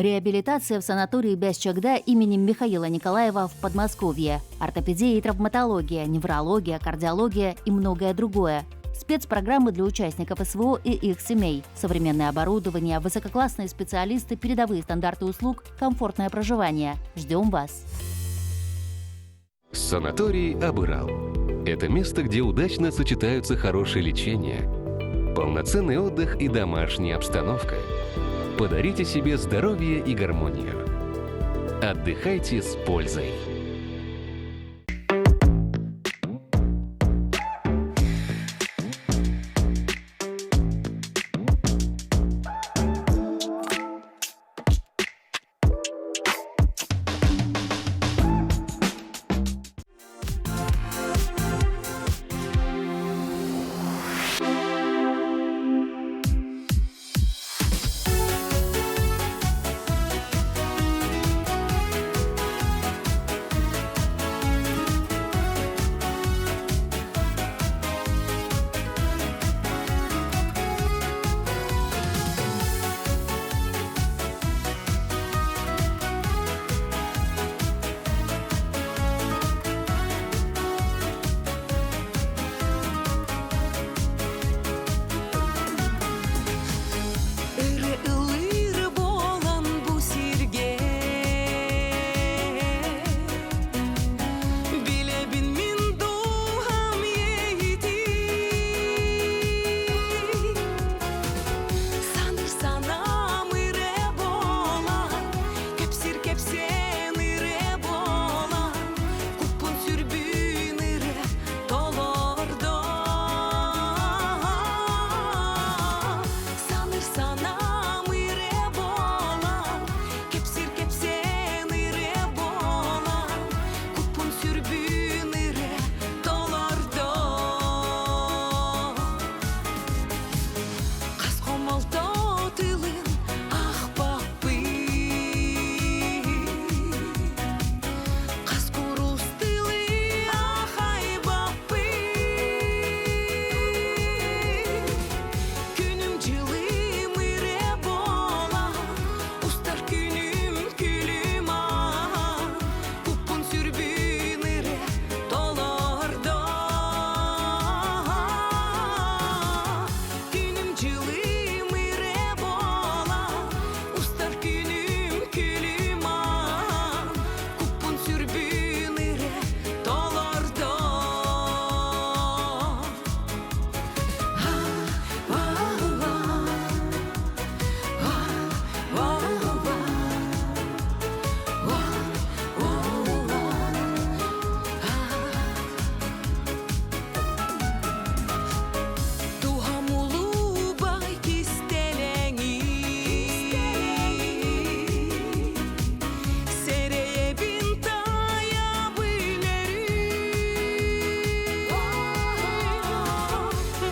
Реабилитация в санатории Бясчагда имени Михаила Николаева в Подмосковье. Ортопедия и травматология, неврология, кардиология и многое другое. Спецпрограммы для участников СВО и их семей. Современное оборудование, высококлассные специалисты, передовые стандарты услуг, комфортное проживание. Ждем вас! Санаторий Абырал. Это место, где удачно сочетаются хорошее лечение, полноценный отдых и домашняя обстановка. Подарите себе здоровье и гармонию. Отдыхайте с пользой. Ыры-ыллыыр буолан бу сиргэ Билэбин мин дууһам иэйитин Саныр санаам ырэ буолан, кэпсир кэпсээн ырэ буолан, куппун сүрбүн ырэ толордо. Саныр санаам ырэ буолан, кэпсир кэпсээн ырэ буолан, куппун сүрбүн ырэ толордо. Хас хомолто тылын ахпаппын Хас курус тылы ахайбаппын Күнүм дьылым ырэ буолан Устар күнүм күлүм аан Куппун сүрбүн ырэ толордо Күнүм дьылым ырэ буолан Устар күнүм күлүм аан Куппун сүрбүн ырэ толордо Туһамулубай кистэлэҥи Сэрэйэбин таайабын өрүү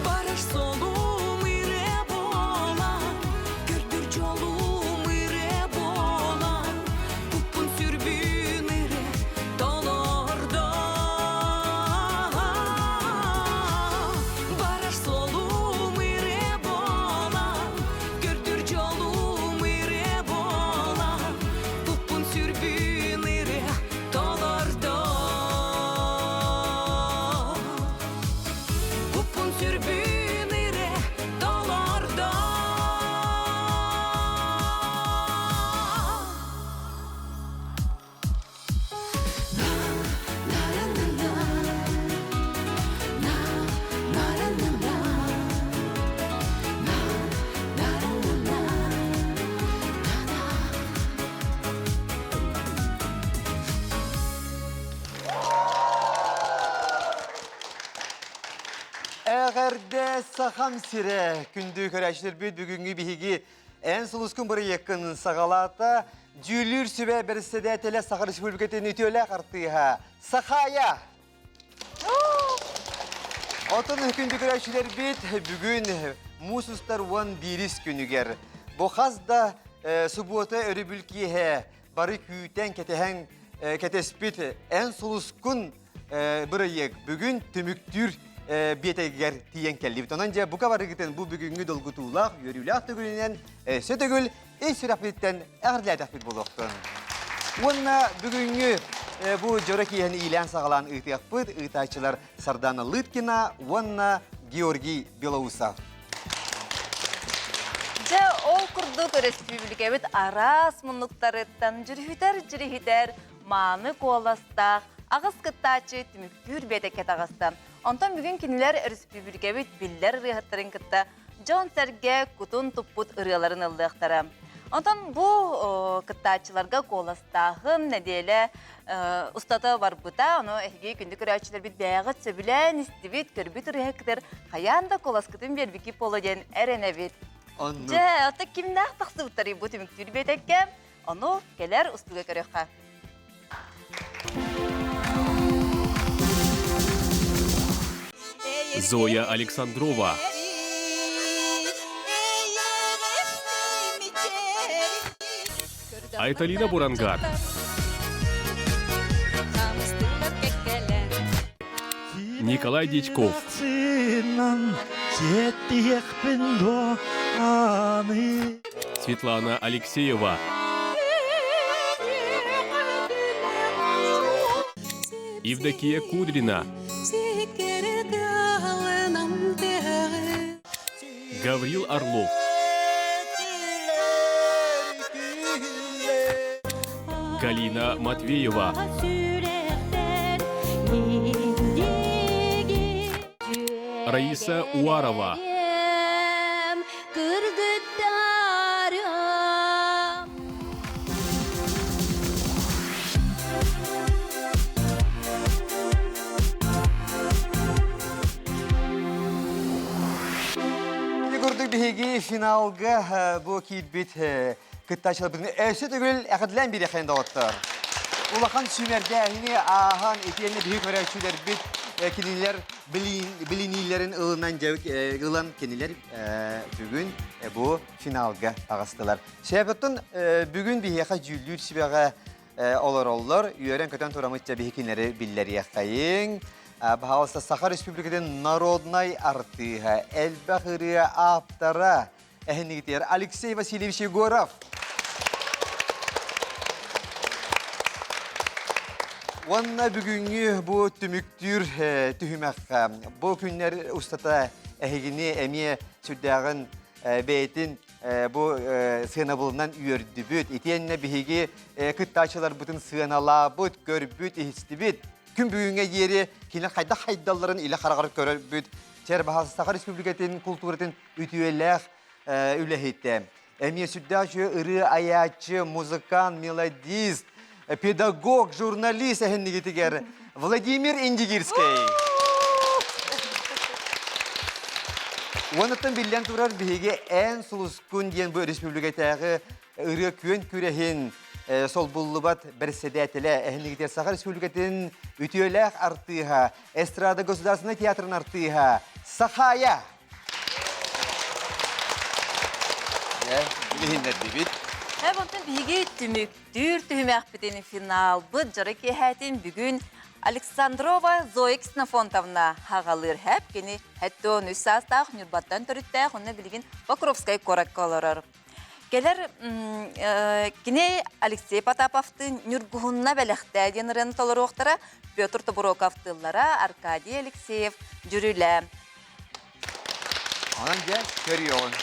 Барар суолум ирэ буолан Көрдүр дьолум ирэ буолан Куппун сүрбүн ирэ толордо Барар суолум ирэ буолан Көрдүр дьолум ирэ буолан Куппун сүрбүн ирэ толордо Куппун сүрбүн ирэ толордо Эҕэрдэ Сахам сирэ! Күндү көрөөччүлэрбит бүгүҥҥү биһиги Эн сулускун бырайыаккын саҕалаата Дьүүллүүр сүбэ бэрэссэдээтэлэ Саха Республикатын үтүөлээх артыыһа Сахая! Отон күндү көрөөччүлэрбит бүгүн муус устар 11 күнүгэр бу хас да субуота өрөбүл киэһэ бары күүтэн кэтэһэн кэтэспит Эн сулускун бырайыак бүгүн түмүктүүр. биэтэгигэр тиийэн кэллибит. Онон дьэ бука барыгытын бу бүгүҥҥү долгутуулаах, үөрүүлээх төгүлүнэн өссө төгүл ис сүрэхпититтэн эҕэрдэлээтэхпит буолуохтун. Уонна бүгүҥҥү бу дьоро киэһэни иилээн-саҕалаан ыытыахпыт ыытааччылар Сардана Лыткина уонна Георгий Белоусов. Дьэ, ол курдук өрөспүүбүлүкэбит араас муннуктарыттан дьүрүһүтэр-дьүрүһүтэр мааны куоластаах аҕыс кыттааччы түмүктүүр биэтэккэ таҕыста. Онтон бүгүн кинилэр өрөспүүбүлүкэбит биллэр ырыаһыттарын кытта дьон-сэргэ кутун туппут ырыаларын ыллыахтара. Онтон бу кыттааччыларга куоластааһын нэдиэлэ устата барбыта. Ону эһиги күндү көрөөччүлэрбит бэйэҕит сөбүлээн истибит, көрбүт ырыаһыккытыгар хайаан да куоласкытын биэрбиккит буолуо диэн эрэнэбит. Дьэ, оттон кимнээх тахсыбыттарый бу түмүктүүр биэтэккэ? Ону кэлэр устууга көрүөххэ. Зоя Александрова. Айталина Бурангар. Николай Дичков. Светлана Алексеева. Евдокия Кудрина. Гаврил Орлов. Галина Матвеева. Раиса Уарова. Ити курдук биһиги финалга бу киирбит кыттааччыларбытын өссө төгүл эҕэрдэлээн биэриэххэйин доҕоттор. Улахан сүүмэрдээһини ааһан итиэннэ биһиги көрөөччүлэрбит кинилэр билиниилэрин ылынан ылан кинилэр бүгүн бу финалга таҕыстылар. Сөбөттөн бүгүн биһиэхэ дьүүллүүр сүбэҕэ олороллор. Үөрэн-көтөн тураммыт биһи кинилэри биллэриэххэйиҥ. Баһаалыста Саха Республикатын народнай артыыһа, элбэх ырыа ааптара эһинигитигэр Алексей Васильевич Егоров. Уонна бүгүҥҥү бу түмүктүүр түһүмэххэ бу күннэр устата эһигини эмиэ сүрдээҕин бэйэтин бу сыанабылынан үөрдүбүт. Итиэннэ биһиги кыттааччыларбытын сыаналаабыт, көрбүт, иһистибит. Күн бүгүҥҥэ диэри кинилэр хайдах хайдалларын илэ хараҕар көрөрбүт. Чэр Саха Республикатын култууратын үтүөлээх үлэһитэ. Эмиэ сүрдээх үчүгэй ырыа айааччы, музыкант, мелодист, педагог, журналист эһиннигитигэр Владимир Индигирскэй. Уонуттан биллэн турар биһиги эн сулускун диэн бу республикатааҕы ырыа күөн күрэһин солбуллубат бэрэссэдээтэлэ эһиннигитигэр Саха Республикатын үтүөлээх артыыһа, эстрада государственнай театрын артыыһа Сахая Билиһиннэрдибит. Онтон биһиги түмүктүүр түһүмэхпитин финалбыт дьоро киэһэтин бүгүн Александрова Зоя Ксенофонтовна хаҕалыыр хэп кини хэттон үс саастаах Ньурбаттан төрүттээх онно билигин Покровскай куоракка олорор. Кэлэр кини Алексей Потаповтыын Ньургуһунна бэлэхтээ диэн ырыаны толоруохтара Петр Тобуроковтыыллара Аркадий Алексеев дьүрүлэ. Онон дьэ, көрүөҕүҥ.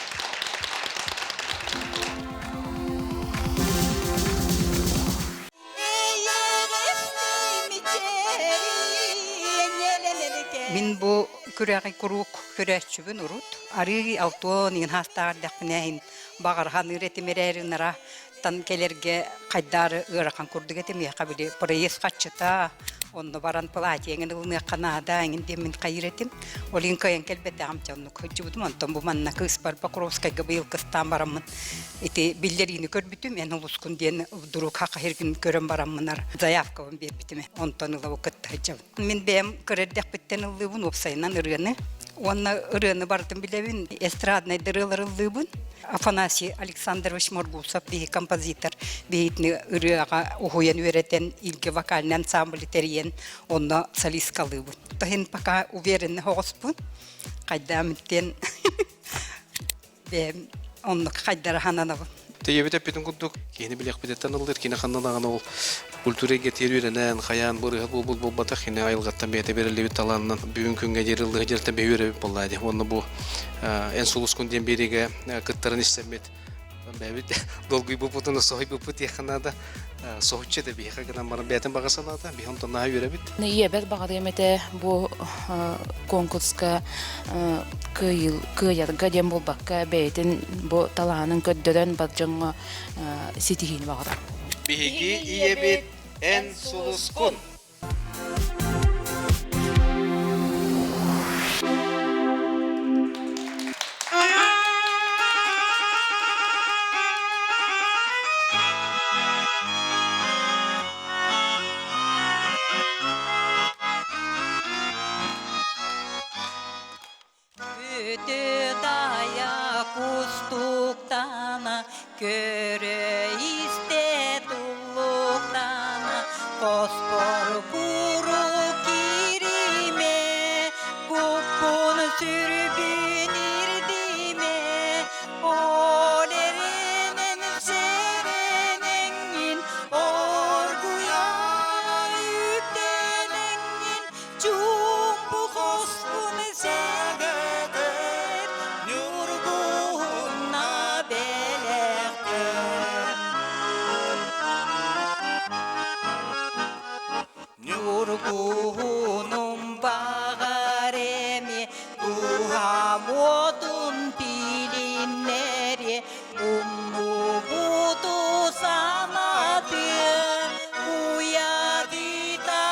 Мин бу күрэҕи куруук көрөөччүбүн урут. Арыы алтуон иҥин хаастааҕар дэхпинэ иһин баҕарханыыр этим эрээри ынара тан кэлэргэ хайдаары ыарахан курдук этим миэхэ били проезд хаччыта онно баран платье эҥин ылыныахха наада эҥин диэммин хайыыр этим ол иһин кыайан кэлбэтэҕим дьэ оннук сылдьыбытым онтон бу манна кыыспар Покровскайга быйыл кыстаан бараммын ити биллэриини көрбүтүм эн улускун диэн вдруг хахаһиргин көрөн бараммынар заявкабын биэрбитим онтон ыла бу кытта сылдьабын мин бэйэм кыра эрдэхпиттэн ыллыыбын уопсайынан ырыаны уонна ырыаны барытын билэбин эстраднай ырыалары ыллыыбын. Афанасий Александрович Моргусов биһи композитор биһитини ырыаҕа уһуйан үөрэтэн илгэ вокальный ансамбль тэрийэн онно солисткалыыбын. Таһын пока уверенно оҕоспун. Хайдаамыттен бэйэм оннук хайдара хананабын. Тийэбит эппитин курдук, киһини билиэхпититтэн ыллыр, кини ханна даҕаны ол культура эйгэтигэр үөрэнэн, хайаан бу ырыа буолбут буолбатах, кини айылҕаттан бэйэтэ бэриллибит талаанынан бүгүн күҥҥэ диэри ыллыһы дьэртэн биһи үөрэбит буоллаа дии. Уонна бу эн сулускун диэн биэриигэ кыттарын истэммит бэйэбит долгуйбуппутун соһуйбуппут диэххэ наада. Соһуччу да биһиэхэ гынан баран бэйэтин баҕа санаата, биһи онтон наһаа үөрэбит. Ийэбэр баҕарыам этэ бу конкурска кыайарга диэн буолбакка бэйэтин бу талаанын көрдөрөн бар дьоҥҥо ситиһиини баҕарар. Биһиги ийэбит эн сулускун. Күтү-дайа кустуктана, көрө-истэ туллуктана, хоспор куру кириме, куппун сүрбүн ирдиме, ол эрэнэн сэрэнэҥҥин, оргуйан үктэнэҥҥин, Чуумпу хоспун сэгэтэр, ньургуһунна бэлэхтэр. Ньургуһунум баҕар эмиэ туһам уотун тилиннэриэ, Умнубуту санатыа, уйадыта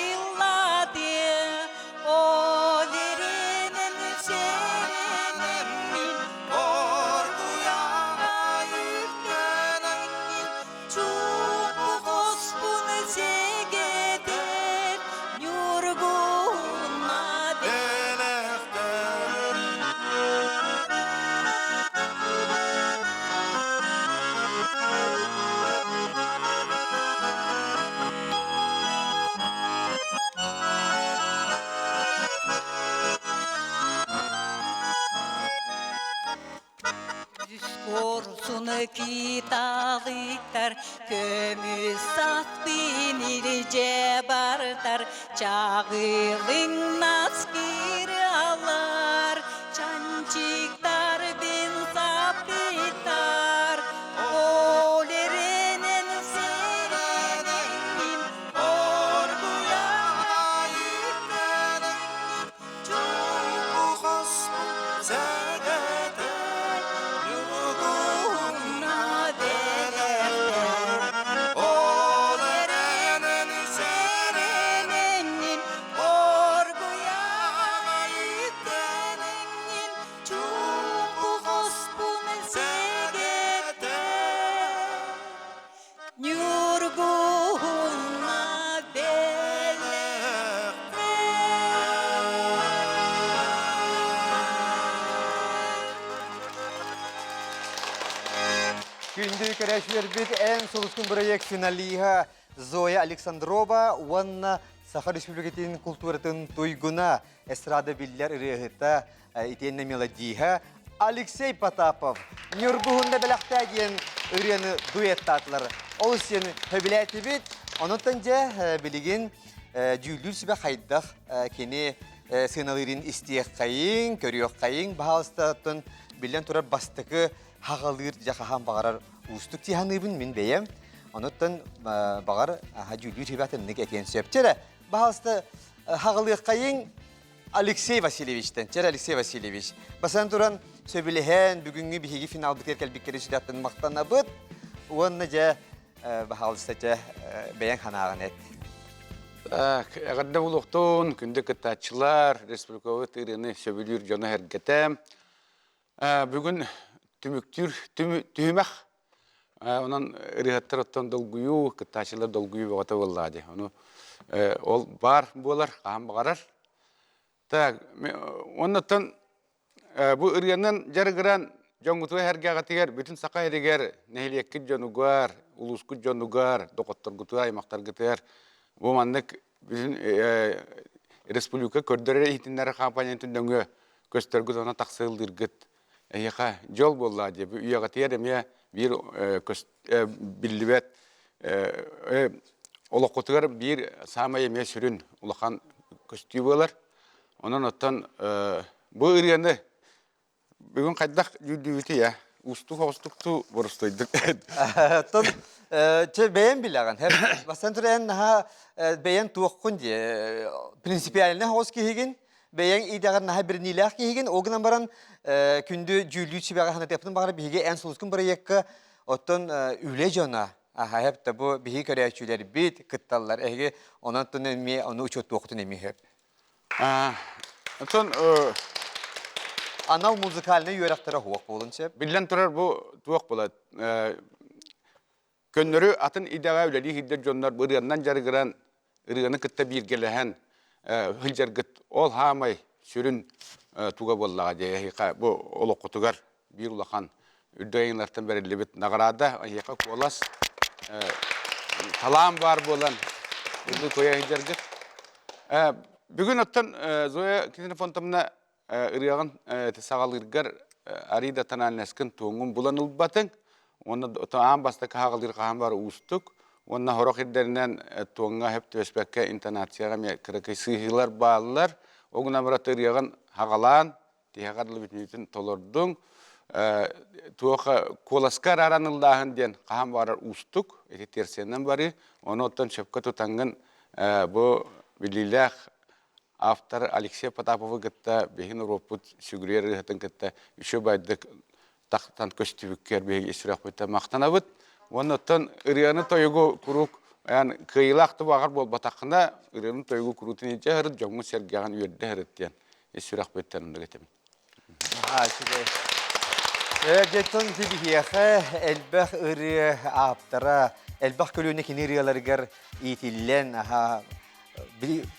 ыллатыа, ол эрэнэн сэрэнэммин, оргуйаҕа үктэнэҥҥин, чуумпу хоспун сэгэтэр, ньургуһунна Курсуну киталыктар, көмүс сахтын илдьэ бартар, чаҕылыҥнас кыралар, чанчыктар бин саппыттар, ол эрэнэн сэрэнэҥҥин, оргуйан үктэнэҥҥин, Ньургуһунна Күндү көрөөччүлэрбит эн сулускун бырайыак финалиһа Зоя Александрова уонна Саха Республикатын култууратын туйгуна, эстрада биллэр ырыаһыта, итиэннэ мелодииһа Алексей Потапов Ньургуһунна бэлэхтээ диэн ырыаны дуэттаатылар. Ол сиэн сөбүлээтибит. Онон дьэ билигин дьүүллүүр сүбэ хайдах кини сыаналыырын истиэххэйиҥ, көрүөххэйиҥ. Баһаалыстаттан биллэн турар бастакы хаҕалыыр дьэ хаһан баҕарар уустук тиһаныыбын мин бэйэм. Онуттан баҕар дьүүллүүр сүбэ атыннык этиэн сөп. Чэрэ, баһаалыста хаҕалыаххайыҥ Алексей Васильевичтэн, чэр Алексей Васильевич. Басан туран сөбүлэһэн бүгүҥҥү биһиги финалбытыгар кэлбиккэри сүдэхтэн махтанабыт. Уонна дьэ баһаалыста дьэ бэйэҥ санааҕын эт. Так, эҕэрдэ буолуохтун, күндү кыттааччылар, республикабыт ырыаны сөбүлүүр дьоно эргэтэ. Бүгүн түмүктүүр түһүмэх. Онон ырыһаттар оттон долгуйуу, кыттааччылар долгуйуу бөҕөтө буоллаа дии. Ону ол баар буолар, хаһан баҕарар. Так, оннуттан бу ырыанан дьарыгыран Дьоҥҥутугар сэргэҕитигэр, бүтүн Саха сиригэр, нэһилиэккит дьонугар, улуускут дьонугар, доҕотторгутугар, аймахтаргытыгар бу маннык бүтүн республика көрдөрөр иһитиннэрэр компаниятын нөҥүө көстөргүт уонна тахсыыллыыргыт эһиэхэ дьол буоллаа дии. Бу үйэҕитигэр эмиэ биир биллибэт олоххутугар биир саамай эмиэ сүрүн улахан көстүү буолар. Онон оттон бу ырыаны Бүгүн хайдах дьүүллүүбүтүй ээ? Уустук оҕустуктуу боростуойдук. Оттон чэ бэйэм билэҕин. Бастан туран наһаа бэйэҥ туоххун дии. Принципиально оҕус киһигин, бэйэҥ идэҕэр наһаа бирниилээх киһигин. Ол гынан баран күндү дьүүллүүр сүбэҕэ санатыахпын баҕара биһиги эн сулускун бырайыакка оттон үлэ дьоно аха хэп да бу биһиги көрөөччүлэрбит кытталлар. Эһиги онон эмиэ ону учуоттуоххутун эмиэ сөп. Оттон анал музыкальнай үөрэхтэрэ суох буолун сөп. Биллэн турар бу туох буолар көннөрү атын идэҕэ үлэлии сылдьар дьоннор ырыаннан дьарыгыран ырыаны кытта бииргэлэһэн сылдьаргыт ол хаамай сүрүн туга буоллаҕа дии эһиэхэ бу олоххутугар биир улахан үрдүк айыылартан бэриллибит наҕараада эһиэхэ куолас талаан баар буолан ыллыы туойа сылдьаргыт. Бүгүн оттон Зоя Ксенофонтовна ырыаҕын саҕалыыргар арыйда тональноскын туоҥҥун булан ылбатыҥ уонна аан бастакы хаҕалыыр хаһан бар уустук уонна сорох ирдэринэн туоҥҥа сөп түбэспэккэ интонацияҕа эмиэ кыракый сыыһыылар бааллар ол гынан баран ырыаҕын хаҕалаан тиһэҕэр бүтүннүүтүн толордуҥ. Туох куоласка арааран ыллааһын диэн хаһан баҕарар уустук, ити терциянан барыы. Ону оттон сөпкө тутаҥҥын бу биллиилээх автор Алексей Потаповы кытта биһиги норуоппут сүгүрүйэр ырыаһытын кытта үчүгэй байдык тахтан көстүбүккэр биһиги ис сүрэхпиттэн махтанабыт. Уонна оттон ырыаны-тойугу куруук эн кыайыылаах да баҕар буолбатаххына, ырыаны-тойугу куруутун илдьэ сырыт, дьоҥҥун-сэргэҕин үөрдэ сырыт диэн ис сүрэхпиттэн оннук этэбин. Наһаа үчүгэй. Дьэттон ити биһиэхэ элбэх ырыа ааптара, элбэх көлүөнэ кини ырыаларыгар иитиллэн, аха,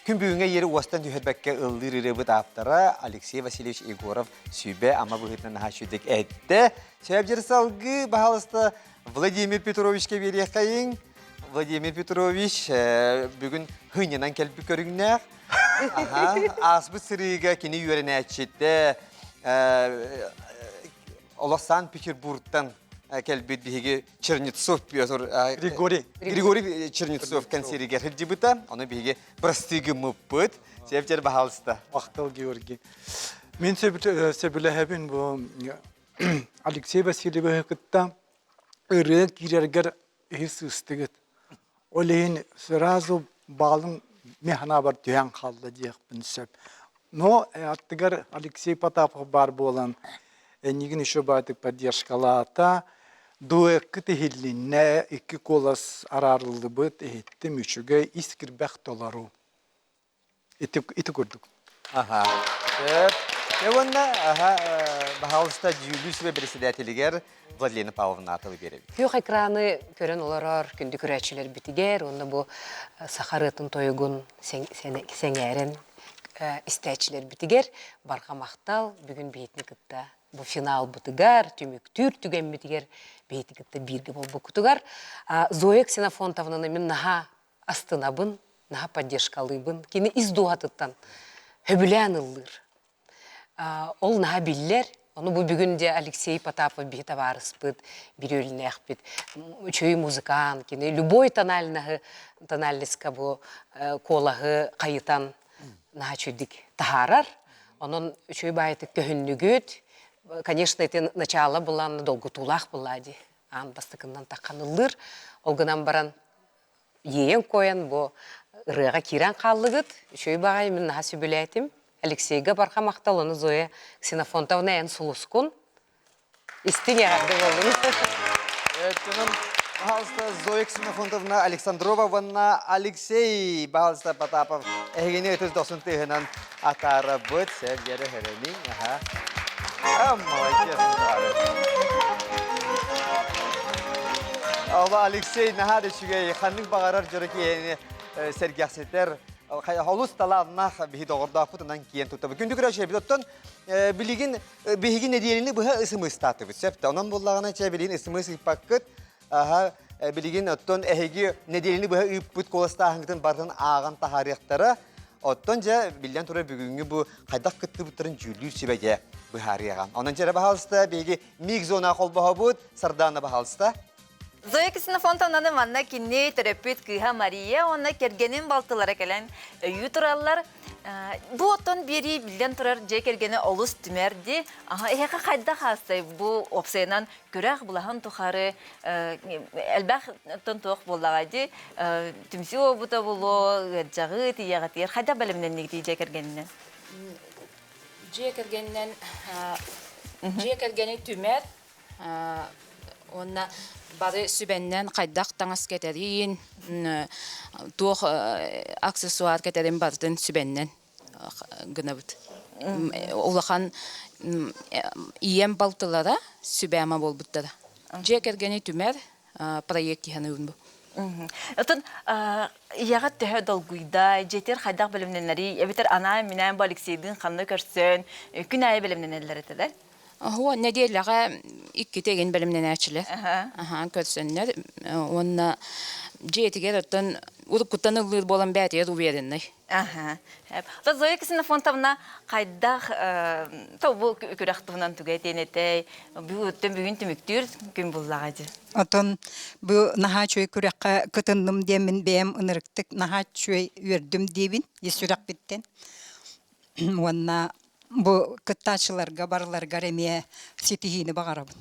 күн бүгүҥҥэ иэри уостан түһэрбэккэ ыллыыр ырыабыт ааптара Алексей Васильевич Егоров сүбэ ама быһыытынан наһаа үчүгдүк эттэ. Сөп салгыы, баһаалыста, Владимир Петровичка биэриэххэйиҥ. Владимир Петрович бүгүн хынньанан кэлбит көрүҥнээх. Ааспыт сырыыга кини үөрэнээччитэ олох Санкт-Петербургтан кэлбит биһиги Чернецов Петр Григорий Григорий Чернецов кэнсиэригэр сылдьыбыта. Ону биһиги бырастыы гыммыппыт. Севтер баһаалыста. Махтал Георгий. Мин сөбүлэһэбин бу Алексей Васильевиһы кытта ырыа киирэргэр иһи сыыстыгыт. Ол иһин сразу баалын механабар түһэн хаалла диэхпин сөп. Но аттыгар Алексей Потапов баар буолан эйигин еще баатык поддержкалаата. Дуэккыт иһиллиннэ, икки куолас араарыллыбыт, иһиттим үчүгэй, ис кирбэх толору. Ити, ити курдук. Аха. Сөп. Дьэ уонна аха, баһаалыста дьүүллүүр сүбэ председателигэр Владлена Павловна атылы биэрэбит. Күөх экраны көрөн олорор күндү көрөөччүлэрбитигэр уонна бу саха ырыатын тойугун сэҥээрэн истээччилэрбитигэр барҕа махтал бүгүн биһитини кытта бу финалбытыгар, түмүктүүр түгэммитигэр биһити кытта бииргэ буолбуккутугар Зоя Ксенофонтовнаны мин наһаа астынабын, наһаа поддержкалыыбын. Кини ис дууһатыттан сөбүлээн ыллыыр. Ол наһаа биллэр. Ону бу бүгүн дьэ Алексей Потапов биһи табаарыспыт, бүрүөлүнээхпит, үчүгэй музыкант, кини любой тональноһы, тональностька бу куолаһы хайытан наһаа үчүгдик таһаарар. Онон үчүгэй баайытык көһүннүгүт. Конечно, ити начало булан долгутуулаах буолла дии. Аан бастакыннан таххан ыллыыр. Ол гынан баран иэйэн-куойан бу ырыаҕа киирэн хааллыгыт. Үчүгэй баҕайы мин наһаа сөбүлээтим. Алексейга барҕа махтал, ону Зоя Ксенофонтовна эн сулускун. Истиҥ эҕэрдэ буоллун. Пожалуйста, Зоя Ксенофонтовна Александрова уонна Алексей пожалуйста, Потапов эһигини ытыс дохсун тыаһынан атаарабыт. Сэргэрэ хөрөнүҥ. Аха. А, молодец. Алла Алексей наһаа да үчүгэй ханнык баҕарар дьоро киһини сэргэхситэр. Олус талааннаах биһи доҕордоохпутунан киэн туттабыт. Күндү көрөөччүлэрбит, оттон билигин биһиги нэдиэлэни быһа ысымыыстаатыбыт. Сөп Онон буллаҕына чэ билигин ысымыс ыыппаккыт. Аха, билигин оттон эһиги нэдиэлэни быһа ыыппыт куоластааһыҥҥытын барытын ааҕан таһаарыахтара. Оттон дьэ, биллэн турар бүгүҥҥү бу хайдах кыттыбыттарын дьүүллүүр сүбэ дьэ быһаарыаҕа. Онон дьэ эрэ баһаалыста биһиги миг зона холбоһобут, Сардаана баһаалыста. Зоя Ксенофонтовнаны манна кинини төрөппүт кыыһа Мария уонна кэргэнин балтылара кэлэн өйүү тураллар. Бу оттон биэрии биллэн турар дьиэ кэргэни олус түмэрди. Аха, эһиэхэ хайдах аастай бу уопсайынан күрэх былаһын тухары элбэх оттон туох буоллаҕай дии түмсүү буолбута буолуо, ыалдьаҕыт, ийэҕитигэр хайдах бэлэмнэннигитий дьиэ кэргэнинэн? Дьиэ кэргэнинэн дьиэ кэргэни түмэр Уонна бары сүбэннэн хайдах таҥас кэтэриин, туох аксессуар кэтэрин барытын сүбэннэн гынабыт. Улахан ийэм балтылара сүбэ-ама буолбуттара. Дьиэ кэргэни түмэр проект иһэн бу. Отон ийэҕит төһө долгуйда, дьиэтигэр хайдах бэлэмнэнэрий, эбэтэр анаан-минээн бу Алексейдыын ханна көрсөн, күн аайы бэлэмнэнэллэр этэ да? Оһуо нэдиэлэҕэ иккитэ игин бэлэмнэнээччилэр. Аһаан көрсөннөр уонна дьиэтигэр оттон уруккуттан ыллыыр буолан бээтигэр уверенный. Аха. То Зоя Ксенофонтовна хайдах то бу күрэх туһунан тугу этиэн этэй? Бүгүн бүгүн түмүктүүр күн буллаҕа дии. Отон бу наһаа үчүгэй күрэххэ кытынным диэммин бэйэм ынырыктык наһаа үчүгэй үөрдүм диибин ис сүрэхпиттэн. Уонна бу кыттааччыларга барыларыгар эмиэ ситиһиини баҕарабын.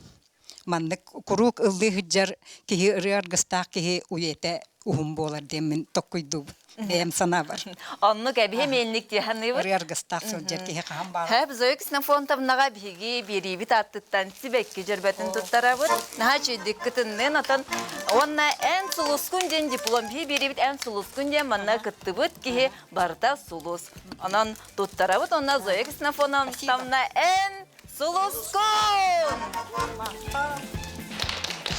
Маннык куруук ыллыы сылдьар киһи ырыа аргыстаах киһи уйэтэ уһун буолар диэммин токкуйдуубун. Бэйэм санаабар. Оннук эбиһи миэнник тиэханыыбыт. Ырыа аргыстаах сылдьар киһи хаһан баар. Хэп Зоя Ксенофонтовнаҕа биһиги биэриибит ааттыттан сибэкки дьөрбөтүн туттарабыт. Наһаа үчүгүйдүк кытыннын отон уонна эн сулускун диэн диплом биһи биэриибит эн сулускун диэн манна кыттыбыт киһи барыта сулус. Онон туттарабыт уонна Зоя Ксенофонтовна эн сулускун!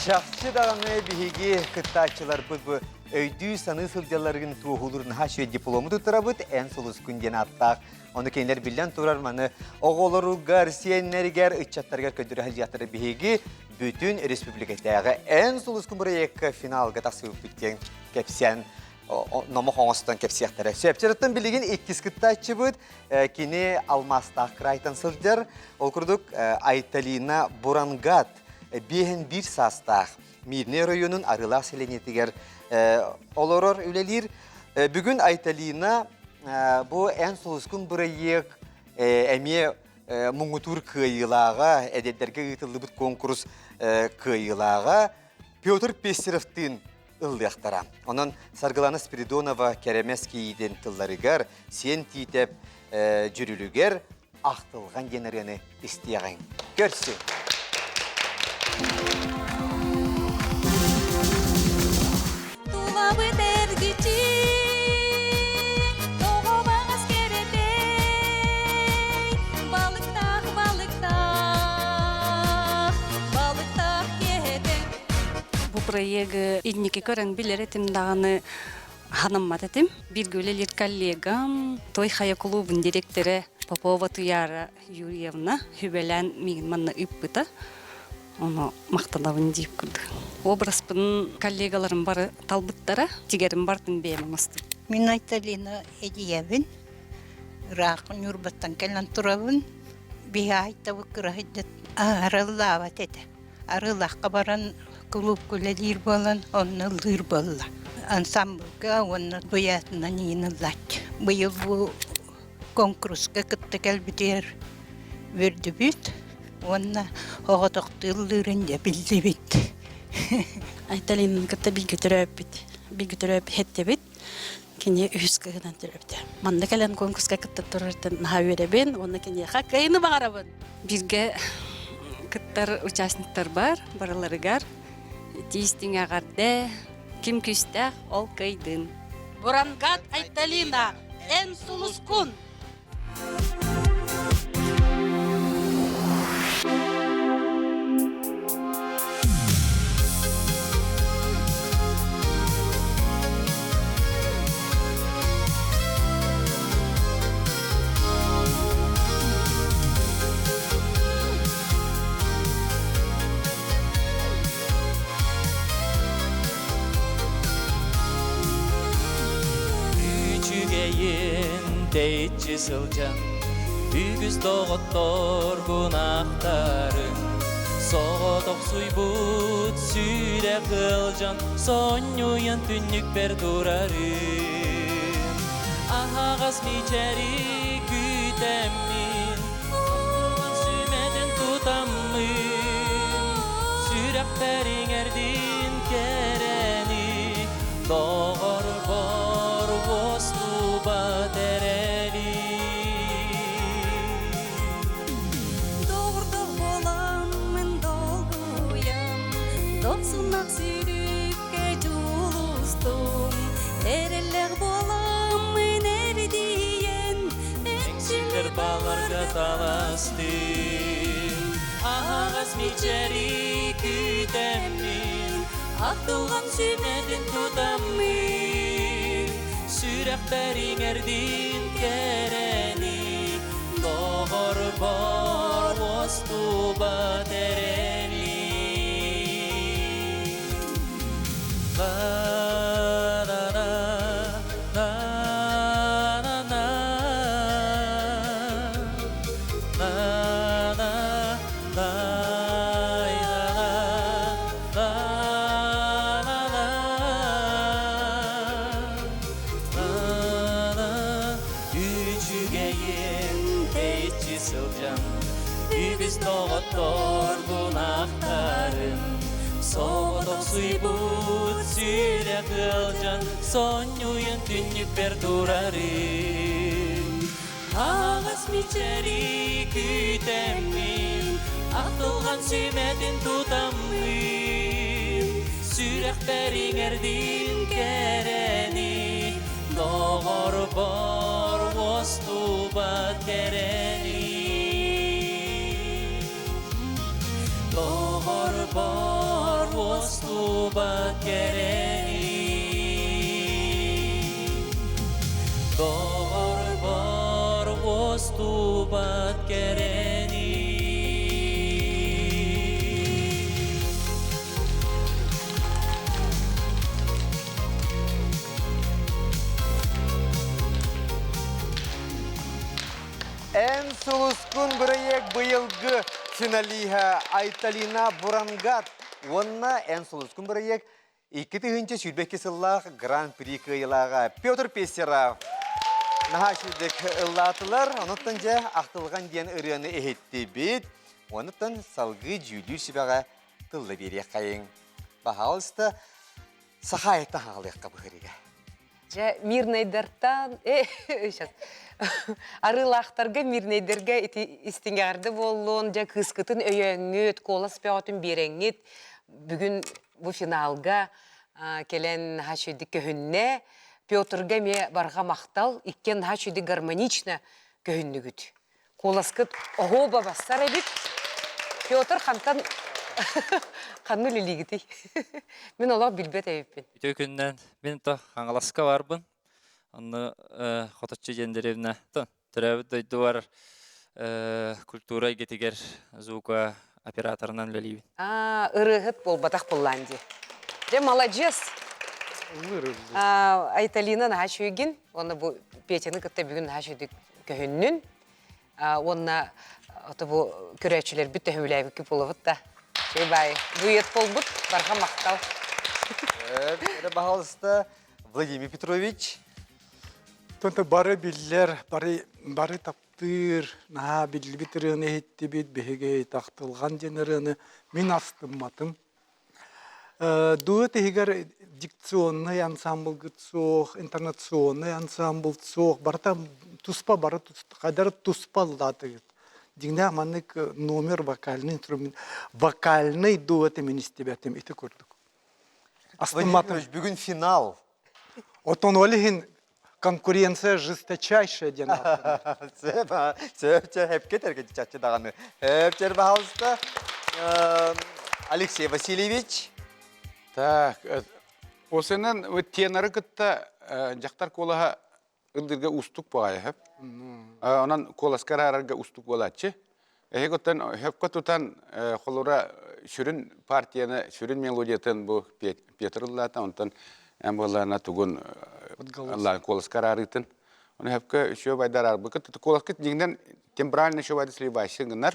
Чахчы даҕаны биһиги кыттааччыларбыт бу өйдүү-саныы сылдьалларын туоһулуур наһаа үчүгэй диплому туттарабыт эн сулускун диэн ааттаах. Ону кинилэр биллэн турар маны оҕолоругар, сиэннэригэр, ыччаттарыгар көрдөрө сылдьыахтара биһиги бүтүн республикатааҕы эн сулускун проекка финалга тахсыбыппыт диэн кэпсээн номох оҥостон кэпсиэхтэрэ. Сөпчөрөттөн билигин иккис кыттааччыбыт кини алмаастаах крайтан сылдьар. Ол курдук Айталина Бурангат биэһин биир саастаах Мирный оройуонун Арыылаах сэлиэнньэтигэр олорор үлэлиир. Бүгүн Айталина бу эн сулускун бырайыак эмиэ муҥутуур кыайыылааҕа, эдэрдэргэ ыытыллыбыт куонкурус кыайыылааҕа Петр Пестеровтыын ыллыахтара. Онон Саргылана Спиридонова Кэрэмэс кийиитин тылларыгар, Сиэн Тиитэп дьүрүлүгэр Ахтылҕан диэн ырыаны истиэҕиҥ. Көрсү! Тулабыт эргиччи тоҕо баҕас кэрэтэй балыктаах балыктаах балыктаах киэһэтэ Бу проегы инники көрөн билэр этим даҕаны ханаммат этим. Бииргэ үлэлиир коллегам, Той Хайа кулуубун директора Попова Туяра Юрьевна сүбэлээн миигин манна ыыппыта. Ону махтанабын диир курдук. Образпын коллегаларым бары талбыттара, тигэрим бартын бэйэм оҥостум. Мин Айталина Эдиевин, ыраах Ньурбаттан кэлэн турабын. Биһи Айтабыт кыраһыйдыт арыллаабат этэ. Арыылаахха баран кулуупка үлэлиир буолан, онно ыллыыр буолла. Ансамблга уонна дуйаатынан иин ыллааччы. Быйыл бу куонкуруска кытта кэлбитигэр үөрдүбүт уонна оҕотохтуу ыллыырын дьэ биллибит. Айталинаны кытта бииргэ төрөөппүт, бииргэ төрөөппүт хэттибит. Кини үһүс кыһынан төрөөбүтэ. Манна кэлэн конкурска кытта турартан наһаа үөрэбин уонна киниэхэ кыайыыны баҕарабын. Бииргэ кыттар участниктар бар, барыларыгар тиистиҥ эҕэрдэ, ким күүстээх, ол кыайдын. Бурангат Айталина, эн сулускун! Тэйиччи сылдьан үгүс доҕотторгун ахтарым Соҕотохсуйбут сүрэх ыалдьан сонньуйан түннүкпэр турарым Аһаҕас мичэри күүтэммин сүмэтин тутаммын Сүрэхпэр иҥэрдин кэрэни Доҕорбор уостубат эрэли Доҕордох буоламмын долгуйан, Дохсуннах сүүрүккэ дьулустум, Эрэллээх буоламмын эрдийэн, Эҥсиллэр баларга таластым Аһаҕас мичэри күүтэммин Ахтылҕан сүмэтин тутаммын Сүрэхпэр иҥэрдин кэрэни Доҕорбор уостубат эрэли La-la-la, la-la-la, la-la, la-la, la-la-la, la-la. Үчүгэйин тэйиччи сылдьан Үгүс доҕотторбун ахтарын Соҕотохсуйбут сүрэх ыалдьан Сонньуйан түннүкпэр турарым Аҕас мичэри күүтэммин Ахтылҕан сүмэтин тутаммын Сүрэхпэр иҥэрдин кэрэни Доҕорбор уостубат кэрэни Доҕорбор уостубат кэрэни Доҕорбор уостубат кэрэни Эн сулускун бырайыак быйылгы финалиһа Айталина Бурангат уонна Эн сулускун бырайыак 2022 сыллаах Гран-при кыайыылааҕа Петр Пестеров наһаа үчүгдүк ыллаатылар. Онуттан дьэ ахтылҕан диэн ырыаны иһиттибит. Онуттан салгыы дьүүллүүр сүбэҕэ тылла биэриэххэйиҥ. Пожалуйста, Сахаайыттан хаалыахха быһырыга. Дьэ, мирнайдартан, сейчас, арыылаахтарга, мирнэйдэргэ ити истиҥэҕэрдэ буоллун, дьэ, кыыскытын өйөөҥҥүт, куолас бөҕөтүн биэрэҥҥит, бүгүн бу финалга кэлэн наһаа үчүгдүк көһүннэ. Петрга эмиэ барҕа махтал, иккиэн наһаа үчүгдүк гармонично көһүннүгүт. Куоласкыт оһуоба бассар эбит. Петр хантан ханна үлэлиигитий? Мин олох билбэт эбиппин. Үтүө күннэн мин то Хаҥаласка барбын. Онно Хоточчу диэн дэриэбинэ төрөөбүт дойдубар культура эйгэтигэр звука операторынан үлэлиибин. Аа, ырыаһыт буолбатах буллаан дии. Дьэ, маладьыас. Айталина наһаа үчүгүйгин. Уонна бу Петяны кытта бүгүн наһаа үчүгүйдүк көһүннүн. Уонна ото бу көрөөччүлэрбит төһүүлээбикки буолабыт да. Чэй баай. Дуэт буолбут. Барҕа махтал. Пожалуйста, Владимир Петрович. Тонто бары биллэр, бары, бары таптыыр, наһаа биллибит ырыаны иһиттибит, биһиги тахтылҕан диэн ырыаны мин астымматым. Дуэт иһигэр дикционнай ансамблгыт суох, интонационнай ансамбл суох, барыта туспа бары хайдары туспа ыллаатыгыт. Дьиҥнээх маннык номер вокальный инструмент, вокальный дуэт мин истибэтим ити курдук. Астымматым. Бүгүн финал. Отон ол иһин конкуренция жесточайшая диэн ааттанар. Сөп, сөп, хепке терге чаччы даҕаны. Хөп, пожалуйста. Алексей Васильевич. Так, осенен теноры кытта дьахтар куолаһа ылдырга устук баҕайы хөп. Онон куоласка араарарга устук буолааччы. Эһиги оттон хөпкө тутан холура сүрүн партияны, сүрүн мелодиятын бу Петр ыллаата, онтон эн буоллаана тугун куоласка араарыытын. Оны хөпкө үчүө байдар арбыкыт куоласкыт дьиҥинэн тембрально үчүө байды сливайсы гынар.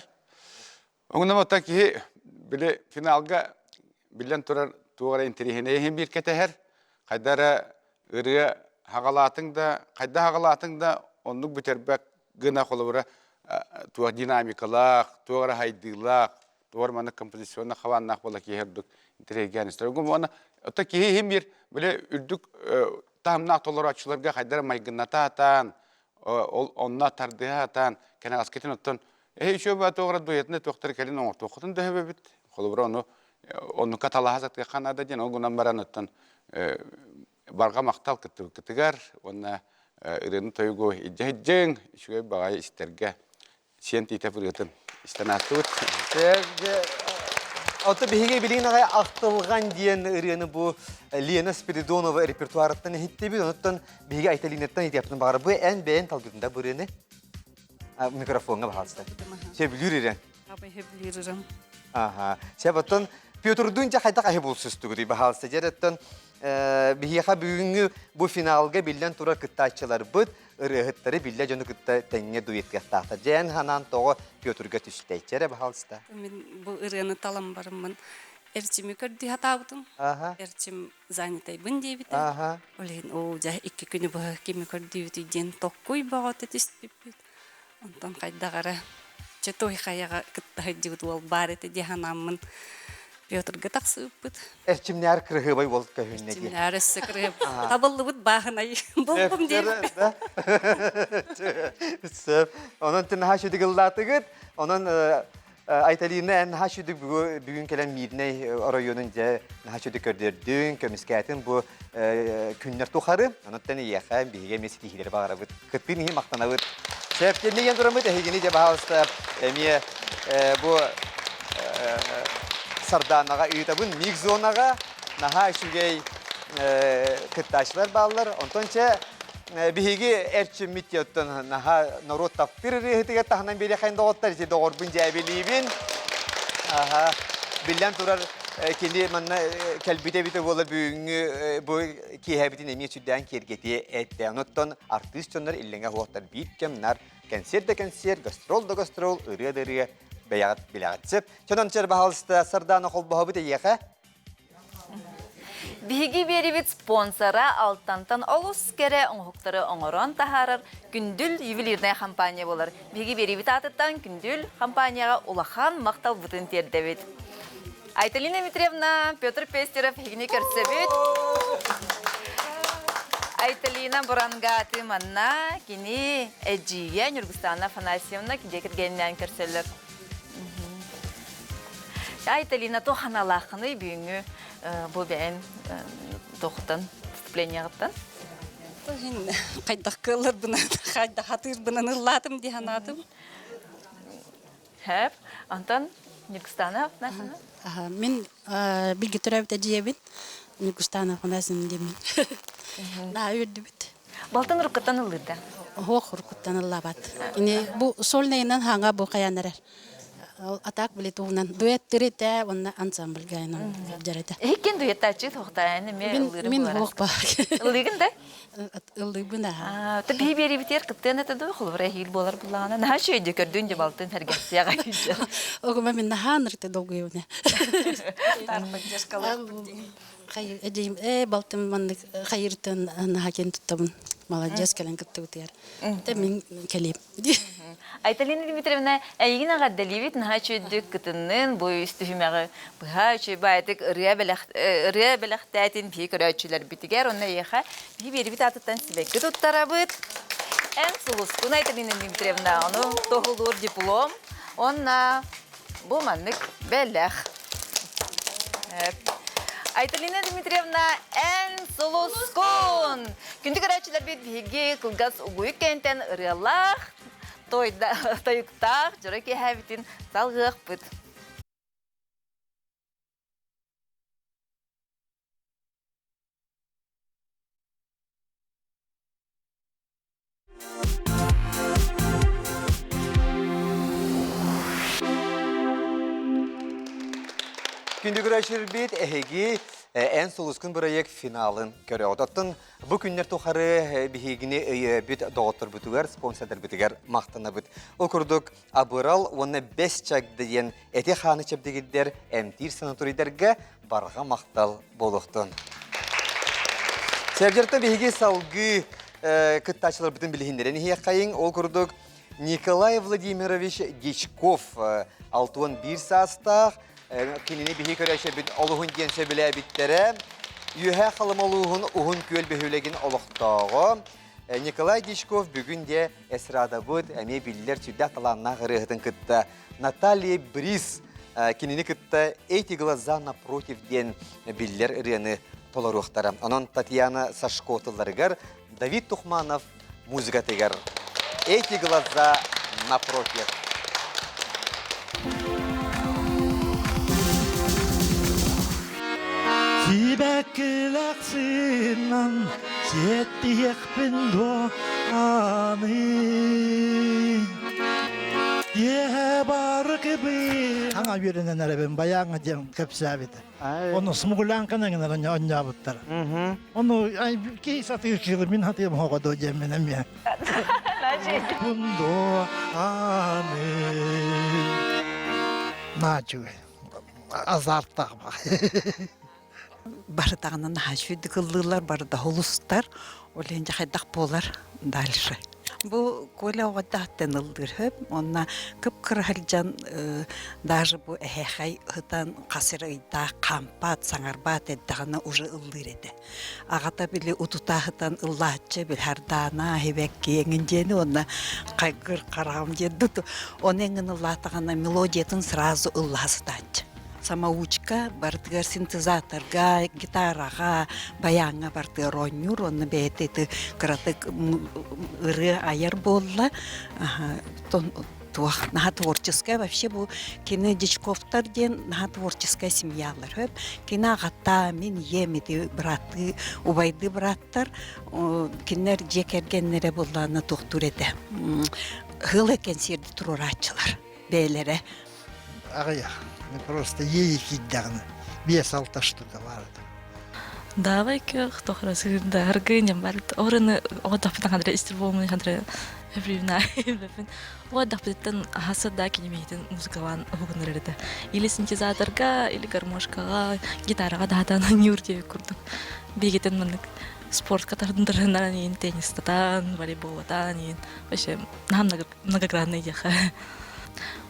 Оҥунан оттон киһи били финалга биллэн турар туох эрэ интэриэһинэй иһин биир кэтэһэр. Хайда эрэ ырыа хаҕалаатыҥ да, хайда хаҕалаатыҥ да оннук бүтэрбэт гына холобура туох динамикалаах, туох эрэ хайдыылаах, туох эрэ маннык композиционно хабааннаах буола киһи ордук интэриэһиргээн истэр. Уонна оттон киһи иһин биир били үрдүк таһымнаах толорооччуларга хайда эрэ майгынната сатаан, ол онно тардыһа сатаан кэнэҕэскитин оттон эһи үчүгэй баа туох эрэ дуйатына туохтары кэлин оҥортуоххутун да сөбөбүт. Холобура ону оннукка талаһа сатыахха наада диэн ол гынан баран оттон барҕа махтал кыттыбыккытыгар уонна ырыаны тойугу илдьэ сылдьыҥ үчүгэй баҕайы истэргэ сиэн тиитэп ырыатын истэн аастыбыт. Ото биһиги билигин аҕай Ахтылҕан диэн ырыаны бу Лена Спиридонова репертуарыттан иһиттибит. Онуттан биһиги Айталинаттан иһитиэхпитин баҕарабы. Бу эн бэйэн талбытында бу ырыаны микрофоҥҥа баһаалыста. Сөбүлүүр ырыаҥ. Абай сөбүлүүр ырыам. Аха. Сөп оттон Петрдуун дьэ хайдах аһы булсустугутуй баһаалыста дьэр оттон биһиэхэ бүгүҥҥү бу финалга биллэн турар кыттааччыларбыт ырыаһыттары биллэ дьону кытта тэҥҥэ дуэттыахтаахтар. Дьэ эн ханаан тоҕо Петрга түстэй? Чэрэ баһаалыста. Мин бу ырыаны талан барыммын Эрчими көрдүү сатаабытым. Эрчим занятайбын диэбитэ. Ол иһин оо дьэ икки күнү быһа кими көрдүүбүтүй диэн токкуй бөҕөтө түспүппүт. Онтон хайдах эрэ чэ той хайаҕа кытта сылдьыбыт уол баар этэ дии санааммын Петрга тахсыбыппыт. Эрчимнээр кырыһыабай уол көһүннэ дии. Эрчимнээр өссө кырыһыаб. Табыллыбыт бааһынай буллум диэбиппит. Сөп. Онон тин наһаа үчүгэй ыллаатыгыт. Онон Айталина эн наһаа үчүгэй бүгүн кэлэн Миирнэй оройуонун дьэ наһаа үчүгэй көрдөрдүҥ, көмүскээтин бу күннэр тухары. Онон эйиэхэ биһиги эмиэ ситиһиилэри баҕарабыт. Кыттыын иһин махтанабыт. Сөп, диэн тураммыт эһигини дьэ баһаалыста эмиэ бу Сарданаҕа ыытабын микс зонаҕа наһаа үчүгэй кыттааччылар бааллар. Онтон чэ биһиги эрчиммит оттон наһаа норуот таптыыр ырыаһытыгар таһынан биэриэхэйин доҕоттор ити доҕорбун дьээбилиибин. Аха биллэн турар кини манна кэлбитэ эбитэ буола бүгүҥҥү бу киэһэбитин эмиэ сүрдээн киэргэтиэ этэ. Онуттан артыыс дьоннор иллэҥэ суохтар биир кэм нар кэнсиэр да кэнсиэр, гастрол да гастрол, ырыа да ырыа бэйэҕит билэҕит сөп. Чонон чэр баһаалыста Сардаана холбоһобут эйиэхэ. Биһиги биэрибит спонсора Алтантан олус кэрэ оҥоһуктары оҥорон таһаарар Күндүл ювелирная компания буолар. Биһиги биэрибит аатыттан Күндүл компанияҕа улахан махталбытын тиэрдэбит. Айталина Дмитриевна, Петр Пестеров эһигини көрсөбүт. Айталина Бурангаты манна кини эдьиийэ Нюргустана Афанасьевна дьиэ кэргэнинээн көрсөллөр. Айталина туох аналааххыный бүгүҥҥү бу бэйэн туохтан выступлениеҕыттан? Хайдах кыалларбынан, хайдах хатыырбынан ыллаатым дии санаатым. Хэп. Антон Нюргустана Афанасьевна? Мин билги төрөөбүт эдьиийэбин Нюргустана Афанасьевна диэммин. Наһаа үөрдүбүт. Балтын уруккуттан ыллыырда? Оһох уруккуттан ыллаабат. Ини бу сольнайынан хаҥа бу хайаан эрэр. Атак били туһунан дуэт тиритэ уонна ансамбльга сылдьар этэ. Иккин дуэттааччы тоқтайын эме ыллыыры Мин хуох ба. Ыллыгын да? Ыллыыбын аха. Та биһи биэрибитигэр кыттыан этэ дуу, холобура эһиил буолар буллаҕына наһаа үчүгэйдик көрдүн дьэ балтын сэргэхсиэҕэ Огума мин наһаа нырты долгуйуна. Эдьиийим ээ балтым маннык хайыртан наһаа киэн туттабын. Маладьыас кэлэн кыттыбытыгар. Тэ мин кэлиэм. Айталина Дмитриевна, эйигин эҕэрдэлиибит наһаа үчүгэйдик кытыннын, бу үс түһүмэҕи быһа үчүгэй баайытык ырыа бэлэх ырыа бэлэхтээтин биһи көрөөччүлэрбитигэр уонна эйиэхэ биһи биэрибит аатыттан сибэкки туттарабыт. Эн сулускун Айталина Дмитриевна, ону туоһулуур диплом уонна бу маннык бэлэх. Айталина Дмитриевна, эн сулускун! Күндү көрөөччүлэрбит биһиги кылгас угуйук кэнтэн ырыалаах, тойуктаах дьоро киэһээбитин салгыахпыт. Күндү көрөөччүлэрбит, эһиги Эн сулускун бырайыак финалын көрөҕүт. Оттон бу күннэр тухары биһигини өйөөбүт доҕотторбутугар, спонсордарбытыгар махтанабыт. Ол курдук Абырал уонна Бэс Чагда диэн эти-хааны чэбдигирдэр эмтиир санаторийдарга барҕа махтал буолуохтун. Сэргэртэн биһиги салгыы кыттааччыларбытын билиһиннэрэн иһиэххэйиҥ. Ол курдук Николай Владимирович Дичков 61 саастаах, кинини биһи көрөөччүбүт олуһун диэн сөбүлээбиттэрэ. Үөһээ Халыма улууһун Уһун Күөл бөһүөлэгин олохтооҕо Николай Дичков бүгүн де эстрадабыт эмиэ биллэр сүрдээх талааннаах ырыаһытын кытта Наталья Брис кинини кытта «Эти глаза напротив» диэн биллэр ырыаны толоруохтара. Онон Татьяна Сашко тылларыгар Давид Тухманов музыкатыгар «Эти глаза напротив». Сибэккилэх сыынан сиэттиһиэхпин дуо аны Иэһэ бары кыбы Аҥа үөрэнэн эрэбин байааҥа диэн кэпсээбит. Ону смуглянканы гынар онньообуттар. Ону киһи сатыыр киһи мин хатыым хоҕо диэммин эмиэ. Бундо аны наачугай азарттаах Барытаҕына наһаа үчүгэйдик ыллыыллар, барыта холустар. Ол иһин дьэ хайдах буолар дальше. Бу Коля оҕо ыллыыр хөп. Уонна кып-кыра сылдьан даже бу эһээхэй ыһытан хас эрэ ыйдаах хаампаат, саҥарбаат эрдэҕинэ уже ыллыыр этэ. Аҕата били утутааһытан ыллааччы били Хардаана, Хибэкки эҥин диэни уонна хайгыр хараҕым диэн дуту. Ону эҥин ыллаатаҕына мелодиятын сразу ыллаһа сытааччы. Самоучка барытыгар синтезаторга, гитараҕа, байааҥҥа барытыгар оонньуур уонна бэйэтэ ити кыратык ырыа айар буолла. Туох наһаа творческая вообще бу кини Дичковтар диэн наһаа творческая семьялар хөп. Кини аҕата, мин ийэм ити бырааттыы, убайдыы бырааттар кинилэр дьиэ кэргэннэрэ буоллаҕына туохтуур этэ. Ыһыал кэнсиэрди туруорааччылар бэйэлэрэ. Аҕыйах. Просто ей киирдэҕинэ 5-6 штука баар этэ. Давай көх тохра сыырда аргыням барыт орыны оҕодохпутан хадра истир буолмун хадра эбривна оҕодохпутуттан хаса да кинимейтин музыкалаан уһугуннар этэ или синтезаторга или гармошкаҕа гитараҕа даатан ньуур диэбит курдук бигитин маннык спортка тардындарынан иин теннистатан волейболатан иин вообще многогранный диэхэ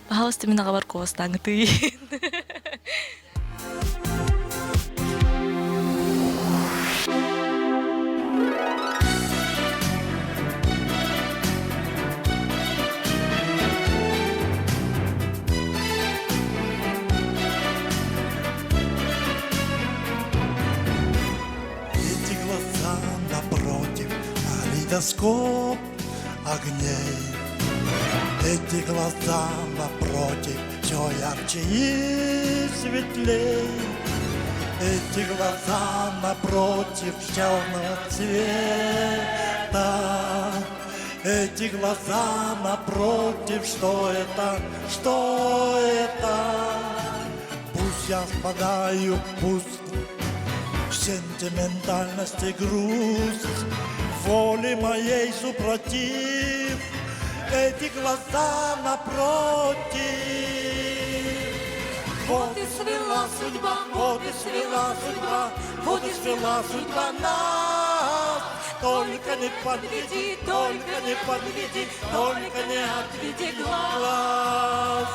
Пожалуйста, мин аҕабар куостааҥытый. Эти глаза напротив, калейдоскоп огней. Эти глаза напротив все ярче и светлей. Эти глаза напротив черного цвета. Эти глаза напротив, что это, что это? Пусть я впадаю пусть в сентиментальности грусть, воли моей супротив, эти глаза напротив. Вот и свела судьба, вот и свела судьба, вот и свела судьба нас. Только не подведи, только не подведи, только не отведи глаз.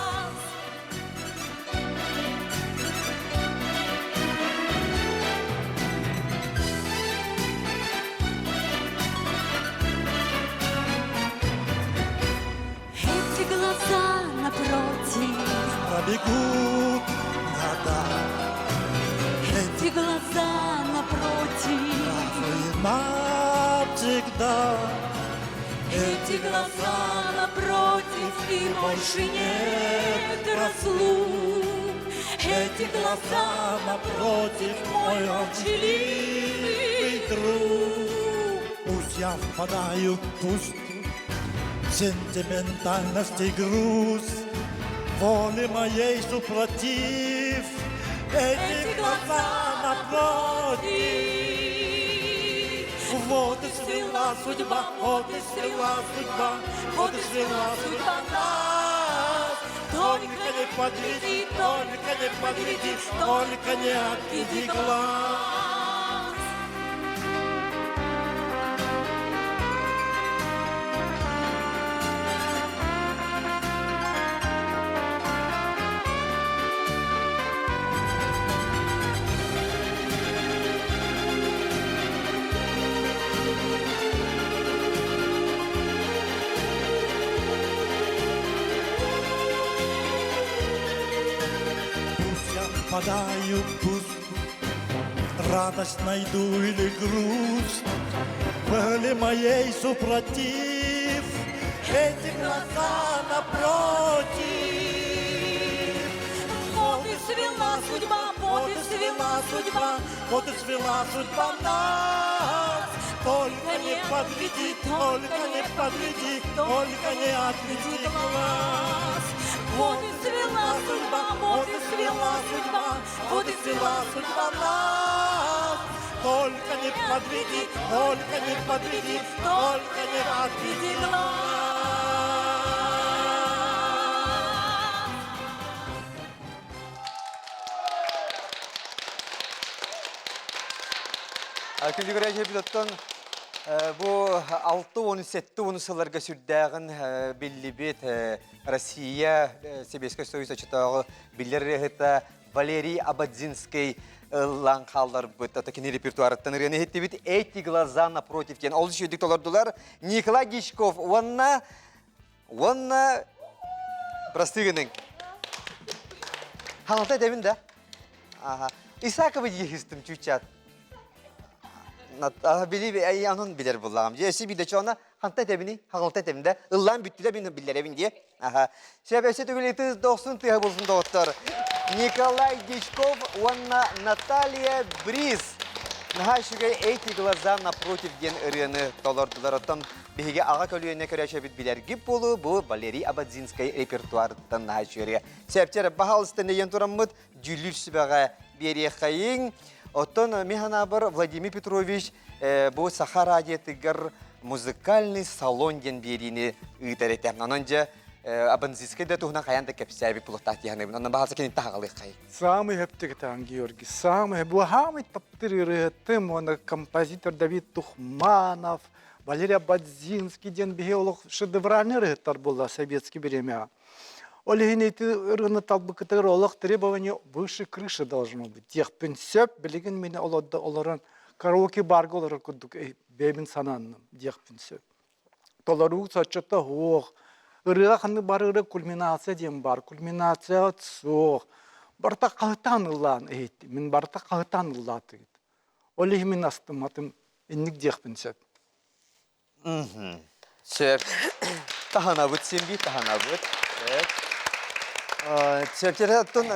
Эти глаза напротив Пробегут года. Эти глаза напротив Навсегда. Эти глаза напротив и больше нет разлук. Эти глаза напротив, мой молчаливый друг. Пусть я впадаю, пусть сентиментальности груз, воли моей супротив, эти глаза напротив. Вот и свела судьба, вот и свела судьба, вот и свела судьба нас. Только не подведи, только не подведи, только не отведи глаз. Пусть я впадаю пусть радость найду или грусть, Были моей супротив эти глаза напротив. Вот и свела судьба, вот и свела судьба, вот и свела судьба нас. Только не подведи, только не подведи, только не отведи глаз. Вот и свела судьба, вот и свела судьба, вот и свела судьба нас. Только не подведи, только не подведи, только не отведи глаз. Күндүгүрэ пилоттон бу 6-17 сылларга сүрдээҕин биллибит Россия Сэбиэскэй Союз очотооҕу биллэр ырыаһыта Валерий Абадзинский ыллаан хаалларбыт. Ото кини репертуарыттан ырыаны иһиттибит «Эти глаза напротив» диэн олус үчүгүйдүк толордулар. Николай Дичков уонна уонна просты гының. Ханалта этэбин да? Ага. Исакова дьиһистим чучат. Били анын билер буллаҕым. Дьэ, биде чона ханта этэбини, хагалта этебин да. Ыллаан бүттүлэ бин биллеребин дие. Аха. Сөбөсө түгүл ытыс дохсун тыа булсун доҕоттор. Николай Дичков уонна Наталья Бриз. Наһаа үчүгэй «Эти глаза напротив» диэн ырыаны толордулар. Оттон биһиги аҕа көлүөнэ көрөөчөбүт билэргит буолуу бу Валерий Абадзинскай репертуарыттан наһаа үчүгэй. Сөптөр баһаалыста нейен тураммыт дьүүллүүр сүбэҕэ биэриэххэйиҥ. Оттон мин санаабар Владимир Петрович бу Саха радиотыгар музыкальный салон диэн биэриини ыытар этэ. Онон дьэ Абанзийскай да туһунан хайаан да кэпсээбит булуохтаах дии саныыбын. Онон баһаалыста киниттэн хаҕалыаххай. Самый хөптүгүтаан Георгий, самый бу самый таптыр ырыһыттым уонна композитор Давид Тухманов, Валерий Абадзинский диэн биһи олох шедевральный ырыһыттар буолла советский время. Ол иһин ити ырыаны талбыкытыгар олох требование выше крыши должно быть. Диэхпин сөп, билигин мин олордо олорон караоке барга олорор курдук бэйэбин санаанным диэхпин сөп. Толоруу соччото суох. Ырыа ханнык бар ырыа кульминация диэн бар. Кульминация суох. Барыта хаһытаан ыллаан иһиттим. Мин барыта хаһытаан ыллаатыгыт. Ол иһин мин астымматым инник диэхпин сөп. Сөп. Таһынабыт син биир таһынабыт. Сөп. Сөп. Оттон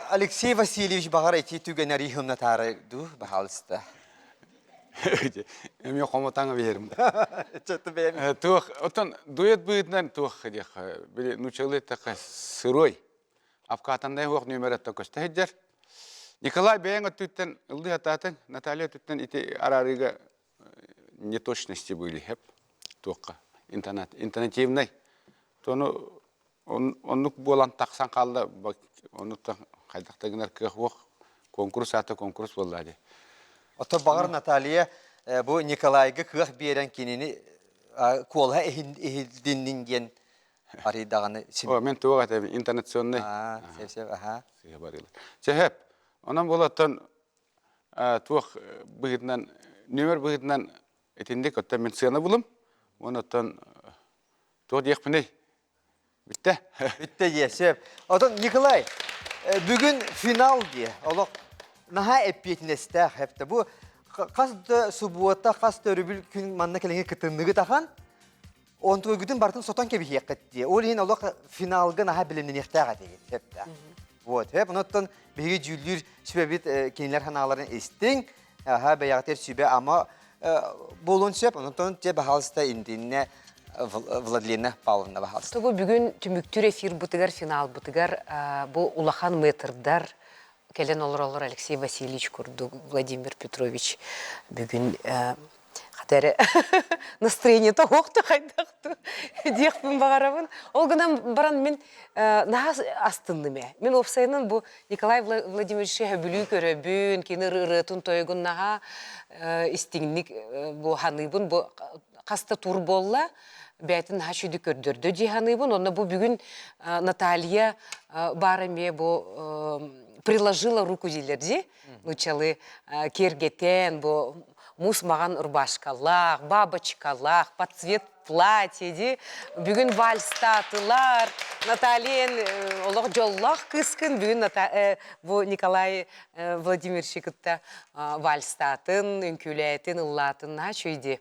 Алексей Васильевич баҕар ити түгэнэр иһымнатаары дуу, баһаалыста. Эмиэ хомотаҥа биэрим. Туох, оттон дуэт быһыытынан туох диэх, били нуучалыы эттэххэ сырой. Апкаатандай уох нүөмэрэ көстө сылдьар. Николай бэйэҥ өттүттэн ыллыы сатаатыҥ, Наталья өттүттэн ити араарыыга неточности были хэп туохха интернет интонативный тону оннук буолан тахсан хаалла оннуктан хайдах да гынар кыах уох конкурс аата конкурс буолла дии Ото баҕар Наталья бу Николайга кыах биэрэн кинини куолаһа иһилдиннин диэн арыйдаҕаны О, мен туох этэбин интонационный сеп сеп аха Сеп онон буолаттан туох быһыытынан нүөмэр быһыытынан итинник оттон мин сыана булум уонна оттон туох диэхпиний бүттэ бүттэ диэ сөп отон Николай бүгүн финал диэ олох наһаа эппиэтинэстээх эптэ бу хас да субуота хас да өрөбүл күн манна кэлиҥҥи кытынныгыт ахан онтугутун барытын сотон кэбиһиэххит диэ ол иһин олох финалга наһаа билимниниэхтээх этигит эптэ Вот, хэп, онуттан биһиги дьүүллүүр сүбэбит кинилэр санааларын истиҥ, аха бэйэҕитигэр сүбэ-ама буолуон сөп. Онуттан те баһаалыста интиннэ Владлена Павловна баһаалыста. Тугу бүгүн түмүктүүр эфирбытыгар, финалбытыгар бу улахан метрдар. кэлэн олороллор Алексей Васильевич курдук Владимир Петрович бүгүн хата эрэ настроениета суох да хайдах диэхпин баҕарабын. Ол гынан баран мин наһаа астынным ээ. Мин уопсайынан бу Николай Владимирович сөбүлүү көрөбүн, кини ырыатын тойугун наһаа истиҥник бу ханыыбын, бу хаста тур буолла, бэйэтин наһаа үчүгүйдүк көрдөрдө дии саныыбын. Онно бу бүгүн Наталья баар эмиэ бу приложила руку дииллэр дии. Нучалы киэргэтэн бу муус маҕан рубашкалаах, бабочкалаах, под цвет платье дии. Бүгүн вальстаатылар. Наталья олох дьоллоох кыыскын бүгүн бу Николай Владимировичи кытта вальстаатын, үҥкүүлээтин, ыллаатын наһаа үчүгэй дии.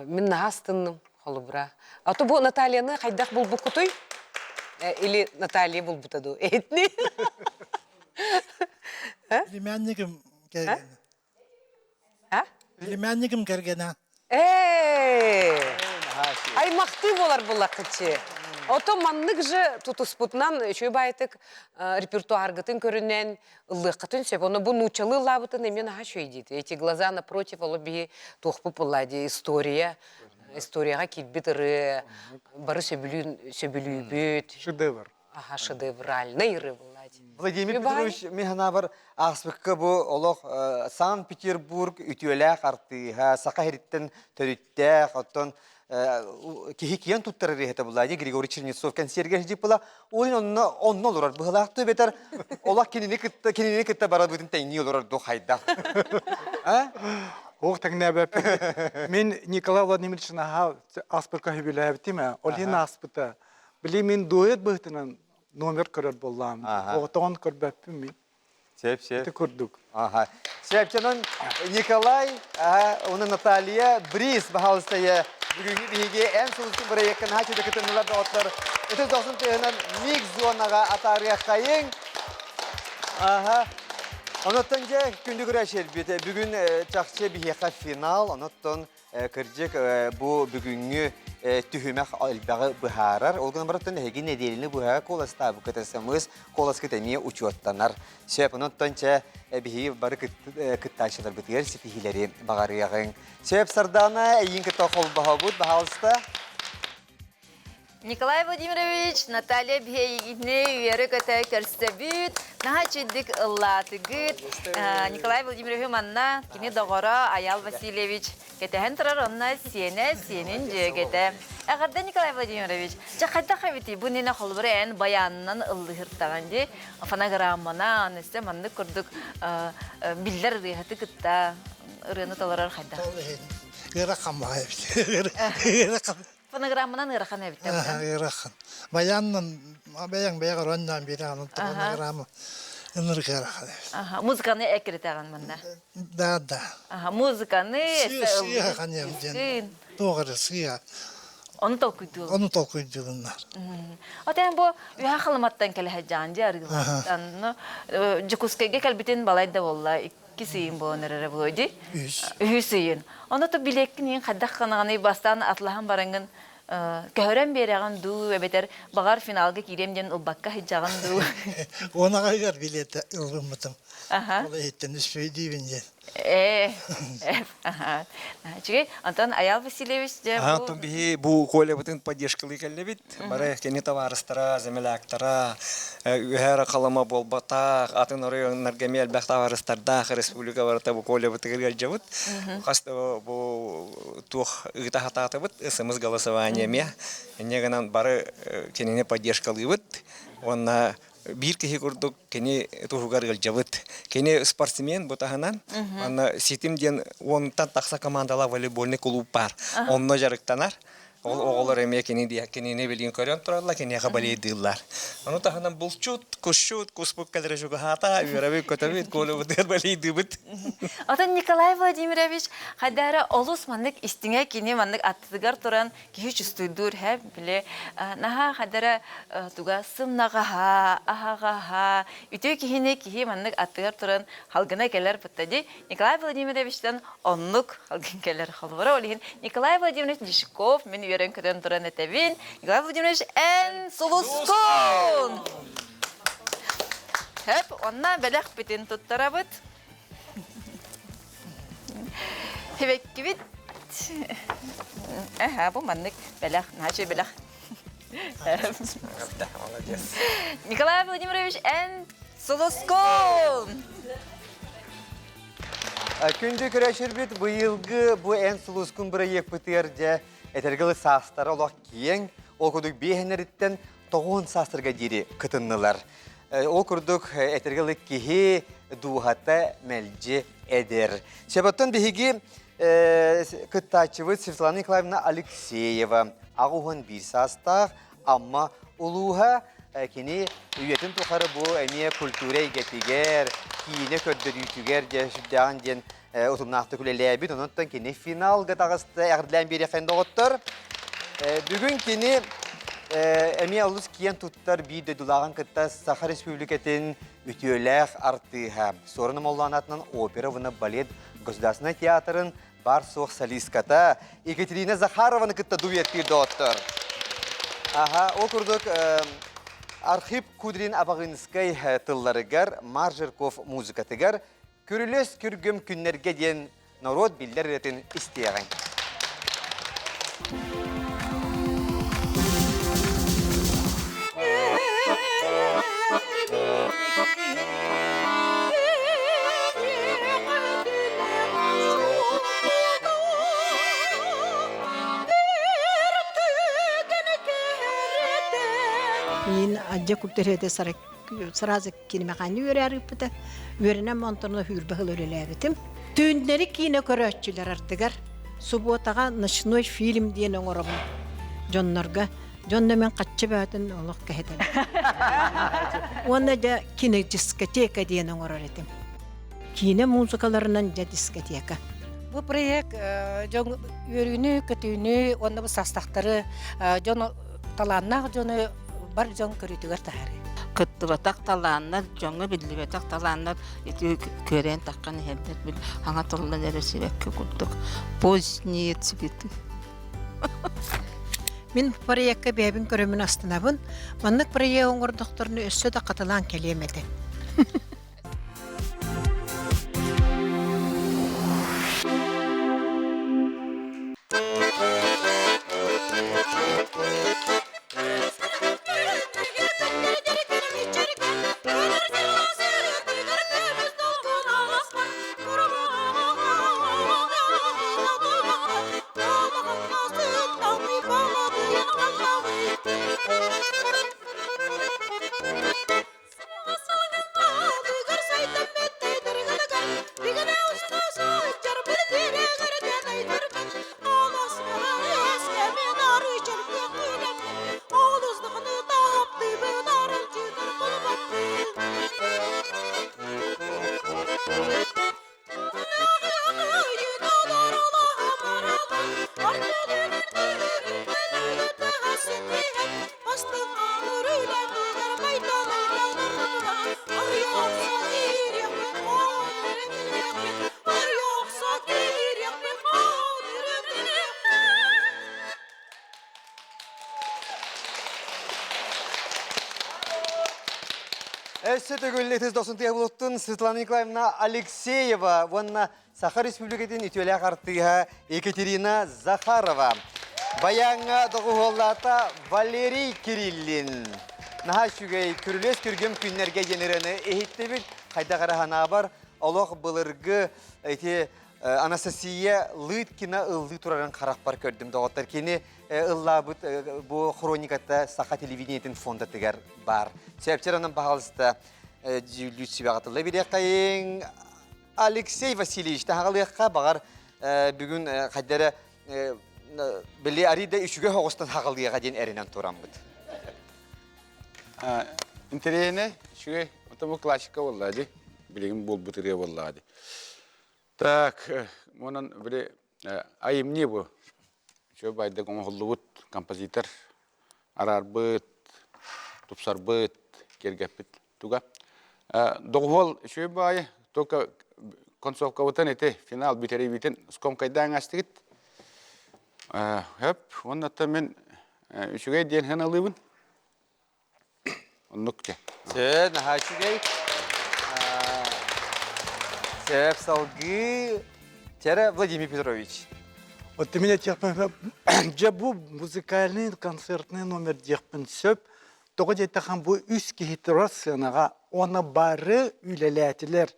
Мин наһаа астынным, холобура. А то бу Натальяны хайдах булбуккутуй? Или Наталья булбута дуу? Этни? Племяннигим кэргэнэ. А? Племяннигим кэргэнэ. Эй! Аймахтыы буолар буллаххыччы. Ото маннык же тутуспутунан үчүгэй баайтык репертуаргытын көрүнэн ыллыаххытын сөп. Ону бу нууччалыы ыллаабытын эмиэ наһаа үчүгэй диит. Эти глаза напротив, оло биһи туохпут булла дии история. Историяҕа киирбит ырыа бары сөбүлүүн сөбүлүүбүт. Шедевр. Аха, шедевральный ырыа булла дии. Владимир Петрович мин ааспыкка бу олох Санкт-Петербург үтүөлээх артыыһа, саха сириттэн төрүттээх, оттон киһи киэн туттар ырыаһыта булла Григорий Чернецов кэнсиэргэ сдьыппыла. Ол онно онно олорор быһылаах бэтэр олох кинини кытта кинини кытта барабытын тэҥнии олорор ду хайдах. Ох тэҥнээбэппин. Мин Николай Владимирович наһаа ааспыкка сөбүлээбитим ээ. Ол иһин ааспыта. Били мин дуэт быһыытынан номер көрөр буоллаам. Оҕотоҕун көрбөппүн мин. Сеп, сеп. Ити курдук. Ага. Сепчанан Николай, уонна Наталья Бриз баһаалыстайа бүгүҥҥү биһиги эн сулустун бырайыакка наһаа чөдө кытыннылар доҕоттор. Ытыс дохсун тыаһынан микс зонаҕа атаарыаххайыҥ. Аха. Онуттан дьэ күндү көрөөччүлэрбит бүгүн чахчы биһиэхэ финал, онуттан Кырдьык, бу бүгүҥҥү түһүмэх элбэҕи быһаарар. Ол гынан баран эһиги нэдиэлэни быһа куоластаабыккыт СМС куоласкыт эмиэ учуоттанар. Сөп, онон чэ биһиги бары кыттааччыларбытыгар ситиһиилэри баҕарыаҕыҥ. Сөп, Сардаана, эйиин кытта холбоһобут, баһаалыста. Николай Владимирович, Наталья биһиэйигитини үөрэ-көтө көрсөбүт, наһаа үчүгдүк ыллаатыгыт. Николай Владимирович манна кини доҕоро Аял Васильевич кэтэһэн турар, онно сиэнэ, сиэнин дьүөгэтэ. Эҕэрдэ Николай Владимирович. Дьэ хайдах эбитий бу иннинэ холобура эн баянынан ыллыһыртаҕын дии, фонограмманан, өссө маннык курдук биллэр ырыаһыты кытта ырыаны толорор хайдах? Ыарахан баҕайы эбит. Ыарахан. Фонограмманан ыарахан эбит Ыарахан. Баяннан бэйэҥ бэйэҕэр онньоон биэрэҕин онтон фонограмма ынырык ыарахан эбит. Аха, музыканы эккиритэҕин манна. Да, да. Аха, музыканы Сыыһа ханиам диэн. Туох эрэ сыыһа. Ону толкуйдуулар. Ону толкуйдуулуннар. Отен бу үһэ халыматтан кэлэ сылдьаҕын дии арыылаттан. Дьокуускайга кэлбитин балайда буолла иккис ыйын буолан эрэрэ буолуо дии. Үс. Үһүс ыйын. Ону то билиэккин иһин хайдах гынаҕыный бастаан атлаһан бараҥҥын көһөрөн биэрэҕин дуу эбэтэр баҕар финалга киириэм диэн ылбакка сылдьаҕын дуу. Уонаҕайыгар билиэтэ ылыммытым. Ол иһиттэн үспүйдүүбүн диэн. Ээ, Үчүгэй. Онтон Аял Васильевич дьэ бу... Онтон биһи бу Колябытын поддержкалыы кэллибит. Бары кини табаарыстара, земляктара, үһэр халама буолбатах, атын оройуоннарга эмиэ элбэх табаарыстардаах республика барыта бу Колябытыгар ыалдьабыт. Хас да бу туох ыыта сатаатыбыт, СМС голосование эмиэ. Инньэ гынан бары кинини поддержкалыыбыт. Уонна биир киһи курдук кини туһугар ыалдьабыт. Кини спортсмен бу таһынан. Манна Ситим диэн уонтан тахса командалаах волейбольный клуб бар. Онно дьарыктанар. Ол оҕолор эмиэ кини кинини билигин көрөн тураллар, киниэхэ балейдыыллар. Ону таһынан булчут, кусчут, куспут кэлэрэ чугаһаата, үөрэбит, көтөбүт, Колябытыгар балейдыыбыт. Отон Николай Владимирович хайдара олус маннык истиҥэ кини маннык аттытыгар туран киһи чувствуйдуур һэ били наһаа хадара туга сымнаҕаһа аһаҕаһа үтүө киһини киһи маннык аттыгар туран халгына кэлэр бытта ди Николай Владимировичтан оннук халгын кэлэр холобура ол иһин Николай Владимирович Дишков мин үөрэн көтөн туран этэбин Николай Владимирович эн сулускун! Хөп, онна бэлэхпитин туттарабыт. Хибеккибит. Эһэ, бу маннык бэлэх, наһаа бэлэх. Молодец. Николай Владимирович, эн сулускун! Күндү көрөөчүлбүт быйылгы бу эн сулускун бырайыакпытыгар дьэ этэргилы саастара олох киэҥ, ол курдук биэһэннэриттэн тоҕуон саастарга диэри кытыннылар. Ол курдук этэргилы киһи дууһата мэлдьи эдэр. Сөбөттөн биһиги кыттааччыбыт Светлана Николаевна Алексеева 81 саастаах Амма улууһа кини үйэтин тухары бу эмиэ культура эйгэтигэр, киинэ көрдөрүүтүгэр дьэ сүрдээҕин диэн утумнаахтык үлэлээбит. Онон кини финалга таҕыста эҕэрдэлээн биэриэххин доҕоттор. Бүгүн кини эмиэ олус киэн туттар биир дойдулааҕын кытта Саха Республикатын үтүөлээх артыыһа Суорун Омоллоон аатынан опера уонна балет государственнай театрын бар-суох солистката Екатерина Захарованы кытта дуэттиир доҕоттор. Аха, ол курдук Архип Кудрин Абаҕыынскай тылларыгар, Мар Жирков музыкатыгар Күрүлэс күргүм күннэргэ диэн норуот биллэр ырыатын истиэҕиҥ. Мин адьа куптерете сразу кинемехани үөрээр ыыппыта. Үөрэнэн онтон үүрбэ сыл үлэлээбитим. Түүннэри киинэ көрөөччүлэр ардыгар субуотаҕа ночной фильм диэн оҥоробун дьоннорго. Дьонно мен хаччы бөтүн олох кэһэтэбин. Уонна дьэ кинодискотека диэн оҥорор этим. Киинэ музыкаларынан дьэ дискотека. Бу проект дьон үөрүүнү, көтүүнү уонна бу састахтары дьон талааннаах дьону бар дьон көрүүтүгэр таһаарыы. Кыттыбатах талааннар, дьоҥҥо биллибэтэх талааннар ити күөрэйэн таххан иһэллэр бил хаҥа тыллан эрэ сибэкки курдук поздние цветы. Мин проекка бэйэбин көрөмүн астынабын. Маннык проект оҥордохторуна өссө да хатылаан кэлиэм этэ. Өссө төгүл ытыс дохсун тыаһыбылыттын Светлана Николаевна Алексеева уонна Саха Республикатын үтүөлээх артыыһа Екатерина Захарова. Баяҥҥа доҕуһуоллаата Валерий Кириллин. Наһаа үчүгэй күрүлүөс күргүм күннэргэ диэн ырыаны иһиттибит. Хайдах эрэ санаабар олох былыргы ити Анастасия Лыткина ыллыы турарын харахпар көрдүм доҕоттор. Кини ыллаабыт бу хрониката Саха телевидениетин фондатыгар баар. Сөпчер онон баһаалыста дьүүллүүр сүбэҕэ тылла бириэххэйиҥ. Алексей Васильевич таһаҕалыахха баҕар бүгүн хайда эрэ били арыйда үчүгэй оҕустан хаҕалыаҕа диэн эрэнэн тураммыт. Интэриэһинэй, үчүгэй. Ото бу классика буолла дии. Билигин буолбут ырыа буоллаҕа дии. Так, онон били айымньы бу. Үчүгэй байдык оҥоһуллубут композитор араарбыт, тупсарбыт, киэргэппит туга. Доҕуһуол үчүгэй баайы, только концовкабытын ити финал бүтэриибитин скомкайдаан астыгыт. Хөп, уонна мин үчүгэй диэн һын алыыбын. Оннук те. Сэ, наһаа үчүгэй. Сөп салгыы Тера Владимир Петрович. Вот ты меня дьэ бу музыкальный концертный номер диэхпин сөп. Тоҕо диэтэххин бу үс киһи турар сценаҕа уонна бары үлэлээтилэр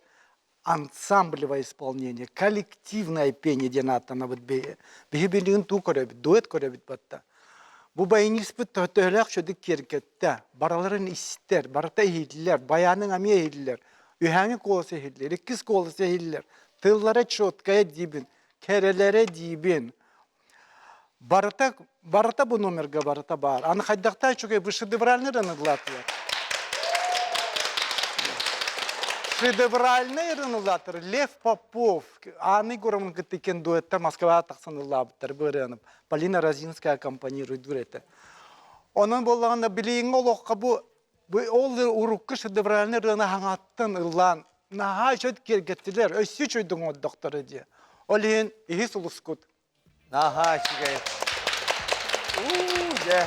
ансамблевое исполнение, коллективное пение диэн ааттанабыт биһи билигин туу көрөбүт, дуэт көрөбүт батта. Бу баяниспыт төһөлөөх чөдүк киэргэттэ, бараларын истэр, барыта иһиллэр, баяның эмиэ иһиллэр, үһээҥи куолас иһиллэр, иккис куолас иһиллэр, тыллара четкая диибин, кэрэлэрэ диибин. Барыта, барыта бу номерга барыта баар. Аны хайдахтаа үчүгэй бу шедевральный ырыныллаатылар. Шедевральный ырыныллаатыр Лев Попов, Анна Егоровна кытта иккиэн дуэттар Москваҕа тахсан ыллаабыттар бу ырыаны. Полина Розинская аккомпанирует этэ. Онон буоллаҕына билиҥҥи олоххо бу бу ол урукку шедевральный ырыаны хаҥаттан ыллаан наһаа үчүгэй киэргэттилэр, өссө үчүгэйдик оҥордохторо дии. Ол иһин иһис улускут Наһаа үчүгэй. Дьэ,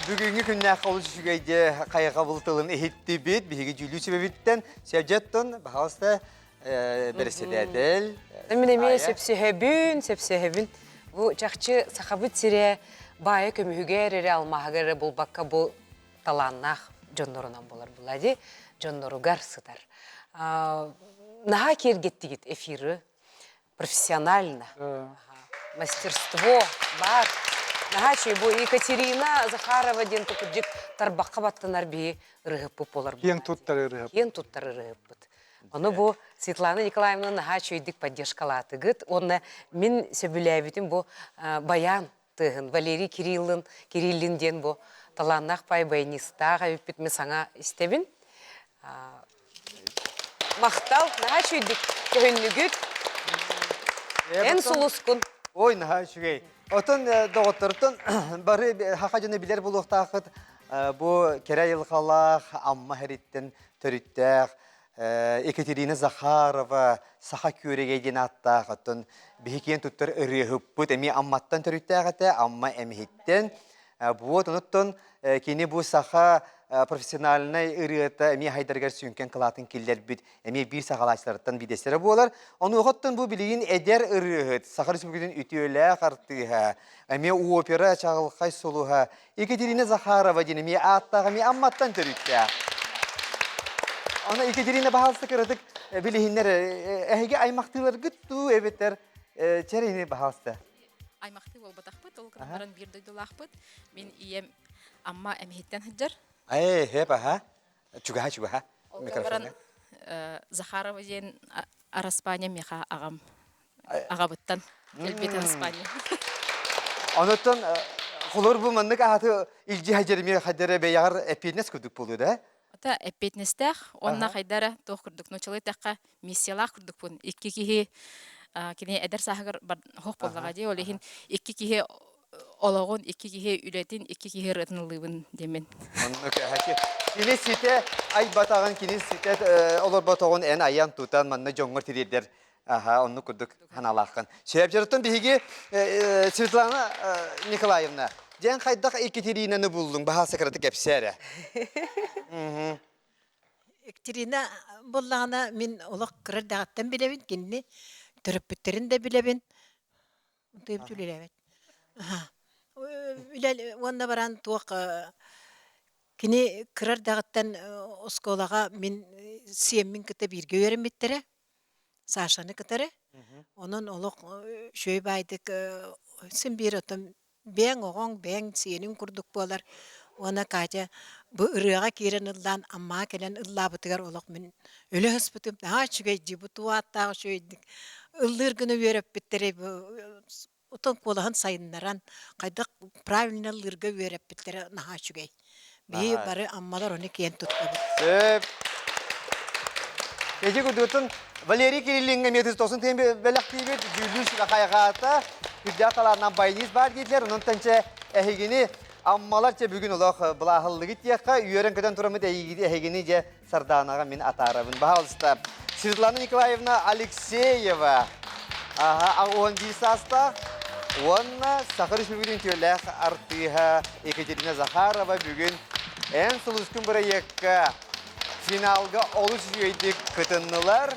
бүгүҥҥү күннээх олус үчүгэй дьэ хайҕабыл тылын иһиттибит. Биһиги дьүүллүүр сүбэбиттэн Севдьеттон, пожалуйста, бэрэссэдээтэл. Мин эмиэ сөпсөһөбүн, сөпсөһөбүн. Бу чахчы сахабыт сирэ баайа көмүһүгэр эрэ, алмааһыгар эрэ булбакка бу талааннаах дьоннорунан буолар була дии, дьонноругар сытар. Наһаа киэргэттигит эфиры, профессионально. Мастерство баар. Наһаа үчүгэй бу Екатерина Захарова диэн тукурдьук тарбахха баттанар биһи ырыһыппыт буолар. Киэн туттар ырыһыппыт. Киэн туттар ырыһыппыт. Ону бу Светлана Николаевна наһаа үчүгэйдик поддержкалаатыгыт. Уонна мин сөбүлээбитим бу баян тыаһын Валерий Кириллин, Кириллин диэн бу талааннаах пай баянистаах эбиппит мин саҥа истэбин. Махтал, наһаа үчүгэйдик көһүннүгүт. Эн сулускун. Ой, наһаа үчүгэй. Отон доҕоттортон бары хаха дьоно билэр буолуохтааххыт бу кэрэ айылҕалаах Амма һэриттэн төрүттээх Екатерина Захарова Саха күөрэгэй диэн ааттаах оттон биһи киэн туттар ырыаһыппыт эмиэ Амматтан төрүттээх этэ, Амма эмиһиттэн. Буот онуттан кини бу саха профессиональнай ырыата эмиэ хайдарыгар сүҥкэн кылаатын киллэрбит эмиэ биир саҕалааччыларыттан биирдэстэрэ буолар. Онуохаттан бу билигин эдэр ырыаһыт, Саха Республикатын үтүөлээх артыыһа, эмиэ опера чаҕылхай сулуһа Екатерина Захарова диэн эмиэ ааттаах эмиэ Амматтан төрүттээх. Аны Екатерина баһаалыста кыратык билиһиннэр эһиги аймахтыыларгыт дуу эбэтэр чэрини баһаалыста. Аймахтыы буолбатахпыт, ол гынан баран биир дойдулаахпыт. Мин ийэм Амма эмиһиттэн сылдьар. Ээ, хэп аха. Чугаһа, чугаһа. Ол баран Захарова диэн Араспаня миэхэ аҕам аҕабыттан кэлбит Араспаня. Онуттан холор бу маннык ааты илдьи хадьарымия хадьара бэйэҕэр эппиэтинэс курдук буолуо да? Ата эппиэтинэстээх уонна хайдара туох курдук нуучалыы эттэххэ миссиялаах курдукпун. Икки киһи кини эдэр сааһыгар хоһ буоллаҕа дии ол иһин икки киһи олоҕун, икки киһи үлэтин, икки киһи ырыатын ыллыыбын диэммин. Оннук кини ситэ айбатаҕын, кини ситэ олорботоҕун эн айан тутан манна дьоҥҥор тириэрдэр аха оннук курдук санаалааххын. Сөп биһиги Светлана Николаевна, дьэн хайдах Екатеринаны буллуҥ? Баһаа сакыраты кэпсээ эрэ. Екатерина буоллаҕына мин олох кыра эрдэҕиттэн билэбин, кинини төрөппүттэрин да билэбин. Тыып үлэлээбэт. Үлэ уонна баран туох кини кыра эрдэҕиттэн оскуолаҕа мин сиэммин кытта бииргэ үөрэммиттэрэ. Сашаны кытары. Онон олох үчүгэй баайдык син биир оттон бэйэҥ оҕоҥ, бэйэҥ сиэниҥ курдук буолар. Уонна Катя бу ырыаҕа киирэн ыллаан, Аммаҕа кэлэн ыллаабытыгар олох мин өлө сыспытым. Наһаа үчүгэй дии, бу туу ааттаах үчүгэйдик ыллыыр гына үөрэппиттэрэ отон куолаһын сайыннаран, хайдах правильно ыллыырга үөрэппиттэрэ наһаа үчүгэй. Биһи бары аммалар ону киэн туттабыт. Сөп. Эти кудутун Валерий Кириллиҥҥа метр тосын тыын бэлэхтиибит, дьүүллүүр сүбэ хайҕаата, үрдээх талааннаах баянист баар диэтилэр, онон тэнчэ эһигини аммалар чэ бүгүн олох былааһыллыгыт диэххэ, үөрэн-көтөн тураммыт эһигини дьэ Сардаанаҕа мин атаарабын. Баһаалыста. Светлана Николаевна Алексеева. Аха, 11 саастаах уонна Саха Республикатын үтүөлээх артыыһа Екатерина Захарова бүгүн Эн сулускун бырайыакка финалга олус үчүгэйдик кытыннылар.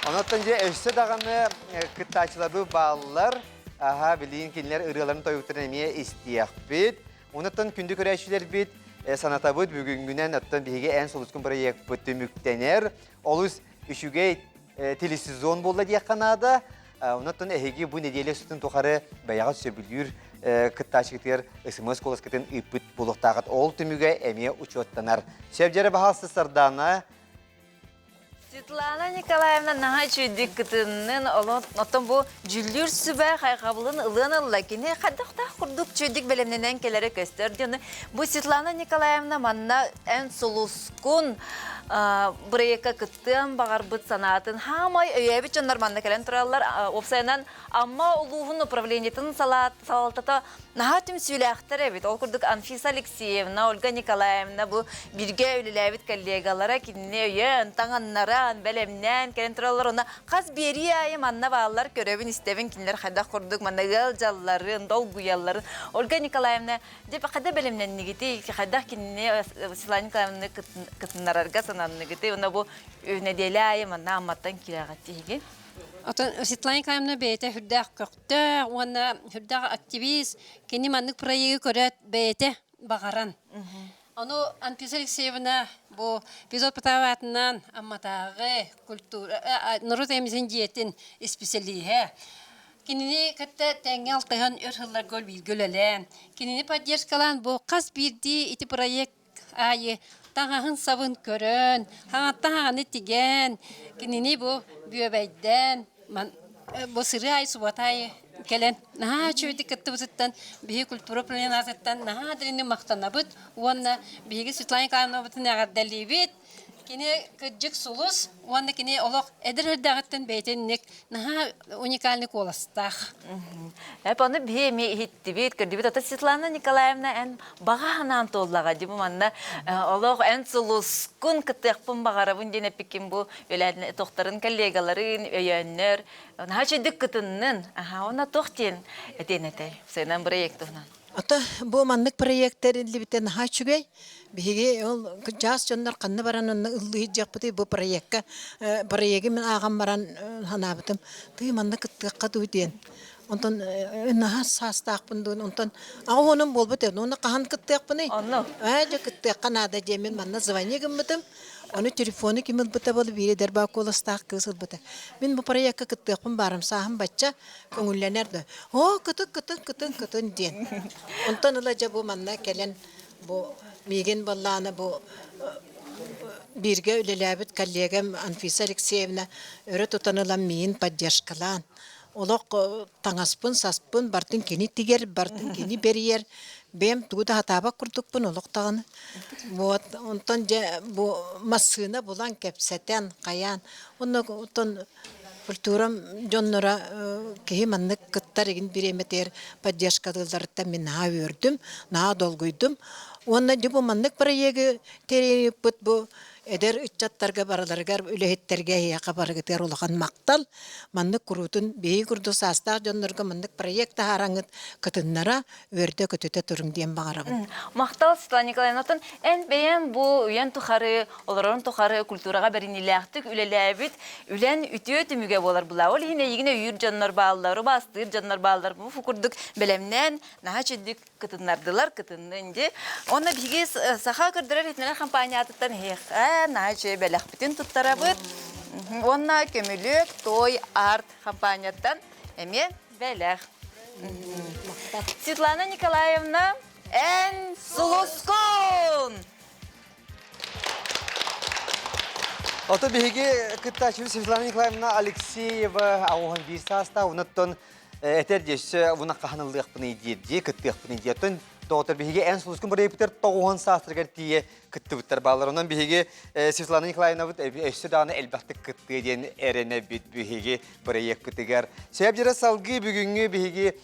Онон дьэ өссө даҕаны кыттааччыларбыт бааллар. Аха, билигин кинилэр ырыаларын тойуктарын эмиэ истиэхпит. Онон күндү көрөөччүлэрбит санатабыт бүгүҥҥүнэн оттон биһиги эн сулускун бырайыакпыт түмүктэнэр. Олус үчүгэй телесезон буолла диэххэ наада. Онон эһиги бу нэдиэлэ устатын тухары бэйэҕит сөбүлүүр кыттааччыгытыгар СМС куоласкытын ыыппыт буолуохтаахыт. Ол түмүгэ эмиэ учуоттанар. Сөп дьэрэ баһаалыста Сардаана Светлана Николаевна наһаа үчүгэйдик кытыннын, оттон бу дьүллүүр сүбэ хайҕабылын ылыан ылла. Кини хайдахтаах курдук үчүгэйдик бэлэмнэнэн кэлэрэ көстөр диэн. Бу Светлана Николаевна манна эн сулускун бырайыакка кыттыан баҕарбыт санаатын хаамай өйөөбүт дьоннор манна кэлэн тураллар. Уопсайынан Амма улууһун управлениетын салалтата наһаа түмсүүлээхтэр эбит. Ол курдук Анфиса Алексеевна, Ольга Николаевна бу бииргэ үлэлээбит коллегалара кинини өйөөн, таҥаннаран, бэлэмнээн кэлэн тураллар. Онно хас биэрии аайы манна бааллар, көрөбүн, истэбин кинилэр хайдах курдук манна ыалдьалларын, долгуйалларын. Ольга Николаевна, дьэ хайдах бэлэмнэннигитий, хайдах кинини Светлана Николаевнаны кытыннарарга сананныгытый? Онно бу нэдиэлэ аайы манна Амматтан киирэҕит тиһигин. Оттон Светлана Николаевна бэйэтэ сүрдээх көхтөөх уонна сүрдээх активист. Кини маннык проегы көрөөт бэйэтэ баҕаран. Ону Анфиса Алексеевна бу Пизот Потапов аатынан Амматааҕы культура норуот эмисин дьиэтин исписэлииһэ. Кинини кытта тэҥҥэ алтыһан өр сылларга бииргэ үлэлээн, кинини поддержкалаан бу хас биирдии ити проект аайы таҥаһын-сабын көрөн, хаҥаттан хаҥаны тигэн, кинини бу бүөбэйдээн, бу сырыы аайы субуота аайы кэлэн наһаа үчүгэйдик кыттыбытыттан биһиги культура управлениетыттан наһаа дириҥник махтанабыт уонна биһиги Светлана Николаевнабытын эҕэрдэлиибит. Кини кырдьык сулус уонна кини олох эдэр эрдэҕиттэн бэйэтинник наһаа уникальный куоластаах. Эп аны биһи эмиэ иһиттибит, көрдүбүт. Ата Светлана Николаевна эн баҕа санаан туоллаҕа дии бу манна олох эн сулускун кыттыахпын баҕарабын диэн эппиккин бу үлээн тохтарын коллегаларын өйөөннөр наһаа үчүгдүк кытыннын. Аха, уонна туох диэн этиэн этэй? Сыанан проект туһунан. Ата бу маннык проект тэриллибитэ наһаа үчүгэй. Биһиги ол кырдьаҕас дьоннор ханна баран онно ыллыы сылдьыахпытый бу проекка проегы мин ааҕан баран санаабытым тыы манна кыттыахха дуу диэн. Онтон наһаа саастаахпын дуун онтон аҕа уонум буолбут ээ уонна хаһан кыттыахпыный? Ээ дьэ кыттыахха наада диэммин манна звонить гыммытым. Ону телефону ким ылбыта буолла биир эдэр баа куоластаах кыыс ылбыта. Мин бу проекка кыттыахпын баарым сааһым бачча көҥүллэнэр да оо кытын кытын кытын кытын диэн. Онтон ыла дьэ бу манна кэлэн Бу миигин буоллаҕына бу бииргэ үлэлээбит коллегам Анфиса Алексеевна өрө тутан ылан миигин поддержкалаан олох таҥаспын, саспын бартын кини тигэр, бартын кини бэрийэр. Бэйэм тугу да сатаабат курдукпун олох даҕаны. Вот онтон дьэ бу массыына булан кэпсэтэн, хайаан онно оттон культурам дьонноро киһи маннык кыттар игин бириэмэтигэр поддержкалыылларыттан мин наһаа үөрдүм, наһаа долгуйдум. Уонна дьэ бу маннык проегы тэрийбит бу эдэр ыччаттарга барыларыгар үлэһиттэргэ эһиэхэ барыгытыгар улахан махтал. Маннык куруутун биһиги курдук саастаах дьоннорго маннык проект таһаараҥҥыт кытыннара, үөрдэ-көтүтэ туруҥ диэн баҕарабын. Махтал, Светлана Николаевна. Оттон эн бэйэҥ бу үйэн тухары, олорорун тухары культураҕа бэриниилээхтик үлэлээбит үлэн үтүө түмүгэ буолар булаа. Ол иһин эйигин өйүүр дьоннор бааллар, убаастыыр дьоннор бааллар. Бу курдук бэлэмнээн, наһаа үчүгдүк кытыннардылар, кытыннын дии. Онно биһиги Саха көрдөрөр иһитиннэрэр компаниятыттан эһиэхэ наһаа үчүгэй бэлэхпитин туттарабыт. Уонна Көмүлүөк Той Арт компанияттан эмиэ бэлэх. Светлана Николаевна, эн сулускун! Ото биһиги кыттааччыбыт Светлана Николаевна Алексеева ауһан биир саастаах, онуттан этэр дьэссө уна хаһаныллыахпыный диир дии, кыттыахпыный дии. Оттон доҕоттор биһиги эн сулускун бырайыппытар тоҕуһан саастарыгар тиийэ кыттыбыттар бааллар. Онон биһиги Светлана Николаевнабыт өссө даҕаны элбэхтик кыттыа диэн эрэнэбит биһиги бырайыакпытыгар. Сөп дьэрэ салгыы бүгүҥҥү биһиги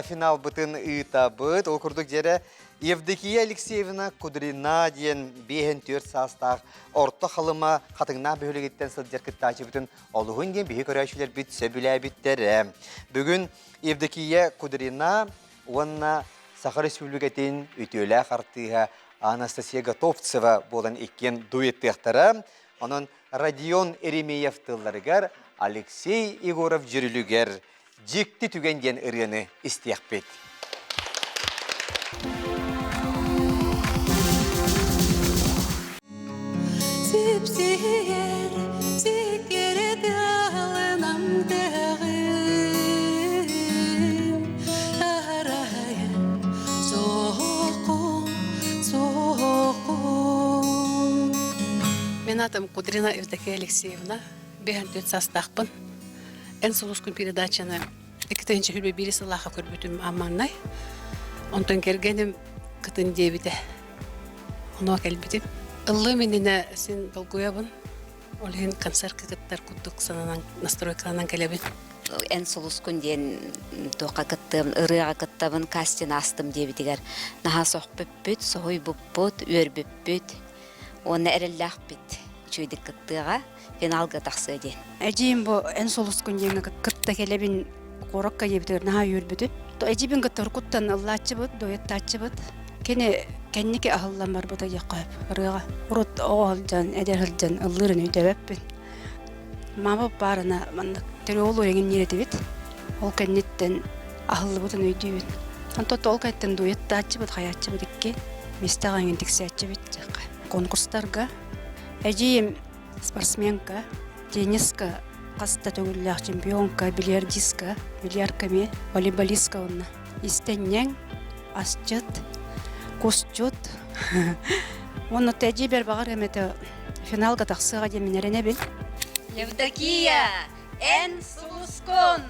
финалбытын ыытабыт. Ол курдук дьэрэ Евдокия Алексеевна Кудрина диэн 54 саастаах Орто Халыма Хатыҥнаах бөһүөлэгиттэн сылдьар кыттааччыбытын олуһун диэн биһи көрөөччүлэрбит сөбүлээбиттэрэ. Бүгүн Евдокия Кудрина уонна Саха Республикатын үтүөлээх артыыһа Анастасия Готовцева буолан иккиэн дуэттыахтара. Онон Родион Еремеев тылларыгар, Алексей Егоров дьүрүлүгэр Дьикти түгэн диэн ырыаны истиэхпит. Сипсиэр, сиккири тыалынан тыаҕын, Арайын соққун, соққун. Мин атым Кудрина Евдокия Алексеевна, 54 саастаахпын. Эн сулускун передачаны 2021 сыллаахха көрбүтүм амманнай. Онтон кэргэним кытын диэбитэ. Онуо кэлбитим. Ыллыым иннинэ син долгуйабын. Ол иһин концертка кыттар курдук сананан, настройкаланан кэлэбин. Эн сулускун диэн туохха кыттыам, ырыаҕа кыттабын, кастинг аастым диэбитигэр наһаа сохпүппүт, соһуйбуппут, үөрбүппүт уонна эрэллээхпит үчүгэйдик кыттыаҕа. финалга тахсыа диэн. Эдьиийим бу эн сулускун диэҥҥэ кытта кэлэбин куоракка диэбитигэр наһаа үөрбүтүм. Эдьиийбин кытта уруккуттан ыллааччыбыт, дуэттааччыбыт. Кини кэнники аһыллан барбыта диэххэ сөп ырыаҕа. Урут оҕо сылдьан, эдэр сылдьан ыллыырын өйдөөбөппүн. Мама баарына маннык төрүөҕүл эҥинниир этибит. Ол кэнниттэн аһыллыбытын өйдүүбүн. Онтон ол кэнниттэн дуэттааччыбыт, хайааччыбыт икки миэстэҕэ эҥин тиксээччибит диэххэ. Конкурстарга Эдьиийим спортсменка, тенниска хас да төгүллээх чемпионка, бильярдистка, бильярдка эмиэ, волейболистка уонна истэнньэҥ, асчыт, кусчут. Уонна эдьиийбэр баҕар эмэтэ финалга тахсыаҕа диэн мин эрэнэбин. Евдокия, эн сулускун!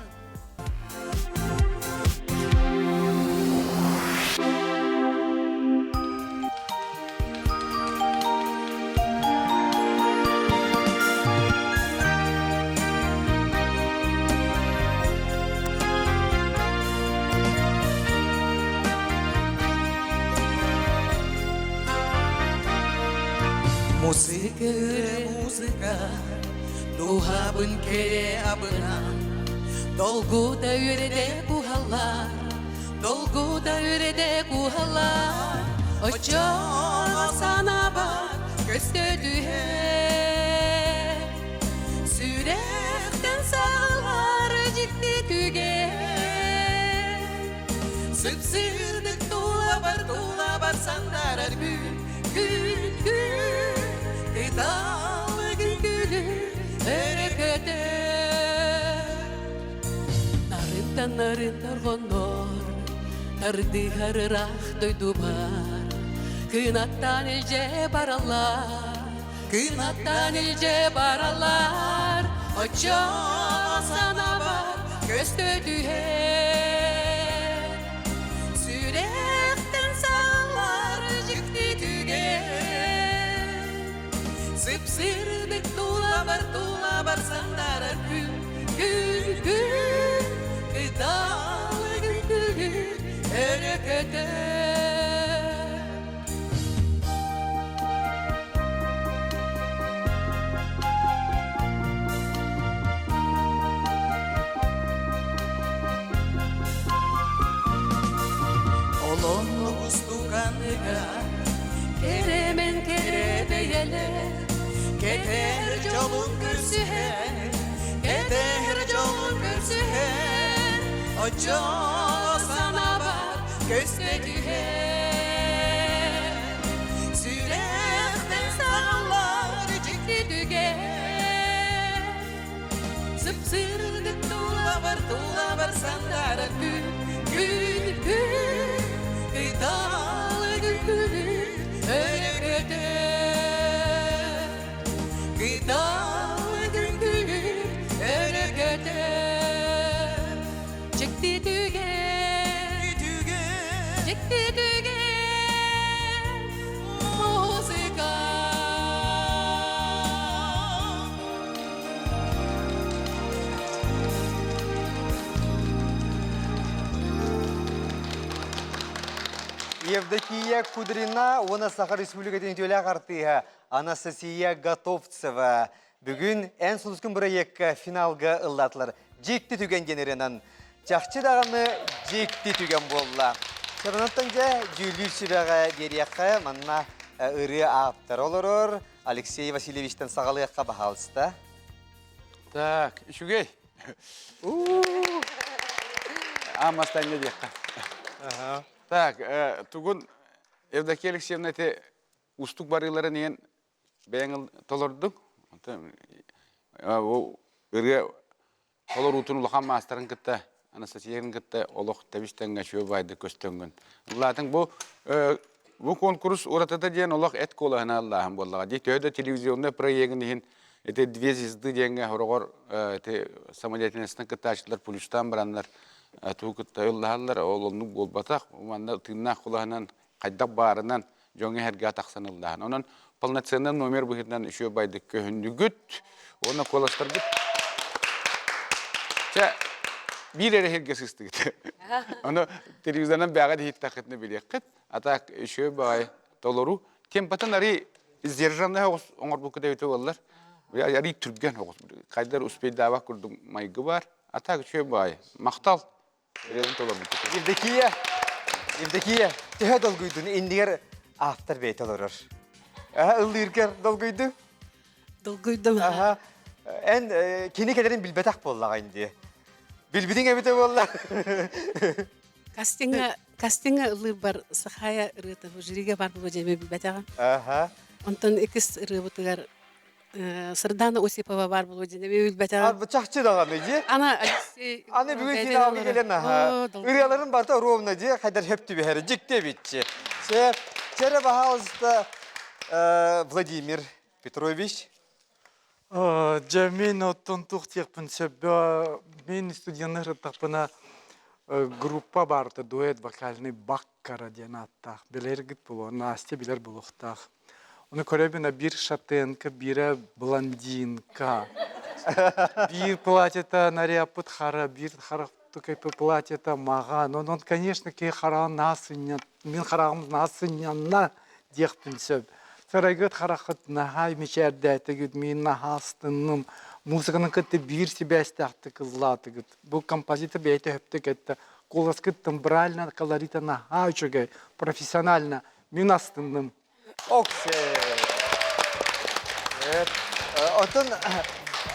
Музыка ыры музыка, дууһабын кэрэ абынан Долгута үөрэтэ куһаллар, долгута үөрэтэ куһаллар, Оччоҕо санаабар көстө түһэр. Сүрэхтэн саҕалар дьикти түгэн. Сыпсырдык тулабар тулабар сандарар күн, күн, күн, Кыталыгын күлү өрө көтөр. Нарынтан нарын торҕоннор, тардыһар ыраах дойдубар, Кынаттан илдьэ бараллар, кынаттан илдьэ бараллар, Оччо санаабар көстө түһэр. Сүрэхтэн саалар дьикти түгэн, Сып-сырдык тулабар тулабар сандарар күн, күн, күн, Кыталыгын күлү өрө көтөр. Олоннук устуканыга Кэрэмен кэрэ бэйэлэр Кэтэр дьолун көрсүһэн Кэтэр дьолун көрсүһэн Оччо санаабар көстө түһэр Сүрэхтэн саҕаллар дьикти түгэн Сып-сырдык тулабар тулабар сандара күн күн күн Кыталы күн күнү өрө көтөр Кыталы күн күнү өрө көтөр Дьикти түгэн Дьикти түгэн Музыка Евдокия Кудрина уонна Саха Республикатын үтүөлээх артыыһа Анастасия Готовцева бүгүн Эн сулускун бырайыакка финалга ыллаатылар. Дьикти түгэн диэн ырыанан чахчы даҕаны дьикти түгэн буолла. Саранаттан дьэ дьүүллүүр сүбэҕэ биэриэххэ манна ырыа ааптара олорор Алексей Васильевичтан саҕалыахха баһаалыста. Так, үчүгэй. Аамастанньа диэххэ. Так, тугун Евдокия Алексеевна ити устук барыыларын иһин бэйэҥ толордуҥ. Ол ырыа толоруутун улахан маастарын кытта Анастасияны кытта олох тэбис-тэҥҥэ үчүгэй баайдык көстөҥҥүн ыллаатыҥ. Бу бу конкурс уратыта диэн олох эт куолаһына ыллааһын буоллаҕа дии. Төһө да телевизионнай проегын иһин ити две звезды диэҥҥэ хороҕор ити самодеятельностан кыттааччылар плюстаан бараннар тугу кытта ыллаһаллар. Ол оннук буолбатах. Манна тыыннаах кулаһынан хайдах баарынан дьоҥҥо эһэргэ тахсан ыллаһан. Онон полноценный номер быһыытынан үчүгэй байдык көһүннүгүт уонна куоластаргыт. Чэ, биир эрэ иһиргэ сыстыгыт. Ону телевизорынан бэҕэ иһиттэххитинэ билиэххит. А так үчүгэй баҕайы толору. Темпатын арый сдержанный оҕус оҥорбукка да эбитэ буоллар. Арый түргэн оҕус. Хайдар успейдаабат курдук майгы бар. А так үчүгэй баҕайы. Махтал. Евдокия, Евдокия, төһө долгуйдун иннигэр автор бэйэтэ олорор. Аха, ыллыыргар долгуйду? Долгуйдум. Аха, эн кини кэлэрин билбэтэх буоллаҕа инди. Билбитиҥ эбитэ буолла. Кастинга, кастинга ыллыырбар Сахая ырыата жюриге бар буолуо диэн билбэтэҕим. Аха. Онтон иккис ырыабытыгар Сардана Осипова баар буолуо диэн эбии билбэтэҕим. Бу чахчы даҕаны дии. Ана Алексей Аны бүгүн финалга кэлэн аха. Ырыаларын барыта ровно дии хайдар хөп түбэһэр дьикти эбитчи. Чэ, чэрэ баһаалыста Владимир Петрович. Дьэ мин оттон туох диэхпин сөбө мин студеннар ырыттахпына группа баарта дуэт вокальный баккара диэн ааттаах билэргит буолуо Настя билэр буолуохтаах Ону көрөбүн, биир шатенка, биирэ блондинка. Биир платьета наряппыт хара, биир харах платьета маҕан. Онон, конечно, киһи хараҕын наһаа сынньан, мин хараҕым наһаа сынньанна диэхпин сөп. Сарайгыт хараххыт наһаа мичээрдээтигит, мин наһаа астынным. Музыканы кытта биир сибээстээхтик ыллаатыгыт. Бу композитор бэйэтэ өптө кэтте. Куоласкыт тембрально, колорита наһаа үчүгэй, профессионально. Мин астынным. Оксе. Оттон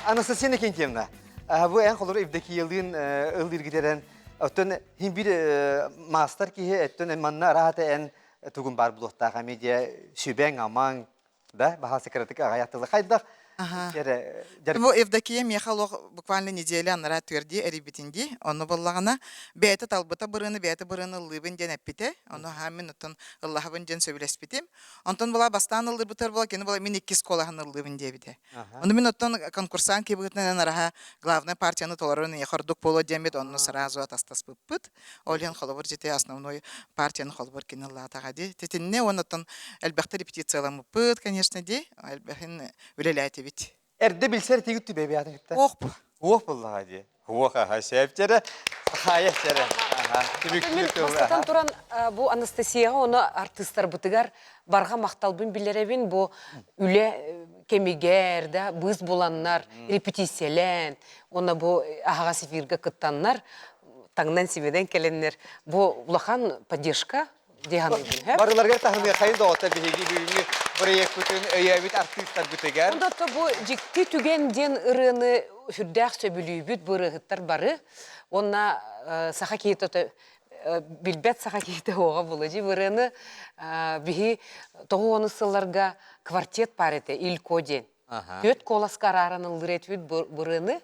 Анастасия Никентьевна, бу эн холору Евдокиялыын ыллыыргыт оттон хин бир маастар киһи эттен манна араата эн тугун бар булуохтаах медиа сүбэҥ амаҥ да баха секретик аҕай тылы хайдах Бу Евдокия миэхэ олох буквально неделя анараа түөрдии эрийбитин дии. Ону буллаҕына бэйэтэ талбыта бырыыны бэйэтэ бырыыны ыллыыбын диэн эппитэ. Ону аһаа мин оттон ыллаһабын диэн сөбүлэспитим. Онтон була бастаан ыллыырбытыгар була кини була мин иккис куолаһын ыллыыбын диэбитэ. Ону мин оттон конкурсант киһи быһыытынан араһа главная партияны толорон эйиэхэ ордук буолуо диэммит онно сразу атастаспыппыт. Ол иһин холобур дьити основной партияны холобур кини ыллаатаҕа дии. Титиннэ уонна оттон элбэхтэ репетицияламмыппыт, конечно дии. Элбэхин үлэлээтибит. Эрдэ билсэр тигит түбэ бэйэтин кытта. Ох бу. Уох буллаҕа дии. Уох аха сээпчэрэ. Хаайа сэрэ. Аха. Мин бастатан туран бу Анастасияҕа ону артыыстарбытыгар барҕа махталбын билэрэбин бу үлэ кэмигэр да быыс буланнар репетициялээн уонна бу аһаҕас эфиргэ кыттаннар таҥнан симэнэн кэлэннэр бу улахан поддержка дии саныыбын. Барыларыгар таһыныахайын доҕоттор биһиги бүгүҥҥү бырайыакпытын өйөөбүт артыыстарбытыгар. Онто бу дьикти түгэн диэн ырыаны сүрдээх сөбүлүүбүт бу ырыаһыттар бары. Уонна саха киһитэ билбэт саха киһитэ уоҕа буолуо дии. Бу ырыаны биһи тоҕус сылларга квартет баар этэ Илько диэн. Түөрт куоласка арааран ыллыыр этибит бу ырыаны.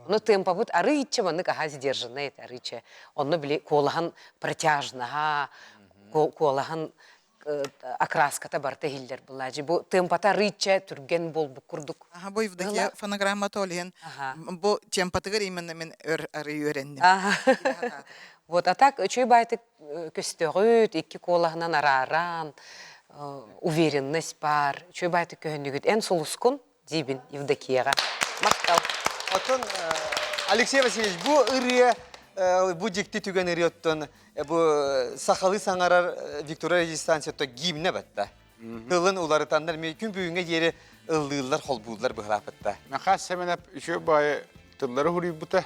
Ону темпабыт арыычча маннык аһаа сдержанный этэ арыычча. Онно били куолаһын протяжнаһа, куолаһын окраската барыта иһиллэр былаажы. Бу темпата арыычча түргэн буолбут курдук. Аха, бу Евдокия фонограммата ол иһин бу темпатыгар именно мин өр арый үөрэнним. Вот, а так үчүгэй баайтык көстөҕүт, икки куолаһынан арааран, уверенность баар. Үчүгэй баайтык көһүннүгүт. Эн сулускун диибин Евдокияҕа. Махтал. Оттон Алексей Васильевич, бу ырыа, бу дьикти түгэн ырыа оттон бу сахалыы саҥарар Виктория радиостанцията гимнэ батта. Тылын уларытаннар күн бүгүҥҥэ диэри ыллыыллар, холбууллар быһылаапытта. Махас Семенов үчүгэй баайы тыллары хуруйбута.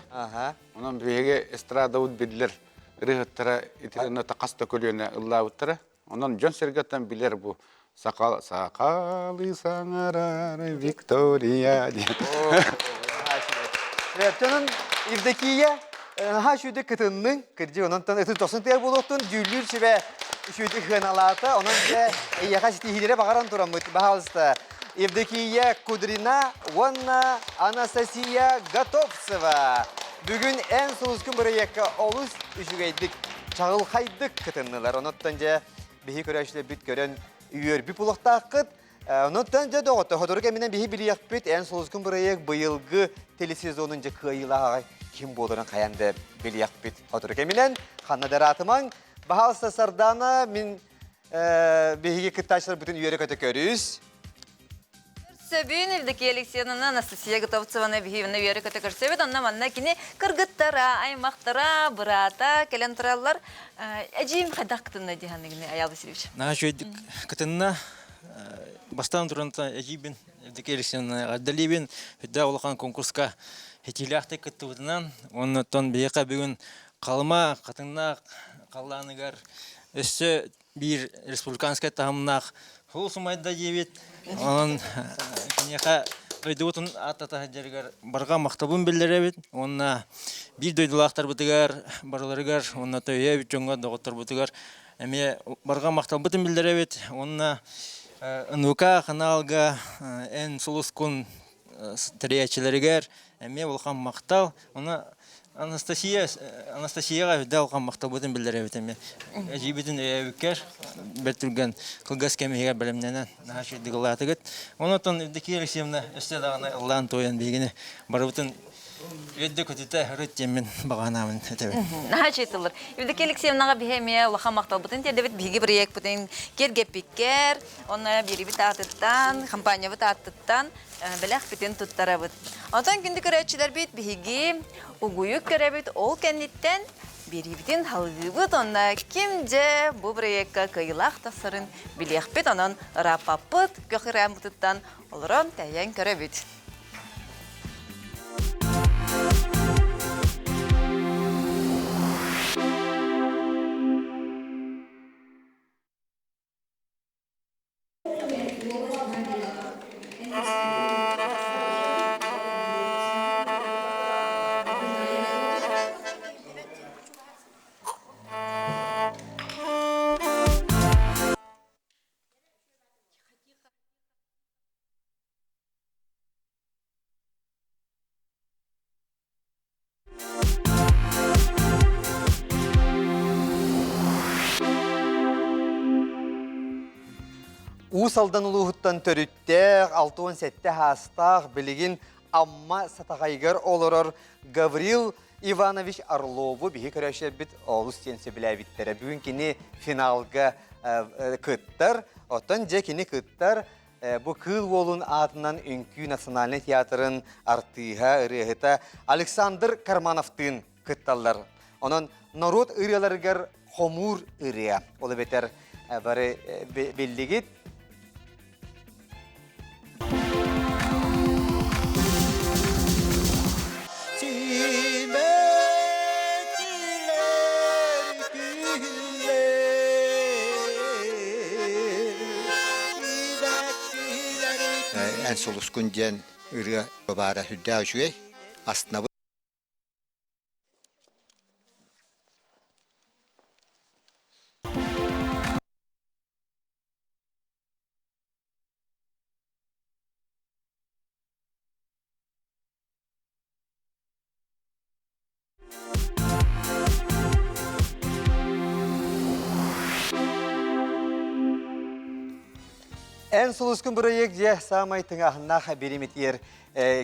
Онон биһиги эстрадабыт биллэр ырыаһыттара итиннэ хас да көлүөнэ ыллаабыттара. Онон дьон-сэргэттэн билэр бу сакал сакалы саҥарар Виктория диэн. Онон Евдокия наһаа үчүгүйдүк кытынныҥ. Кырдьык, онон ытын тохсун тыа буолуохтун дьүүллүүр сүбэ үчүгүйдүк сыаналаата. Онон дьэ эйиэхэ ситиһиилэри баҕаран тураммыт, баһаалыста. Евдокия Кудрина уонна Анастасия Готовцева. Бүгүн эн сулускун бырайыакка олус үчүгэйдик, чаҕылхайдык кытыннылар. Онуттан дьэ биһи көрөөччүлэрбит көрөн үөрбүт буолуохтааххыт. Онуттан дьэ доҕотто, сотору кэминэн биһи билиэхпит эн сулускун бырайыак быйылгы телесезонун дьэ кыайыылааҕа ким буоларын хайан да билиэхпит. Сотору кэминэн ханна да ыраатымаҥ. Баһаалыста Сардана, мин биһиги кыттааччыларбытын үөрэ-көтө көрүс. Көрсөбүн Евдокия Алексеевна, Анастасия Готовцеваны биһиги үөрэ-көтө көрсөбүт. Онно манна кини кыргыттара, аймахтара, быраата кэлэн тураллар. Эдьиим хайдах кытынна диһаныгыны Аял Васильевич? Наһаа үчүгэйдик кытынна. Бастаан туран эдьиийбин Евдокия Алексеевна Ардалиевин үрдээх улахан конкурска этиилээхтик кыттыбытынан, оннуттан биһиэхэ бүгүн Халыма хатыҥнаах халлааныгар өссө биир республиканскай таһымнаах Хул сумайда диэбит. Онон киниэхэ дойдубутун ааттата сылдьарыгар барҕа махталбын биллэрэбит уонна биир дойдулаахтарбытыгар барыларыгар уонна төһө эбит дьоҥҥо доҕотторбутугар эмиэ барҕа махталбытын биллэрэбит уонна НВК ханаалга эн сулускун тэрийээччилэригэр эмиэ улахан махтал. Уонна Анастасия Анастасияҕа үрдэ улахан махталбытын биллэрэбит эмиэ. Эдьиийбитин өйөөбүккэр бэрт түргэн кылгас кэм иһигэр бэлэмнэнэн наһаа үчүгэйдик ыллаатыгыт. Онон Евдокия Алексеевна өссө даҕаны ыллаан туойан биһигини барыбытын үөрдэ көтүтэ ырыт диэммин баҕанаабын этэбин. Наһаа үчүгэй Евдокия Алексеевнаҕа биһи эмиэ улахан махталбытын тиэрдэбит. Биһиги бырайыакпытын киэргэппиккэр, онно биэрибит аатыттан, компаниябыт аатыттан бэлэхпитин туттарабыт. Онтон күндү көрөөччүлэрбит биһиги угуйук көрөбүт, ол кэнниттэн биэриибитин халыыбыт, онно ким дьэ бу проекка кыайыылаах тахсарын билиэхпит, онон ырааппаппыт, көх ырааммытыттан олорон тэйэн көрөбүт. Уус Алдан улууһуттан төрүттээх, 67 саастаах, билигин Амма Сатаҕайыгар олорор Гаврил Иванович Орлову биһи көрөөччүлэрбит олус диэн сөбүлээбиттэрэ. Бүгүн кини финалга кыттар. Оттон дьэ кини кыттар Бу Кыыл Уолун аатынан Үҥкүү национальнай театрын артыыһа, ырыаһыта Александр Кармановтыын кытталлар. Онон норуот ырыаларыгар хомуур ырыа. Ол эбэтэр бары биллигит. Эн сулускун диэн ырыа баара сүрдээх үчүгэй, астынабын. Эн сулускун бырайыак дьиэ саамай тыҥааһыннаах биримитиэр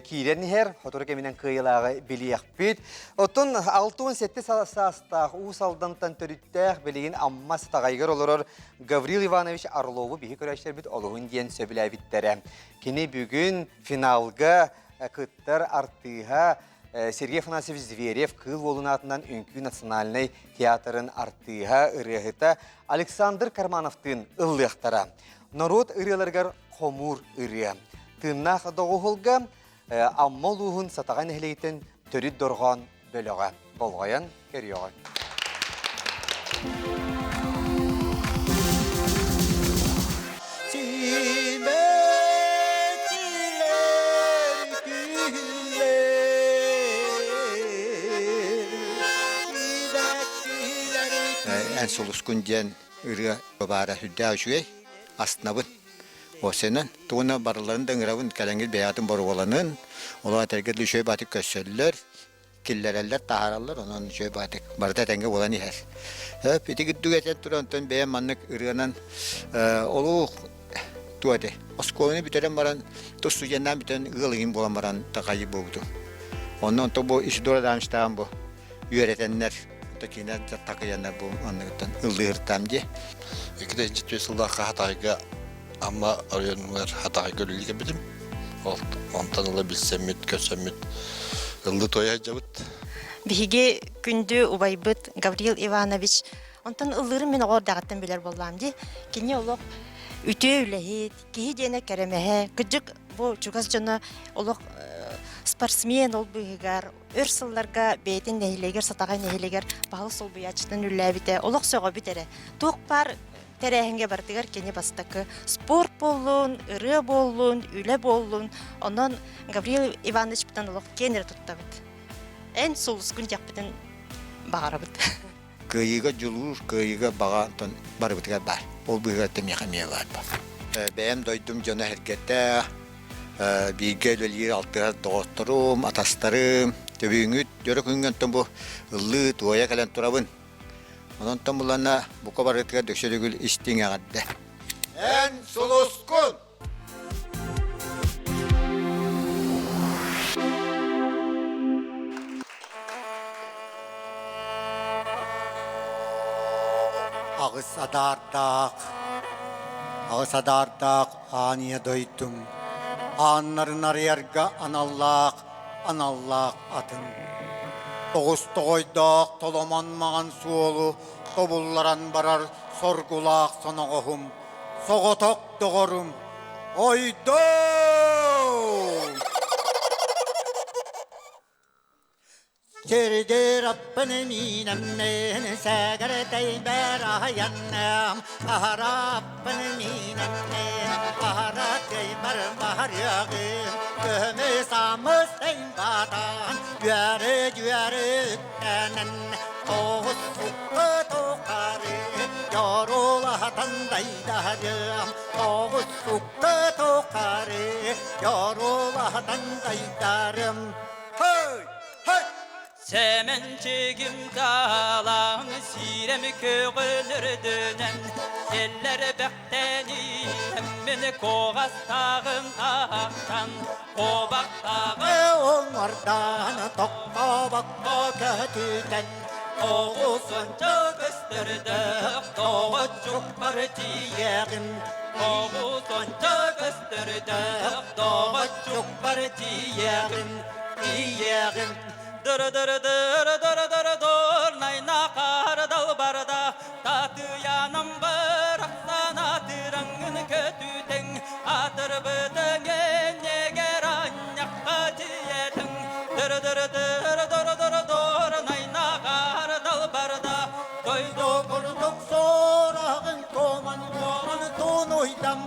киирэн иһэр, сотору кэминэн кыайыылааҕы билиэхпит. Оттон 67 саастаах Уус Алдантан төрүттээх билигин Амма Сатаҕайыгар олорор Гаврил Иванович Орлову биһи көрөөччүлэрбит олуһун диэн сөбүлээбиттэрэ. Кини бүгүн финалга кыттар артыыһа Сергей Афанасьевич Зверев Кыыл Уолун аатынан Үҥкүү национальнай театрын артыыһа, ырыаһыта Александр Кармановтыын ыллыахтара. Норуот ырыаларыгар хомуур ырыа. Тыыннаах доҕуһулга Амма улууһун Сатаҕа нэһилиэгиттэн төрүт дорҕоон бөлөҕө болҕойон көрүөҕүҥ. Эн сулускун диэн ырыа баара сүрдээх үчүгэй, астынабын. Осенан тугуна барыларын да ыҥырабын, кэлэҥҥит бэйэҕитин боруобаланын, олох этэргэ дылы үчүгэй баатык көрсөллөр, киллэрэллэр, таһаараллар, онон үчүгэй баатык барыта этэҥҥэ буолан иһэр. Өп, ити курдук этэн туран, онтон бэйэм маннык ырыанан олук туох этэй, оскуоланы бүтэрэн баран, тус студеннаан бүтэн ыал игин буолан баран такайыы буолбутум. Онно онто бу Исидор Адамовичтаан бу үөрэтэннэр, такина такыйаннар бу анныгыттан ыллыыртаам дии. 2004 сыллаахха Хатаайга Амма оройуонугар Хатаайга үлэлии кэлбитим. Ол онтон ыла билсэммит, көрсөммүт ыллы туойа сылдьабыт. Биһиги күндү убайбыт Гаврил Иванович онтон ыллыырын мин оҕо эрдэҕиттэн билэр буоллаам дии. Кини олох үтүө үлэһит, киһи диэнэ кэрэмэһэ, кырдьык бу чугас дьоно олох спортсмен ол быыһыгар өр сылларга бэйэтин нэһилиэгэр, Сатаҕай нэһилиэгэр баһылык солбуйааччытынан үлэлээбитэ. Олох сөҕөбүт эрэ. Туох баар тэрээһиҥҥэ барытыгар кини бастакы спорт буоллун, ырыа буоллун, үлэ буоллун. Онон Гаврил Ивановичпытан олох киэн эрэ туттабыт. Эн сулускун диэхпитин баҕарабыт. Кыайыыга дьулуур, кыайыыга баҕа онтон барыбытыгар баар. Ол быыһыгар миэхэ эмиэ баар. Бэйэм дойдум дьоно эргэтэ, бииргэ үлэлиир алтыһар доҕотторум, атастарым, төбүүҥүт дьоро күҥҥэ онтон бу ыллыы, туойа кэлэн турабын. Онон булана бука барытыгар дөксө төгүл истиҥ эҕэрдэ. Эн сулускун! Аҕыс адаардаах, аҕыс адаардаах аан ийэ дойдум, ааннарын арыйарга аналлаах аналлаах атын. Тоҕус тоҕойдоох толомон маҥан суолу тобулларан барар соргулаах соноҕоһум, соҕотох доҕорум, ойдоо! Сирдир аппын миинэммин сэгэртэйбэр аһаянным аһараппын миинэммин аһаратыйбар баһарыаҕым көмүс амыс батан үөрү үөрү үктэнэн тоҕус сукка тухары дьорулаһатан дайдарыам тоҕус сукка тухары дьорулаһатан дайдарым. Hey! Hey! Сэмэнчигим таалаң сирэм көҕүлүрдүнэн Эллэр бэхтэнием мин куоҕастааҕын аахтан Куобахтааҕы оҥордаан тохтобокко көтүтэн Тоҕусунча көстөрдөөх тоҕоччукпар тиийэҕин Тоҕусунча көстөрдөөх тоҕоччукпар тиийэҕин тиийэҕин Дыр-дыр-дыр-дыр-дыр-дыр найна хардал барда Татыянам барахсан атыраңын көтүтең Атырбытың эннегер анньаққа тиетің Дыр-дыр-дыр-дыр-дыр-дыр найна хардал барда Дойду курдук сорағын томан коман тонуйдам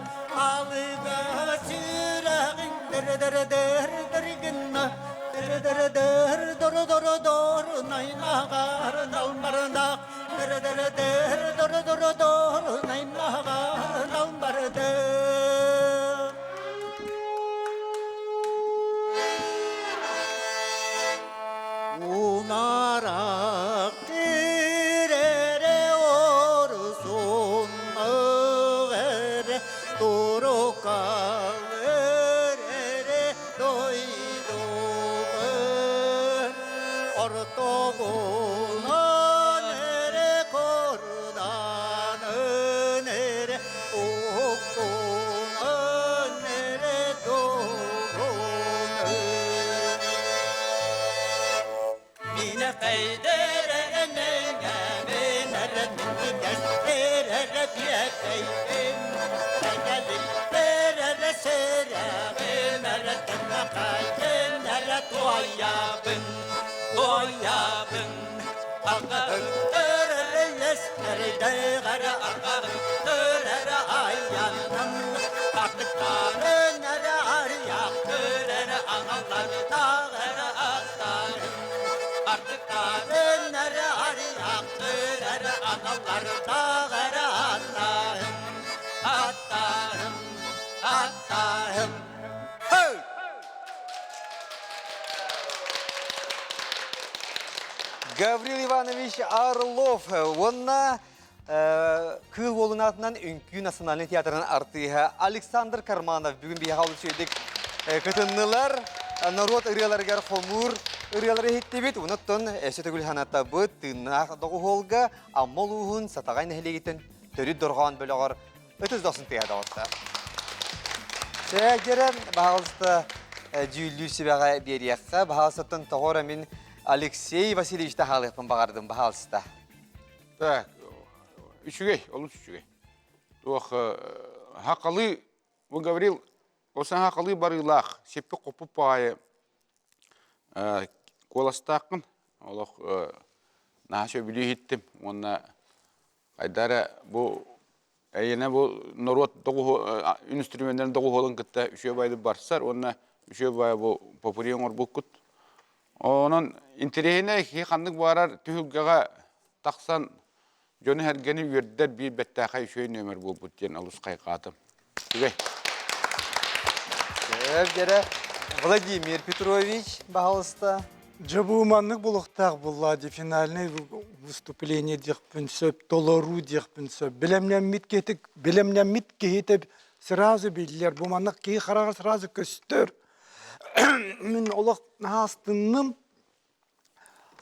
алыга сүрәҕин дыр-дыр-дыр-дыр гынна дыр-дыр-дыр дор-дор-дор найнаҕар далбардаах дыр-дыр-дыр дор-дор-дор найнаҕар далбардаах. Унарах тирэре орсун ere турукал эре дойдубар ортогунан эре корданын эре уккунан эре дугунун Мине кайдеренеңе Туайабын, туайабын, Таптыыр аналлардаах эрэ аттааһым, аттааһым, аттааһым. Гаврил Иванович Орлов уонна Кыыл уолун аатынан Үҥкүү национальнай театрын артыыһа Александр Карманов бүгүн биһиэхэ олус үчүгэйдик кытыннылар. Норуот ырыаларыгар хомуур ырыалары иһиттибит. Онуттан өссө төгүл санатабыт тыыннаах доҕуһуолга Амма улууһун Сатаҕай нэһилиэгиттэн төрүт дорҕоон бөлөҕөр ытыс дохсун тыаһа доҕотта. Чэ, баһаалыста дьүүллүүр сүбэҕэ биэриэххэ. Баһаалыстаттан тоҕо эрэ мин Алексей Васильевич таһаалыахпын баҕардым, баһаалыста. Так, үчүгэй, олус үчүгэй. Туох хақалы, бу Гаврил, осан хақалы барыылаах, сиппи хоппуп баайы куоластааххын, олох наһаа сөбүлүү иһиттим уонна хайдара бу эйиэнэ бу норуот инструменнарын доҕуһуолун кытта үчүгэй байды барсар уонна үчүгэй баайы бу попури оҥорбуккут. Онон интэриэһинэй киһи ханнык баарар түһүлгэҕэ тахсан дьону-сэргэни үөрдэр биир бэртээхэй үчүгэй нүөмэр буолбут диэн олус хайҕаатым. Үчүгэй. Дьэрэ Владимир Петрович, баһалыста. Дьэ бу маннык булуохтаах буолла дии финальный выступление диэхпин сөп, толоруу диэхпин сөп. Бэлэмнэммит киһи бэлэмнэммит киһитэ сразу биллэр. Бу маннык киһи хараҕа сразу көстөр. Мин олох наһаа астынным.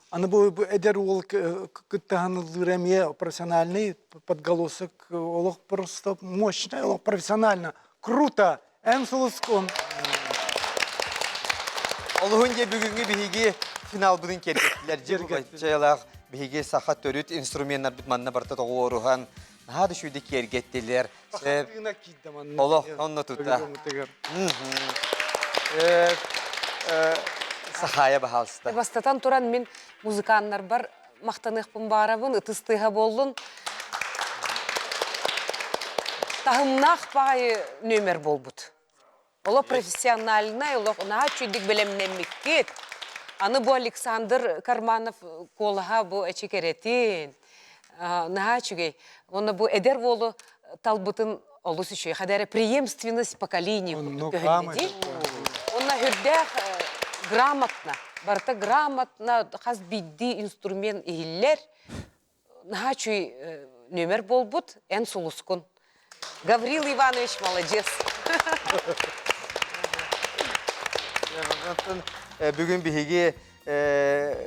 Аны бу, бу эдэр уол кыттаһан ыллыыр эмиэ профессиональный подголосок олох просто мощный, олох профессионально. Круто! Эн сулускун! Олуһун дьэ бүгүҥҥү биһиги финалбытын киэргэттилэр. Дьэ чайалаах биһиги саха төрүт инструменнарбыт манна барыта тоҕуоруһан наһаа да үчүгэйдик киэргэттилэр. Тыына киирдэ манна. Олох онно тута. Сахаайа баһаалыста. Бастатан туран мин музыканнарбар махтаныахпын баарабын, ытыс тыаһа буоллун. Таһымнаах баҕайы нүөмэр буолбут. Олох профессиональнай, олох наһаа үчүгдүк бэлэмнэммиккит. Аны бу Александр Карманов куолаһа бу эчи кэрэтин, наһаа үчүгэй. Уонна бу эдэр уолу талбытын олус үчүгэй. Хадара преемственность поколений курдук көһүннэ дии. Уонна үрдээх грамотно, барыта грамотно хас биирдии инструмент иһиллэр. Наһаа үчүгэй нүөмэр буолбут, эн сулускун. Гаврил Иванович молодец. Бүгүн биһиги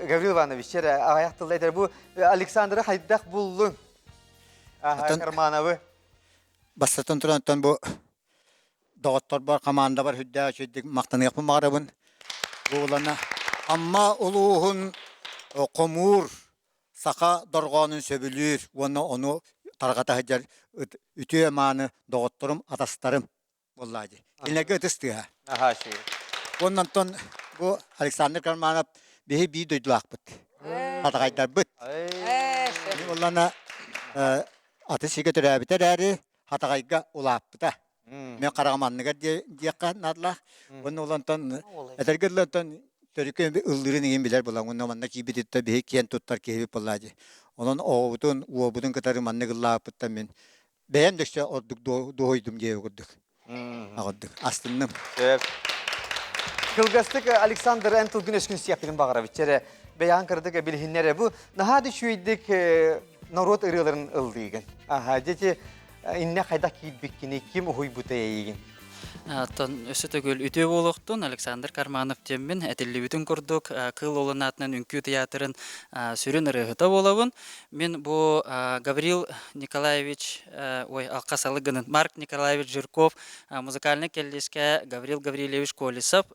Гаврил Иванович аҕыйах тылла этэр бу Александры хайдах буллуҥ? Кармановы. Бастатан туран бу доҕотторбор, хамаандабар үрдээх үчүгдүк махтаныахпын баҕарабын. Бу улана Амма улууһун хомуур саха дорҕоонун сөбүлүүр уонна ону тарҕата сылдьар үтүө мааны доҕотторум, атастарым буоллаа дии. Кинилэргэ ытыс тыаһа. Уонна онтон бу Александр Карманов биһи биир дойдулаахпыт. Хатаҕайдарбыт. Уоллана аты сигэ төрөөбүтэ эрээри Хатаҕайга улааппыта. Мен хараҕым анныгар диэххэ наадалаах. Уонна ол онтон этэргэ дылы онтон төрүкү ыллыырын иҥин билэр буолан уонна манна киирбититтэн биһи киэн туттар киһибит буоллаа дии. Онон оҕобутун, уолбутун кытары маннык ыллаабыппыттан мин бэйэм да өссө ордук дуоһуйдум диэбит курдук. Аҕырдык. Астынным. Сөп. Кылгастык Александр эн тылгын өскүн истиэхпитин баҕарабыт. Чэрэ бэйэҕин кыратык билиһиннэр бу наһаа да үчүгэйдик норуот ырыаларын ыллыыгын. Аха, дети инне хайдах киирбиккини ким уһуйбута эйигин? Оттон өссө төгүл үтүө буолуохтун Александр Карманов диэммин этиллибитин курдук Кыыл Уолун аатынан үҥкүү тыйаатырын сүрүн ырыаһыта буолабын. Мин бу Гаврил Николаевич ой алхасалы гынын Марк Николаевич Жирков музыкальнай кэллиэскэ Гаврил Гаврильевич Колесов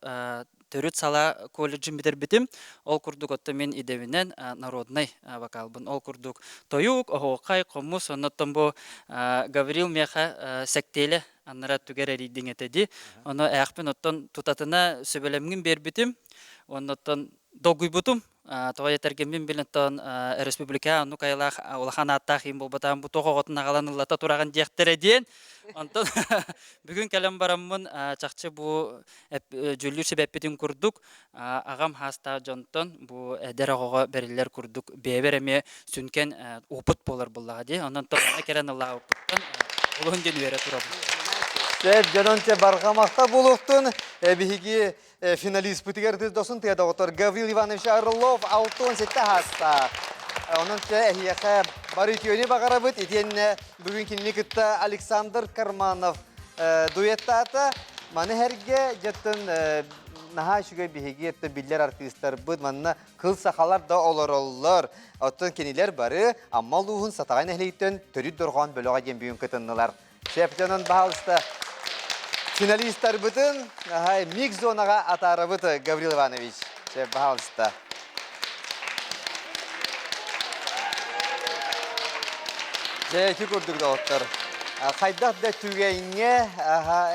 төрүт салаа колледжын бүтэрбитим. Ол курдук оттон мин идэбинэн народнай вокалбын. Ол курдук тойук, оһуохай, хомус, оннуттан бу Гаврил миэхэ сэктиэлэ аннара түгэр эрийдиҥ этэ дии. Ону ээхпин оттон тутатына сөбүлэмҥин биэрбитим. Оннуттан долгуйбутум. Тоҕо этэргэммин билэн оттон республика оннук айылаах улахан ааттаах иин буолбатаҕым бу туох оҕотун аҕалан ыллата тураҕын диэхтэрэ диэн. Онтон бүгүн кэлэн бараммын чахчы бу дьүүллүүр сүбэппитин курдук аҕам хаастаах дьонтон бу эдэр оҕоҕо бэриллэр курдук бэйэбэр эмиэ сүҥкэн опыт буолар буоллаҕа дии. Онон тоҕо кэлэн ыллаабыппыттан олуһун диэн үөрэ турабын. Сөп, дьонон те барҕамахта буолуохтун. Биһиги финалиспытыгар досун тыа доҕоттор Гаврил Иванович Орлов 67 хаастаах. Онон те эһиэхэ бары үтүөнү баҕарабыт. Итиэннэ бүгүн кинини кытта Александр Карманов дуэттаата. Маны сэргэ дьэттэн наһаа үчүгэй биһиги биллэр артыыстарбыт манна кыл сахалар да олороллор. Оттон кинилэр бары Амма улууһун Сатаҕай нэһилиэгиттэн төрүт дорҕоон бөлөҕө диэн бүгүн кытыннылар. Шеф-дьонун баһаалыста финалистарбытын микс зонаҕа атаарабыт Гаврил Иванович. Шеф, баһаалыста. Дьэ, ити курдук доҕоттор. Хайдах да түгэҥҥэ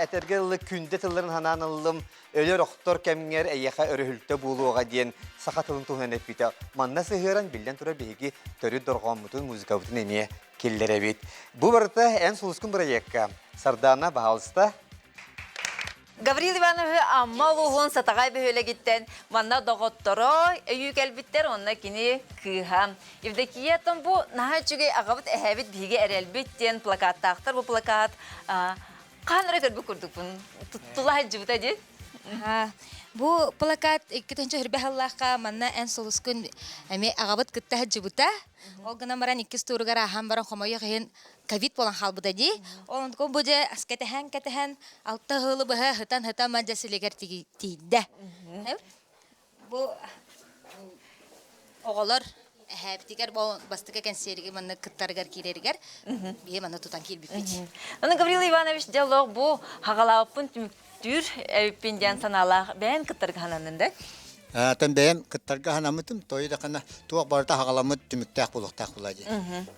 этэргэ дылы күндэ тылларын ханаан ыллым. Өлөр-охтор кэмҥэр эйиэхэ өрүһүлтэ буолуоҕа диэн саха тылын туһунан эппитэ. Манна сыһыаран биллэн турар биһиги төрүт дорҕооммутун, музыкабытын эмиэ киллэрэбит. Бу барыта эн сулускун бырайыакка. Сардаана, баһаалыста. Гаврил Иванович Амма улууһун Сатаҕай бөһүөлэгиттэн манна доҕотторо өйүү кэлбиттэр, онно кини кыыһа. Евдокия оттон бу наһаа үчүгэй аҕабыт эһээбит биһиги эрэлбит диэн плакаттаахтар. Бу плакат хаһан эрэ көрбүт курдукпун. Тула сылдьыбыта дии. Бу плакат 2020 сыллаахха манна эн сулускун эмиэ аҕабыт кытта сылдьыбыта. Ол гынан баран иккис туругар ааһан баран хомойуох иһин ковид буолан хаалбыта дии. Ол онтукум бу дьэ кэтэһэн-кэтэһэн алта ыһылы быһа ыһытан-ыһытан ман дьэ силигэр тиийдэ. Бу оҕолор эһээбитигэр бу бастакы кэнсиэригэр манна кыттарыгар киирэригэр биһи манна тутан киирбиппит. Аны Гаврил Иванович дьоллоох бу хагалаабыппын түмүктүүр эбиппин диэн санаалаах бэйэн кыттарга сананнын да? Атын бэйэм кыттарга санаммытым, тойу да хана туох барыта хагаламмыт түмүктээх буолуохтаах була дии.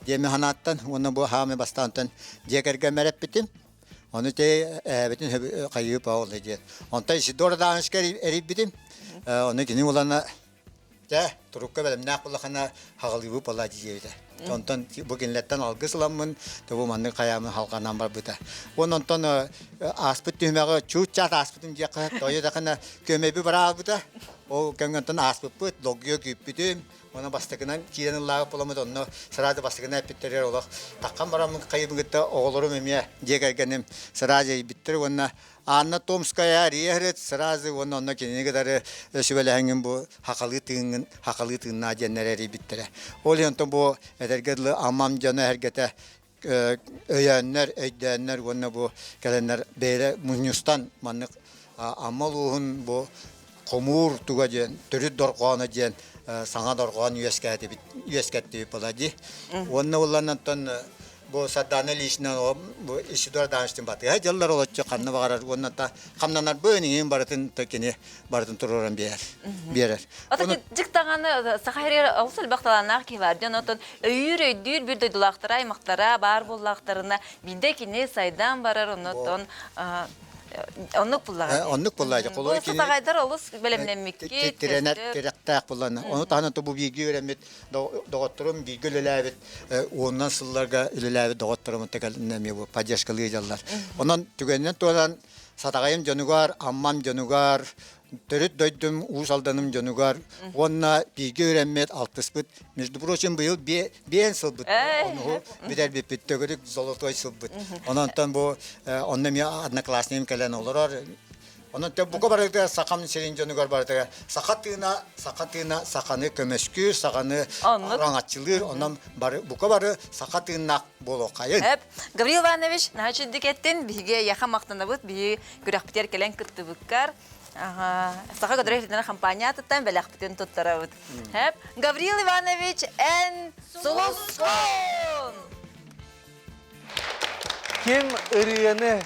Диэми санааттан уонна бу хаамы бастаантан дьиэ кэргэммэр эппитим. Ону те эбитин хайыы паул диэн. Онтон Исидор Адамовичка эрийбитим. Ону кини улана Дьэ, турукка бэлэмнээх буллахына хаҕылыыбы буолла диэбитэ. Онтон бу кинилэртэн алгыс ыламмын, бу маннык хайаамын халҕанан барбыта. Уон онтон ааспыт түһүмэҕи чуут-чаат ааспытым диэххэ, тойо дахына көмөбү бараабыта. Ол кэмҥэ онтон ааспыппыт, долгуйа күүппүтүм. Уонна бастакынан киирэн ыллаабыт буоламмыт, онно сразу бастакынан эппиттэригэр олох таххан бараммын хайыбын кытта оҕолорум эмиэ дьиэ кэргэним сразу эйбиттэр уонна Анна Томская Риэхрит сразу уонна онно кинини кытары сүбэлэһэҥҥин бу хахалыы тыыҥҥын хахалыы тыыннаа диэннэр эрийбиттэрэ. Ол иһин онтон бу этэргэ дылы Аммам дьоно эһэргэтэ өйөөннөр, өйдөөннөр уонна бу кэлэннэр бэйэлэ мунньустан маннык Амма улууһун бу хомуур туга диэн төрүт дорҕооно диэн саҥа дорҕоон үөскээтибит үөскэттибит була дии. Уонна уллан онтон бу Сардаана Ильична бу Исидор Адамовичтын батыһа дьаллар олоччу ханна баҕарар уонна та хамнанарбын иҥин барытын кини барытын туруоран биэрэр биэрэр. Ото дьыктаҕаны саха сиригэр олус элбэх талааннаах киһи бар дьон отон өйүүр өйдүүр бір дойдулаахтара аймахтара баар буоллахтарына биирдэ кини сайдан барар оннотон Оннук буллаҕа. Оннук буллаҕа. Бу сатаҕайдар олус бэлэмнэммиккит. Тирэнэр тирэхтээх буллана. Ону таһынан бу бииргэ үөрэммит доҕотторум бииргэ үлэлээбит уонунан сылларга үлэлээбит доҕотторум эмиэ бу поддержкалыы дьаллар. Онон түгэнинэн туһанан Сатаҕайым дьонугар, Аммам дьонугар, төрүт дойдум Уус Алданым дьонугар уонна бииргэ үөрэммит, алтыспыт, между прочим, быйыл биэн сылбыт, онуһу бүтэрбиппит, төгүрүк золотой сылбыт. Онон бу онно эмиэ одноклассникым кэлэн олорор. Онон бука барыта сахам сирин дьонугар барытыгар саха тыына, саха тыына саханы көмөскүүр, саханы араҥаччылыыр, онон бары бука бары саха тыыннаах буолуоххайын. Гаврил Иванович, наһаа үчүгдүк эттин, биһиги эйиэхэ махтанабыт, биһиги күрэхпитигэр кэлэн кыттыбыккар. Саха көтөрө компания атыттан бэлэхпитин туттарабыт. Гаврил Иванович, эн сулускун! Ким ырыаны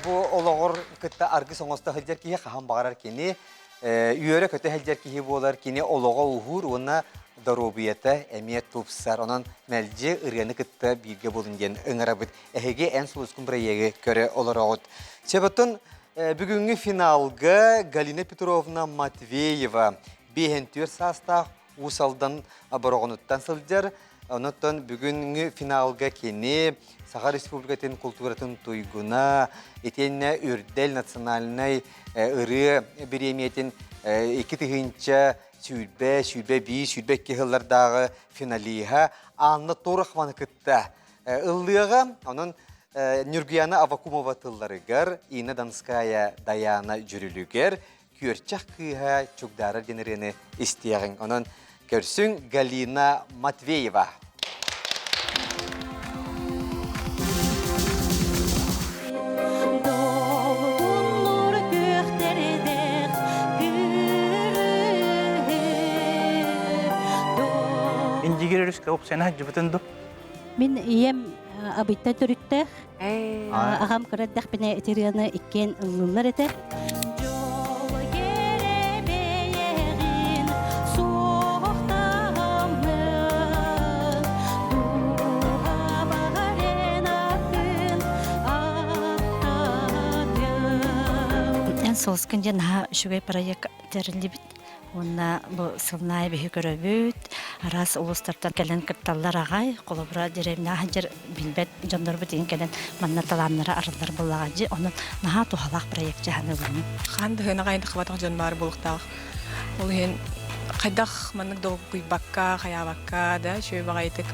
бу олоҕор кытта аргыс оҥосто сылдьар киһи хаһан баҕарар кини үөрэ-көтө сылдьар киһи буолар, кини олоҕо уһуур уонна доруобуйата эмиэ тупсар. Онон мэлдьи ырыаны кытта бииргэ буолун диэн ыҥырабыт. Эһиги Эн сулускун бырайыагы көрө олороҕут. Чебытын бүгүҥҥү финалга Галина Петровна Матвеева 54 саастаах. Уус Алдан Бороҕонуттан сылдьар. Онон бүгүҥҥү финалга кини Саха Республикатын култууратын туйгуна, итиэннэ Үрдэл национальнай ырыа бириэмийэтин 2000 сүүрбэ, 21, 22 сыллардааҕы финалиһа Анна Торохованы кытта ыллыаҕа. Онон Нюргуяна Авакумова тылларыгар, Инна Донская Даяна дьүрүлүгэр Күөрчэх кыыһа Чугдаарар диэн ырыаны истиэҕиҥ. Онон көрсүҥ Галина Матвеева. Индигир өрүскэ уксена дьыбытын ду. Мин ийэм абыйтан төрүттээх. Аҕам кыра эрдэхпинэ ити ырыаны иккиэн ыллыыллар этэ. Эн Солскин диэн наһаа үчүгэй проект тэриллибит. Уонна бу сылнаайы биһи көрөбүт, араас улуустартан кэлэн кытталлар аҕай, холобура деревня сылдьар билбэт дьоннорбут иһин кэлэн манна талааннара арыллар буоллаҕа дьи, онон наһаа туһалаах проект дьаһанылынным. Хаан дыһыына хайдах хабатах дьон баар буолуохтаах. Ол иһин хайдах маннык долгуйбакка, хайаабакка да үчүгэй баҕайытык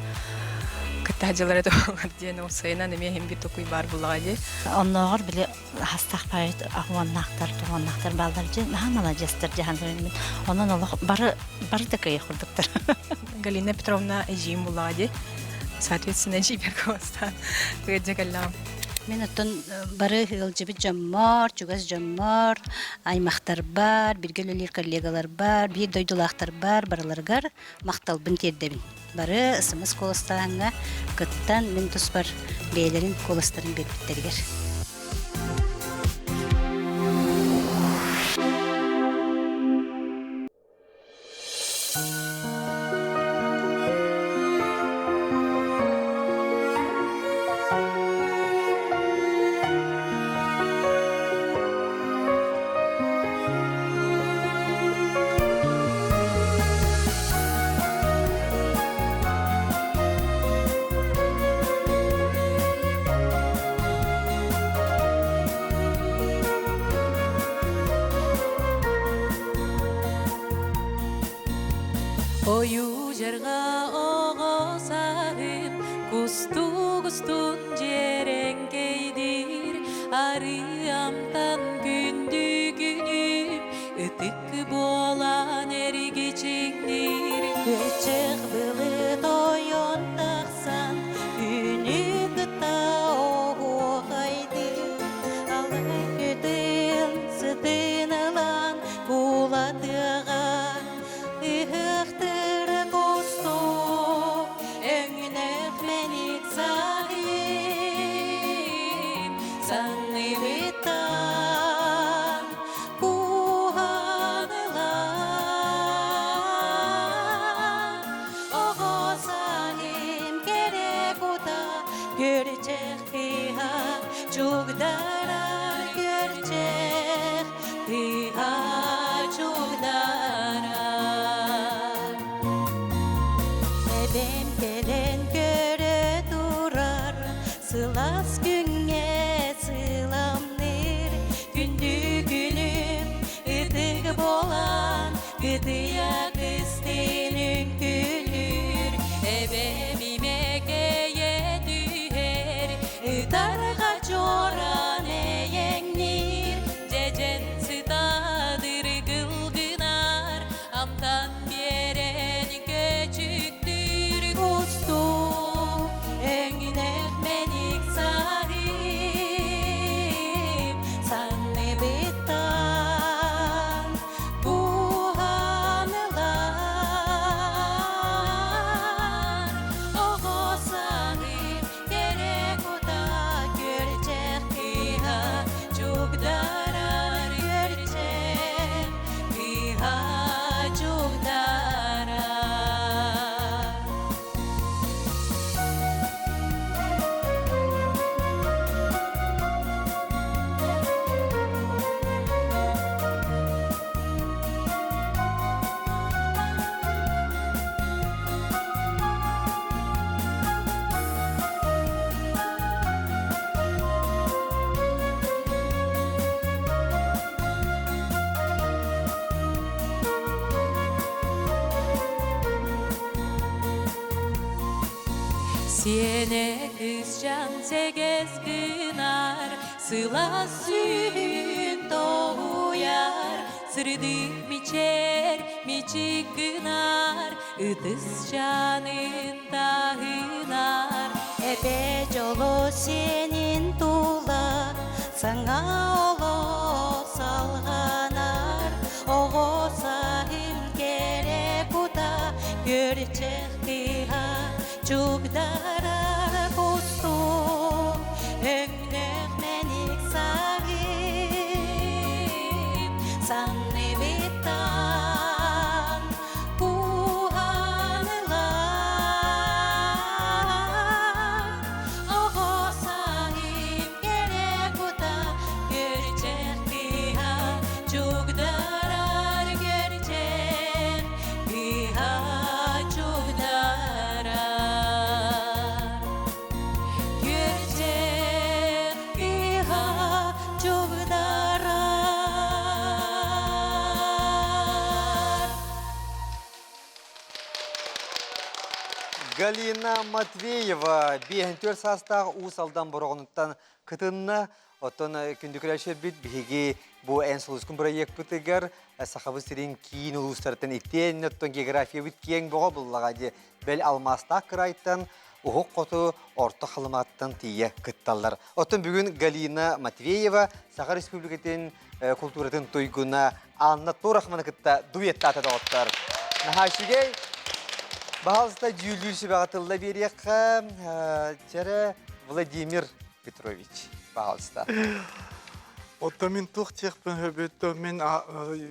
кытта дьылар этэ буолар диэн уопсайынан эмиэ иһин биир токуй баар буоллаҕа дии. Оннооҕор били хастаах поэт уоннаахтар, туһуоннаахтар бааллар дьи наһаа маладьыастар дьаһан мин. Онон олох бары бары да кыайа курдуктар. Галина Петровна эдьиийим буллаҕа дии. Соответственно, эдьиийбэр куостаан тыгадьа кэллэҕим. Мин оттон бары ыалдьыбыт дьоммор, чугас дьоммор, аймахтарбар, биргэ үлэлиир коллегаларбар, биир дойдулаахтарбар барыларыгар махталбын тиэрдэбин. Бары СМС куоластааһыҥҥа кыттан мин туспар бэйэлэрин куоластарын биэрбиттэригэр. Ойуу жарга оҕо сарым кустук устун дьэрэҥкэйдиир арыамтан күндү күнүм Ытык буолан эргичиҥниир Күөччэх былыт ойон тахсан Күнү кытта оһуохайдыы Алай күтүн сытын ылан Кулатыаҕа ыһыахтыыр кустук Өҥнөөх мэник саһыым Санныбыттан Куһаҕылаах оҕо саһым кэрэ кута Көрчэх тыһа чугдарар көрчэх тыһа чугдарар Эбэм кэлэн көрө турар Сылаас күҥҥэ сыламныыр Күндү күнүм ытык буолан Кытыйа кыстыын үҥкүүлүүр Эбэм имэкэйэ түһэр Ытарҕа чуораан эйэҥниир Дьэдьэн сытадыр кылгынар Амтан биэрэн көчүктүүр Кустук өҥнөөх мэник саһыы. Сиэнэ кыысчаан сэгээс гынар, сылаас сүүһүн тоһуйар, сырдык мичээр мичик гынар, ытысчаанын таһынар. Эбэ дьоло сиэнин тула, саҥа олох салҕанар, оҕо саһым кэрэ кута, көрчэх кыһа чугдарар кустук, өҥнөөх мэник саһым, санныбыттан кууһан ылар. Оҕо саһым кэрэ кута, көрчэх кыһа чугдарар көрчэх кыһа чугдарар. Көрчэх кыһа чугдарар. Галина Матвеева 54 саастаах Уус Алдан Бороҕонуттан кытынна. Оттон күндү биһиги бу эн сулускун бырайыакпытыгар Сахабыт сирин киин улуустарыттан итиэннэ оттон географиябыт киэҥ бөҕө буллаҕа дии. Бэл алмаастаах кыраайтан Уһук Хоту Орто Халымааттан тиийэ кытталлар. Оттон бүгүн Галина Матвеева Саха Республикатын култууратын туйгуна Анна Турахманы кытта дуэттаата доҕоттор. Наһаа үчүгэй. Баһалыста дьүүллүүр сүбэҕэ тылла биэриэххэ. Чэрэ Владимир Петрович, пожалуйста. Оттон мин туох диэхпин сөбүй, мин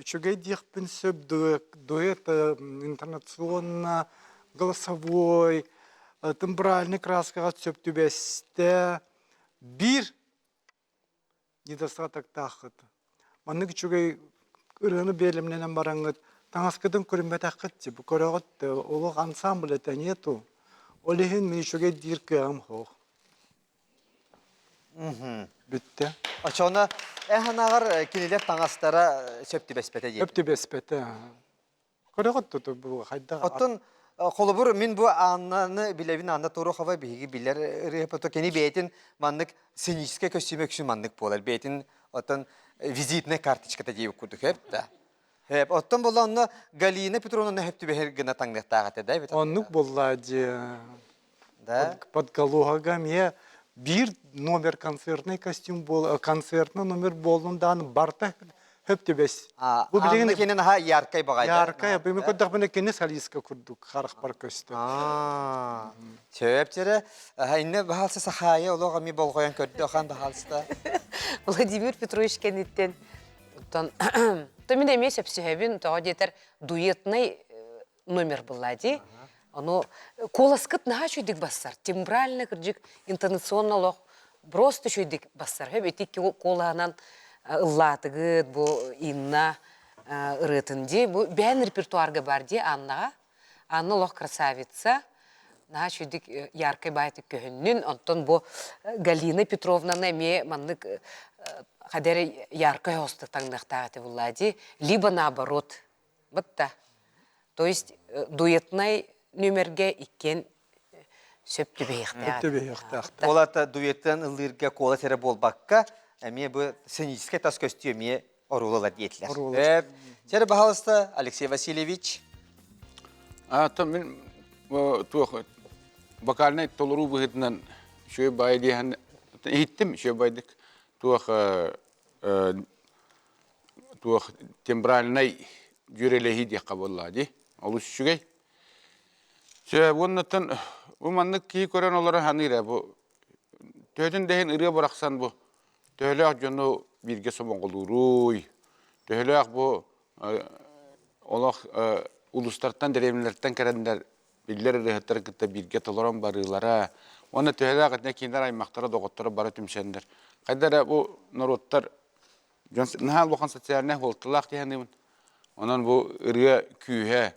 үчүгэй диэхпин сөп дуэт интонационно голосовой тембральный краскаҕа сөп түбэстэ биир недостатоктааххыт маннык үчүгэй ырыаны биэлэмнэнэн бараҥҥыт таҥаскытын көрүммэтэххит бу көрөҕүт олох ансамбль это нету ол иһин мин үчүгэй диир кыаҕым суох Бүттэ. Оччоҕуна эн санааҕар кинилэр таҥастара сөп түбэспэтэ диэн. Сөп түбэспэтэ. Көрөҕүт туту бу хайдах Оттон холобур мин бу Аннаны билэбин Анна Турухова биһиги билэр ырыаһыт кини бэйэтин маннык сценическэй көстүүмэ үксүн маннык буолар. Бэйэтин оттон визитная карточката диэбит курдук эп да. Эп оттон буолла онно Галина Петровна хөп түбэһэр гына таҥныахтаах этэ да эбит. Оннук буолла дии. Да. Подголоһага эмиэ биир номер концертный костюм буол концертный номер буоллун даҕаны барта хөп түбэс. Бу билигин кини наһаа яркай баҕайда. Яркай, бу көрдөхпүнэ кини солистка курдук харахпар көстөр. Сөп чэрэ. Инне баһаалса сахаайа олох ами болҕойон көрдө хан баһаалста. Владимир Петрович кэнниттэн оттон мин эмиэ сөпсөһөбүн тоҕо диэтэр дуэтный номер была дии. Ону куоласкыт наһаа үчүгдүк бассар. Тембрально кырдьык интонационно олох просто үчүгдүк бассар. Хөп ити куолаһынан ыллаатыгыт бу Инна ырыатын дии. Бу бэйэн репертуарга бар дии Аннаҕа. Анна олох красавица. Наһаа үчүгдүк яркай баайтык көһүннүн. Онтон бу Галина Петровнаны эмиэ маннык хадер яркай хостук таҥныахтаах этэ буллаа дии. Либо наоборот. Бытта. То есть дуэтнай нүмергэ иккиэн сөп түбэһиэхтээх. Түбэһиэхтээх. Ол ата дуэттан ыллыырга куолас эрэ буолбакка, эмиэ бу сценическэй тас көстүү эмиэ оруолалар диэтилэр. Оруолалар. Чэр баһалыста Алексей Васильевич. А, то мин туох вокальнай толоруу быһыытынан үчүгэй баай диэһэн иһиттим үчүгэй байдык туох туох тембральнай дьүөрэлэһии диэххэ буоллаҕа дии. Олус үчүгэй. Чэ, уоннаттан бу маннык киһи көрөн олоро саныыр ээ бу төһөтүн да иһин ырыа бырахсан бу төһөлөөх дьону бииргэ сомоҕолууруй, төһөлөөх бу олох улуустартан, дэриэбинэлэртэн кэлэннэр биллэр ырыаһыттары кытта бииргэ толорон барыылара уонна төһөлөөх итиннэ кинилэр аймахтара, доҕотторо бары түмсэннэр хайда эрэ бу норуоттар Дьон наһаа улахан социальнай суолталаах дии саныыбын. Онон бу ырыа күүһэ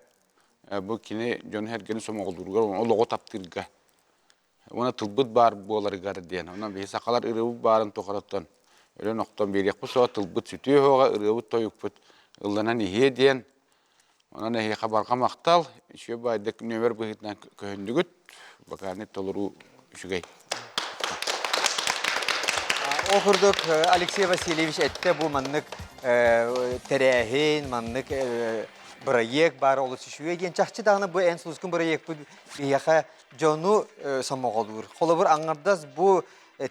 бу кини дьону-сэргэни сомоҕолууругар, олоҕу таптыырга уонна тылбыт баар буоларыгар диэн. Онон биһи сахалар ырыабыт баарын тухарыттан өлөн-охтон биэриэхпит суоҕа, тылбыт сүтүө суоҕа, ырыабыт-тойукпут ылланан иһиэ диэн. Онон эһиэхэ барҕа махтал, үчүгэй баайдык нүөмэр быһыытынан көһүннүгүт. Вокальнай толоруу үчүгэй. Ол курдук Алексей Васильевич эттэ бу маннык тэрээһин, маннык бырайыак баар олус үчүгэй диэн чахчы даҕаны бу эн сулускун бырайыакпыт биһиэхэ дьону сомоҕолуур. Холобур, аҥардас бу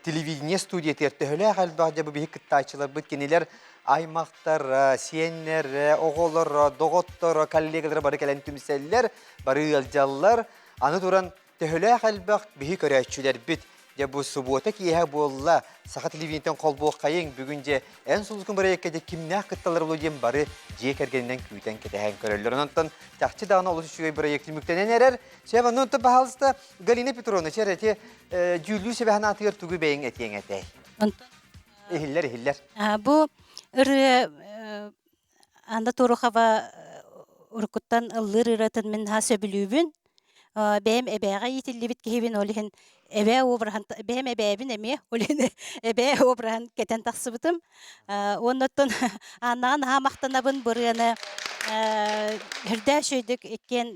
телевидение студиятыгар төһөлөөх элбэх дьэ бу биһи кыттааччыларбыт кинилэр аймахтара, сиэннэрэ, оҕолоро, доҕотторо, коллегалара бары кэлэн түмсэллэр, бары ыалдьаллар. Аны туран төһөлөөх элбэх биһи көрөөччүлэрбит дьэ бу субуота киэһэ буолла саха телевидениетин холбуоххайыҥ бүгүн дьэ эн сулускун бырайыакка дьэ кимнээх кытталлар буолуо диэн бары дьиэ кэргэнинэн күүтэн кэтэһэн көрөллөр. Онон чахчы даҕаны олус үчүгэй бырайыак түмүктэнэн эрэр. Сөп, онон баһаалыста Галина Петровна, чэ эрэ дьүүллүүр сүбэһин аатыгар тугу бэйэҥ этиэҥ этэй? Иһиллэр, иһиллэр. Бу ырыа Анна Турухова уруккуттан ыллыыр ырыатын мин наһаа сөбүлүүбүн. Бэйэм эбээҕэ иитиллибит киһибин, ол иһин эбээ обраһын, бэйэм эбээбин эмиэ, ол иһин эбээ обраһын кэтэн тахсыбытым. Уонна оттон Аннаҕа наһаа махтанабын бу ырыаны үрдээх үчүгэйдик иккиэн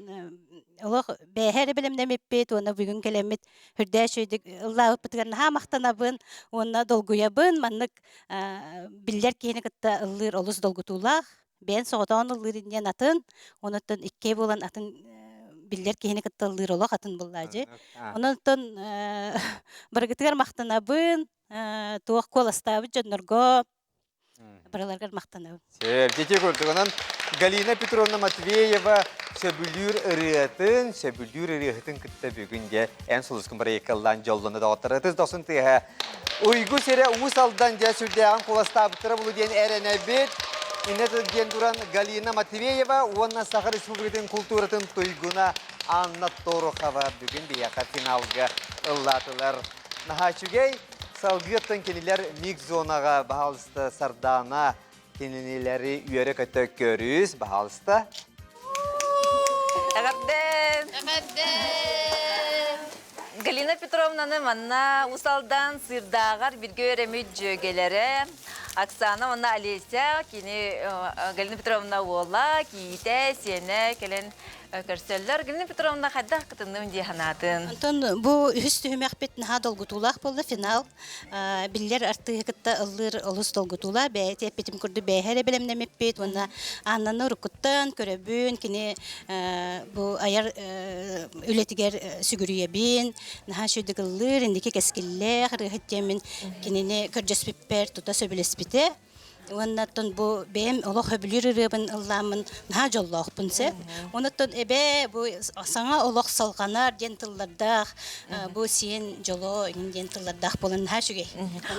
олох бээһэ эрэ бэлэмнэммиппит уонна бүгүн кэлэммит үрдээх үчүгэйдик ыллаабыппытыгар наһаа махтанабын уонна долгуйабын. Маннык биллэр киһини кытта ыллыыр олус долгутуулаах. Бэйэн соҕотоҕун ыллыыр диэн атын, онуттан иккиэ буолан атын биллэр киһини кытта ыллыыр олох атын буллаадьы. Онон барыгытыгар махтанабын, туох куоластаабыт дьоннорго барыларыгар махтанабын. Сэргити курдук. Онон Галина Петровна Матвеева сөбүлүүр ырыатын, сөбүлүүр ырыаһытын кытта бүгүн дьэ эн сулускун бырайыакка дьоллоно доҕоттор. Ытыс дохсун тыаһа. Уйгу сирэ Уус Алдан дьэ сүрдээҕин куоластаабыттара булу диэн эрэнэбит. Иннэ диэн туран Галина Матвеева уонна Саха Республикатын култууратын туйгуна Анна Торохова бүгүн биһиэхэ финалга ыллаатылар. Наһаа үчүгэй. Салгыаттан кинилэр микс-зонаҕа, баһаалыста, Сардаана кинилэри үөрэ-көтө көрүс, баһаалыста. Эҕэрдэ! Эҕэрдэ! Галина Петровнаны манна Уус Алдан Сыырдааҕар бииргэ үөрэммит дьүөгэлэрэ Оксана уонна Олеся, кини Галина Петровна уола, кийиитэ, сиэнэ кэлэн көрсөллөр. Галина Петровна хайдах кытынным дии санаатын? Онтон бу үһүс түһүмэхпит наһаа долгутуулаах буолла финал. Биллэр артыыһы кытта ыллыыр олус долгутуулаах. Бэйэтэ эппитим курдук бэйэһэ эрэ бэлэмнэммиппит уонна Аннаны уруккуттан көрөбүн, кини бу айар үлэтигэр сүгүрүйэбин, наһаа үчүгэйдик ыллыыр, инники кэскиллээх ырыаһыт диэммин кинини көрдөспүппэр тута сөбүлэспитэ. Уонна оттон бу бэйэм олох сөбүлүүр ырыабын ыллааммын наһаа дьоллоохпун сөп. Онуттан эбээ бу саҥа олох салҕанар диэн тыллардаах бу сиэн дьоло иҥин диэн тыллардаах буолан наһаа үчүгэй.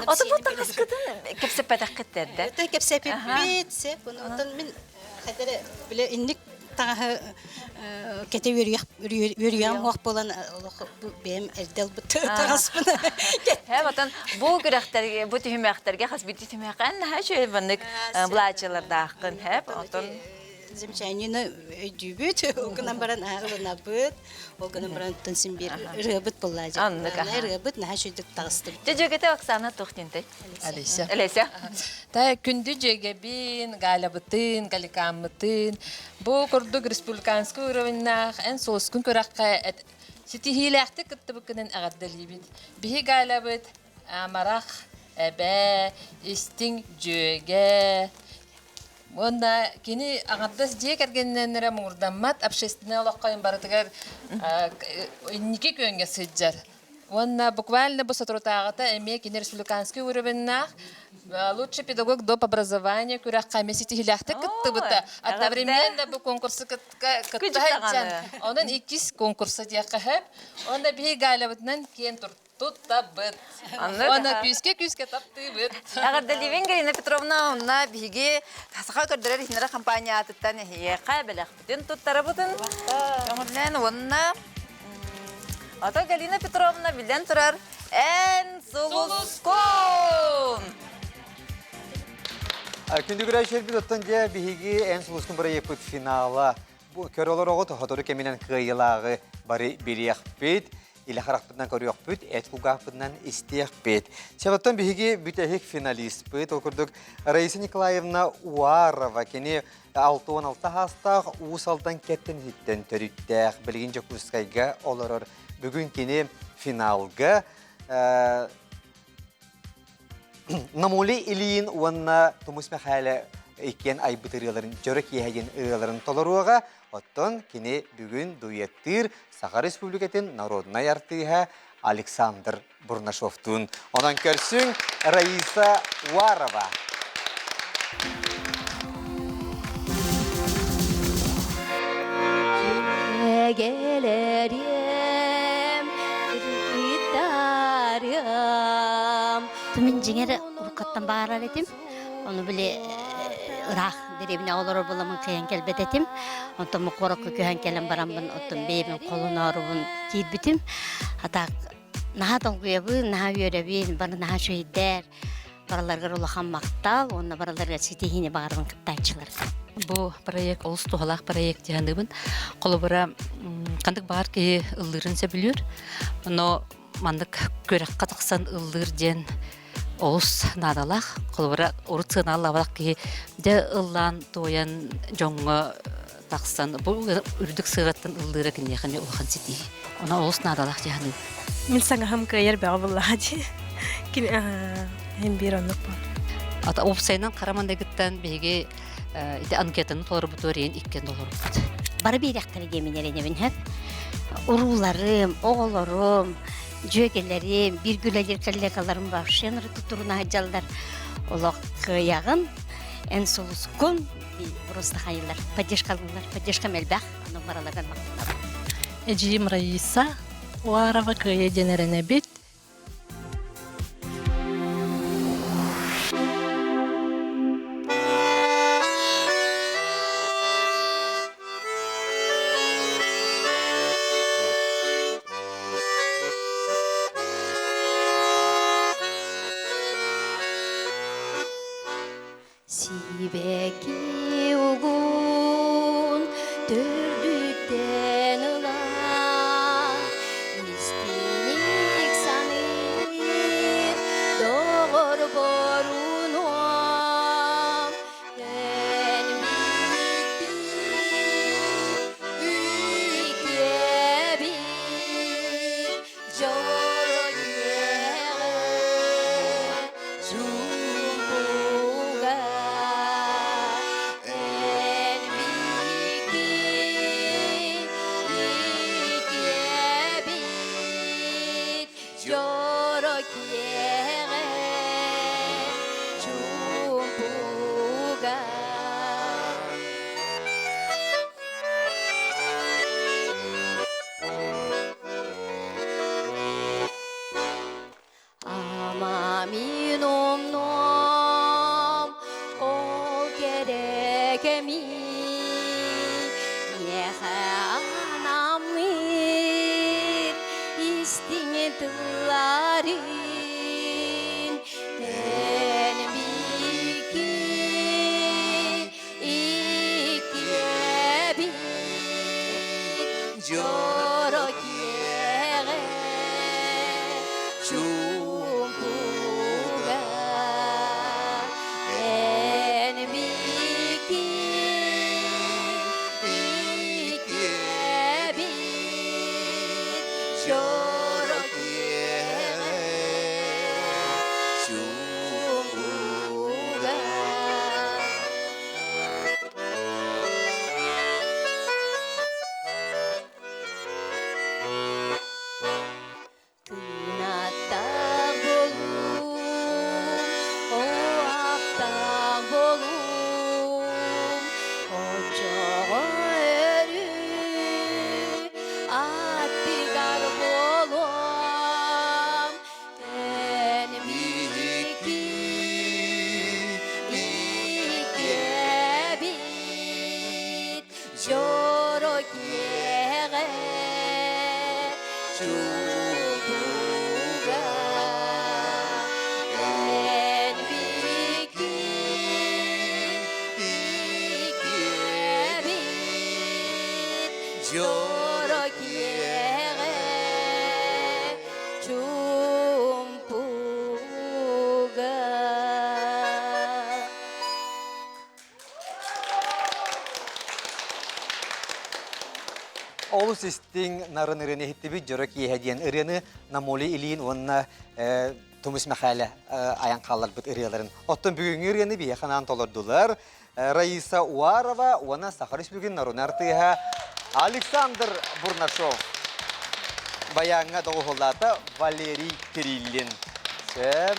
Ото бу таҥаскытын кэпсэппэтэххит эрдэ. Өтө кэпсэпиппит сөп. Онуттан мин хайдары биле инник таҥаһы кэтэ үөрүйэх үөрүйэҕим суох буолан олох бу бэйэм эрдэ ылбыт таҥаспын. Һэ, отон бу күрэхтэргэ, бу түһүмэхтэргэ хас биирдии түһүмэххэ наһаа үчүгэй маннык былаачыялардааххын, һэп, отон замечаниены өйдүүбүт, ол гынан баран ылынабыт, ол гынан баран оттон син биир ырыабыт буолла Аннык, ырыабыт наһаа үчүгдүк таҕыстыбыт. Дьэ дьүөгэтэ Оксана туох диэнтэй? Алиса. Алиса. Та күндү дьүөгэбин, Галябытын, Галикаммытын бу курдук республиканский уровеннаах эн суоскун күрэххэ ситиһиилээхтик кыттыбыккынан эҕэрдэлиибит. Биһи Галябыт амарах, эбээ, истиҥ дьүөгэ, Уонна кини аҥардас дьиэ кэргэнинэн эрэ муҥурдаммат общественнай олоххо барытыгар инники күөҥҥэ сылдьар. Уонна буквально бу соторутааҕыта эмиэ кини республиканский уровеннаах лучший педагог доп образования күрэххэ эмиэ ситиһиилээхтик кыттыбыта. Одновременно бу конкурсу кыттыһан онон иккис конкурса диэххэ сөп. Уонна биһиги Галябытынан киэн туттабыт. Уонна күүскэ-күүскэ таптыыбыт. Эҕэрдэлиибин Галина Петровна, онно биһиги Саха көрдөрөр иһиннэрэ компания аатыттан эһиэхэ бэлэхпитин туттарабытын көҥүллээн уонна Ото Галина Петровна билэн турар эн сулускун! Күндү көрөөччүлэрбит оттон дьэ биһиги эн сулускун бырайыакпыт финала. Бу көрө олороҕут сотору кэминэн кыайыылааҕы бары билиэхпит. илэ харахпытынан көрүөхпүт, эт кулгаахпытынан истиэхпит. Чабаттан биһиги бүтэһик финалиспыт, ол курдук Раиса Николаевна Уарова, кини 66 саастаах Уус Алдан Кэптэн төрүттээх, билигин Дьокуускайга олорор. Бүгүн кини финалга Намули Ильин уонна Тумус Мэхээлэ иккиэн айбыт ырыаларын дьоро киэһэ диэн ырыаларын толоруоҕа. Оттон кини бүгүн дуэттыыр Саха Республикатын народнай артыыһа Александр Бурнашовтуун. Онон көрсүҥ Раиса Уарова. Кэлэрим, ытарыам. Мин дьиҥэр уруккаттан баарар этим. Ону били ыраах дэриэбинэ олорор буоламмын кыайан кэлбэт этим. Онтон куоракка көһөн кэлэн бараммын, оттон бэйэбин холонооробун киирбитим. А наһаа долгуйабын, наһаа үөрэбин, бары наһаа үчүгэйдэр. Барыларыгар улахан махтал уонна барыларыгар ситиһиини баҕарабын кыттааччыларга. Бу проект олус туһалаах проект дьаһаныбын. Холобура, ханнык баар киһи ыллыырын сөбүлүүр. Но маннык күрэххэ тахсан ыллыыр диэн олус наадалаах. Холобура, урут сыаналаабатах киһи дьэ ыллаан туойан дьоҥҥо тахсан бу үрдүк сыыраттан ыллыыра киниэхэ эмиэ улахан ситиһии. Онон олус наадалаах дьаһаныы. Мин саҥаһым кыайар бөҕө буллаҕа дии. Кини эн биир оннук буол. Ата уопсайынан хара мандайгыттан биһиги ити анкетаны толорбутугар иэн иккиэн толорбут. Бары биэрэхтэрэ диэмин эрэнэбин хэп. Урууларым, оҕолорум, дьүөгэлэрим, биир үлэлиир коллегаларым вообще туруна сылдьаллар. Олох кыайаҕын, эн сулускун просто хайылар, поддержкалыылар, поддержкам элбэх, ону баралардан махтанабын. Эдьиийим Раиса Уарова кыайа диэн эрэнэбит. Сибэкки угун төрдүттэн ылан, истиҥник саныыр доҕор борунуом. Эн үтүөбүт дьоро үөҕэ чуумпуга эн биһиги иккиэбит дьоро киэҕэ чуумпуга. Ама мин умнуом ол кэрэ кэми миэхэ анаммыт истиҥ тылларын эн биһиги иккиэбит дьоро киэҕэ чуумпуга эн биһиги иккиэбит дьоро киэҕэ чуумпуга. Кынаттаах болуум, оо, аптаах болуум, оччоҕо өрүү аттыгар буолуом. Эн биһикки иккиэбит дьоро киэҕэ чугуга эн биһикки иккиэбит дьоро киэҕэ. Олус истиҥ нарын ырыаны иһиттибит дьоро киэһэ диэн ырыаны Намоли Ильин уонна Тумус Мэхээлэ айан хаалларбыт ырыаларын. Оттон бүгүҥҥү ырыаны биһиэхэ анаан толордулар Раиса Уарова уонна Саха Республикатын народнай артыыһа Александр Бурнашов. Баяҥҥа доҕуһуоллаата Валерий Кириллин. Сөп.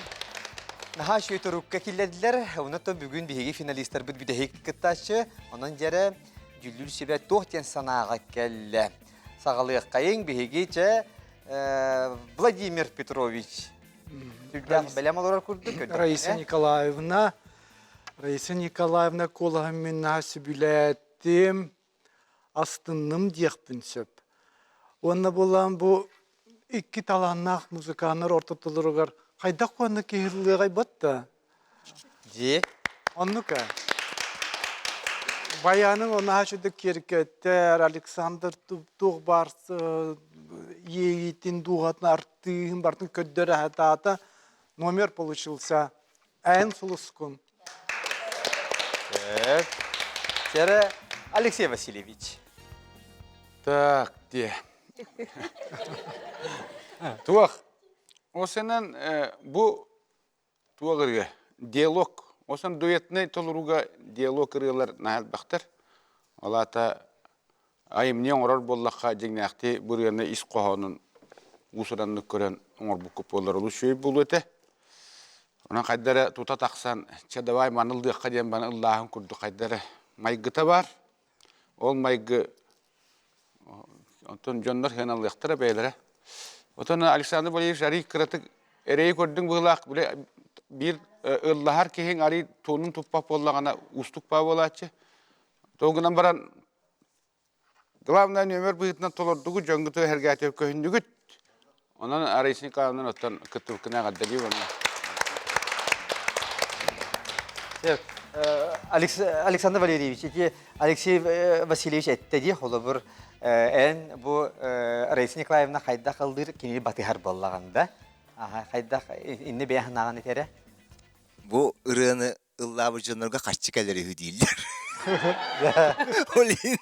Наһаа үчүгэй турукка киллэрдилэр. Онон бүгүн биһиги финалистарбыт бүтэһик кыттааччы. Онон дьэрэ дьүллүүр сүбэ туох диэн санааҕа кэллэ? Саҕалыаххайыҥ биһиги чэ Владимир Петрович. Сүрдээх бэлэм олорор курдук. Раиса Николаевна, Раиса Николаевна куолаһын мин наһаа сөбүлээтим, астынным диэхпин сөп. Уонна булан бу икки талааннаах музыканнар ортотуларыгар хайдах уонна киһи батта? Дьиэ. Оннука. Баяның онаһа чудук киэркэттэр, Александр туох баар иэйиитин дууһатын артыыһын бартын көрдөрө сатаата. Номер получился. Эн сулускун. Так. Сера Алексей Васильевич. Так, дие. Туох. Осенен бу туох ырыа диалог осон дуэтнай толорууга диалог ырыалар наһаа элбэхтэр. Ол аата айымньы оҥорор буоллахха дьиҥнээхтии бу ырыаны ис хоһоонун уус-ураннык көрөн оҥорбуккут буоллар олус үчүгэй буолуо этэ. Онон хайда эрэ тута тахсан чэ давай маны ыллыахха диэн баны ыллааһын курдук хайда эрэ майгыта баар. Ол майгы Онтон дьоннор сыаналыахтара бэйэлэрэ. Отон Александр Валерьевич арый кыратык эрэйи көрдүҥ быһыылаах били биир ыллаһар киһиҥ арый туонун туппат буоллаҕына уустук баа буолааччы. Ол гынан баран главное нүөмэр быһыытынан толордугут дьоҥҥуту эһэргээтэ көһүннүгүт. Онон Раиса Николаевна оттон кыттыбыккына эҕэрдэлии уонна Александр Валерьевич, ити Алексей Васильевич эттэ дии, холобур, эн бу Раиса Николаевна хайдах ыллыыр кинини батыһар буоллаҕын да? Хайдах инни бэйэ санааҕын этэрэ? Бу ырыаны ыллаабыт дьоннорго харчы кэлэр үһү дииллэр. Ол иһин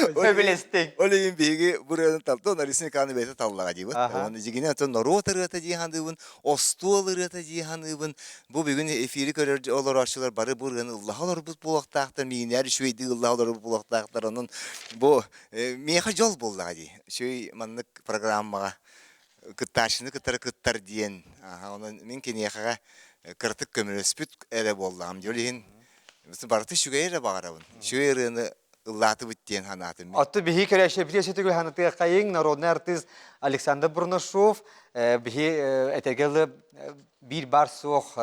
Сөбүлэстиҥ. Ол иһин биһиги бу ырыаны талта, Лариса Николаевна бэйэтэ таллаҕа диибит. Уонна дьигинэ оттон норуот ырыата дии саныыбын, остуол ырыата дии саныыбын. Бу бүгүн эфири көрөр олорооччулар бары бу ырыаны ыллаһа олорбут буолуохтаахтар, миигинээр үчүгэйдик ыллаһа олорбут буолуохтаахтар. Онон бу миэхэ дьол буоллаҕа дии. Үчүгэй маннык программаҕа кыттааччыны кытары кыттар диэн онон мин киниэхэҕэ кыратык көмөлөспүт эрэ буоллаҕым дии ол иһин барыта үчүгэй эрэ баҕарабын үчүгэй ырыаны ыллаатыбыт диэн санаатым Оттон биһи көрөөччүбүтүгэр сөтүгү санатыаххайыҥ народный артыыс Александр Бурнашов биһи этэргэ дылы биир баар суох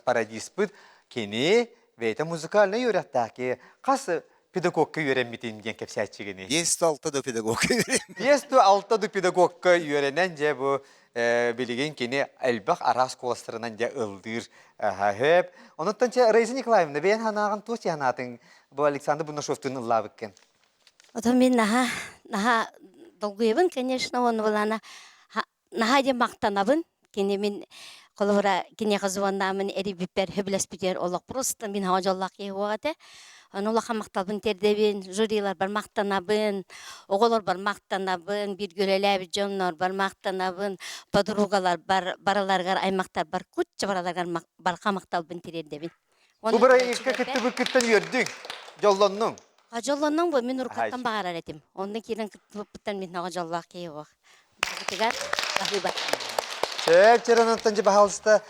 пародиспыт кини бэйэтэ музыкальнай үөрэхтээх киһи хас педагогка үөрэммитин диэн кэпсээччигиний? 5 алта да педагогка үөрэммит. 5 алта да педагогка үөрэнэн дьэ бу билигин кини элбэх араас куоластарынан дьэ ыллыыр хөп. Онуттан чэ Раиса Николаевна бэйэн санааҕын туох санаатыҥ бу Александр Бурнашовтуун ыллаабыккын? Отон мин наһаа наһаа долгуйабын, конечно, уонна былаана наһаа диэн махтанабын. Кини мин холобура киниэхэ звоннаамын эрийбиппэр сөбүлэспитигэр олох просто мин хаҥа дьоллоох киһи буох этэ. Ону улахан махталбын тиэрдэбин, жюриларбар махтанабын, оҕолорбор махтанабын, бииргэ үлэлээбит дьоннорбор махтанабын, подругаларбар, барыларыгар, аймахтарбар, кучча барыларыгар барҕа махталбын тириэрдэбин. Бу бырайыакка кыттыбыккыттан үөрдүҥ, дьоллоннуҥ. А дьоллоннуҥ бу мин уруккаттан баҕарар этим. Онно киирэн кыттыбыппыттан мин наҕа дьоллоох киһи буох. Барытыгар баһыыба. Сөп, Чаранаттан же баһалыста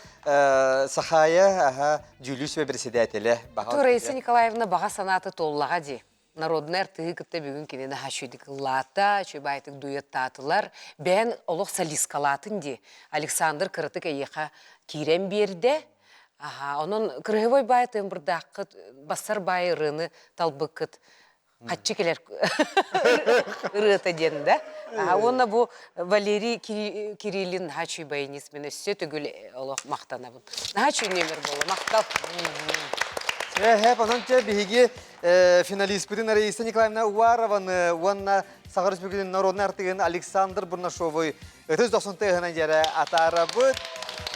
Сахая аха дьүүллүүр сүбэ председателэ. Раиса Николаевна баҕа санаата туоллаҕа дии. Народнай артыыһы кытта бүгүн кини наһаа үчүгүйдүк ыллаата, үчүгэй баайтык дуэттаатылар. Бэйэн олох солисткалаатын дии. Александр кыратык эйиэхэ киирэн биэрдэ. Аха, онон кырыһыбай баай тыамбырдааххыт, бассар баай ырыаны талбыккыт хаччы кэлэр ырыата диэн да. Уонна бу Валерий Кириллин наһаа үчүгэй баянист мин өссө төгүл олох махтанабын. Наһаа үчүгэй нүөмэр буолла, махтал. Эһэп, онон чэ биһиги финалистпытын Раиса Николаевна Уварованы уонна Саха Республикатын народнай артыгын Александр Бурнашовы ытыс дохсун тыаһынан дьэрэ атаарабыт.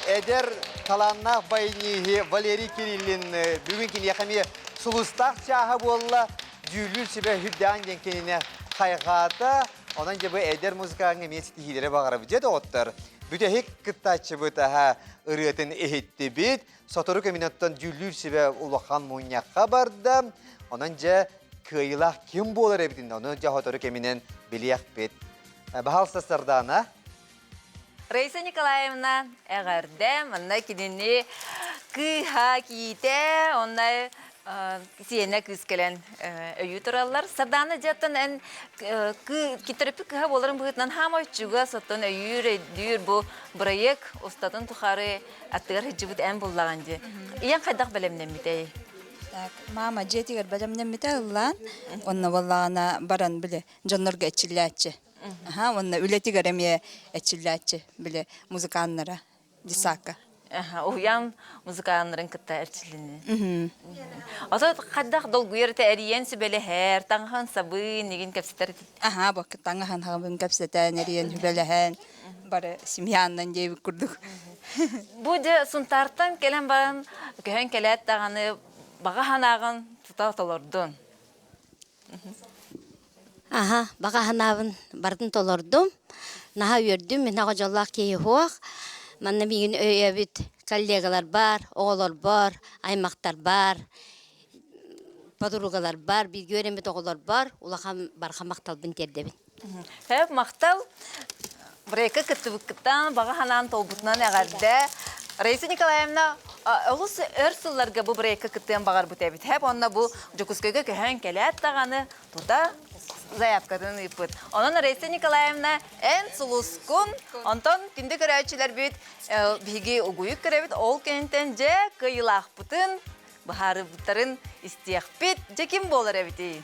Эдэр талааннаах баяниһи Валерий Кириллин бүгүн киниэхэ эмиэ сулустаах чааһа буолла. Дьүүллүүр сүбэ үрдээн диэн кинини хайҕаата. Онон дьэ бу эдэр музыкаҥҥа эмиэ ситиһиилэри баҕарабыт. Дьэ доҕоттор, бүтэһик кыттааччыбыт аһа ырыатын иһиттибит. Сотору кэминэн дьүүллүүр сүбэ улахан мунньахха барда. Онон дьэ кыайыылаах ким буолар эбитин ону дьэ сотору кэминэн билиэхпит. Баһаалыста Сардаана. Раиса Николаевна эҕэрдэ, манна кинини кыыһа киитэ, онно сиэнэ кыыс кэлэн өйүү тураллар. Сардаана дьиэттэн эн төрөппүт кыһа буоларын быһыытынан хаамай чугас, оттон өйүүр, өйдүүр бу бырайыак устатын тухары аттыгар сылдьыбыт эн буллаҕын дии. Ийэҥ хайдах бэлэмнэммитэй? Так, мама дьиэтигэр бэлэмнэммитэ ыллаан, онно буоллаҕына баран били дьоннорго эрчиллээччи. Аха, уонна үлэтигэр эмиэ эрчиллээччи, били музыканнара, десакка. Уһуйаан музыканнарын кытта эрчиллини. Ото хайдах долгуйар этэ эрийэн сүбэлэһэр, таҥаһын сабын, игин кэпсэтэр Аха, бу таҥаһын хабын кэпсэтэн, эрийэн сүбэлэһэн, бары семьяннан диэбит курдук. Бу дьэ Сунтаартан кэлэн баран, көһөн кэлээт даҕаны баҕа санааҕын тута толордун. Аха, баҕа санаабын барытын толордум. Наһаа үөрдүм, мин аҕа дьоллоох киһи суох. Манна миигин өйөөбүт коллегаларбар, оҕолорбор, аймахтарбар, подругаларбар, бииргэ үөрэммит оҕолорбор улахан барҕа махталбын тиэрдэбин. Хэп махтал. Брейка кыттыбыккыттан баҕа санаан толбутунан эҕэрдэ. Раиса Николаевна олус өр сылларга бу брейка кыттыан баҕарбыт эбит. Хэп онно бу Дьокуускайга көһөн кэлээт даҕаны тута заявкатын ыыппыт. Онон Раиса Николаевна эн сулускун, онтон күндү көрөөччүлэрбит биһиги угуйук көрөбүт, ол кэнниттэн дьэ кыайыылаахпытын быһаарыбыттарын истиэхпит. Дьэ ким буолар эбитий?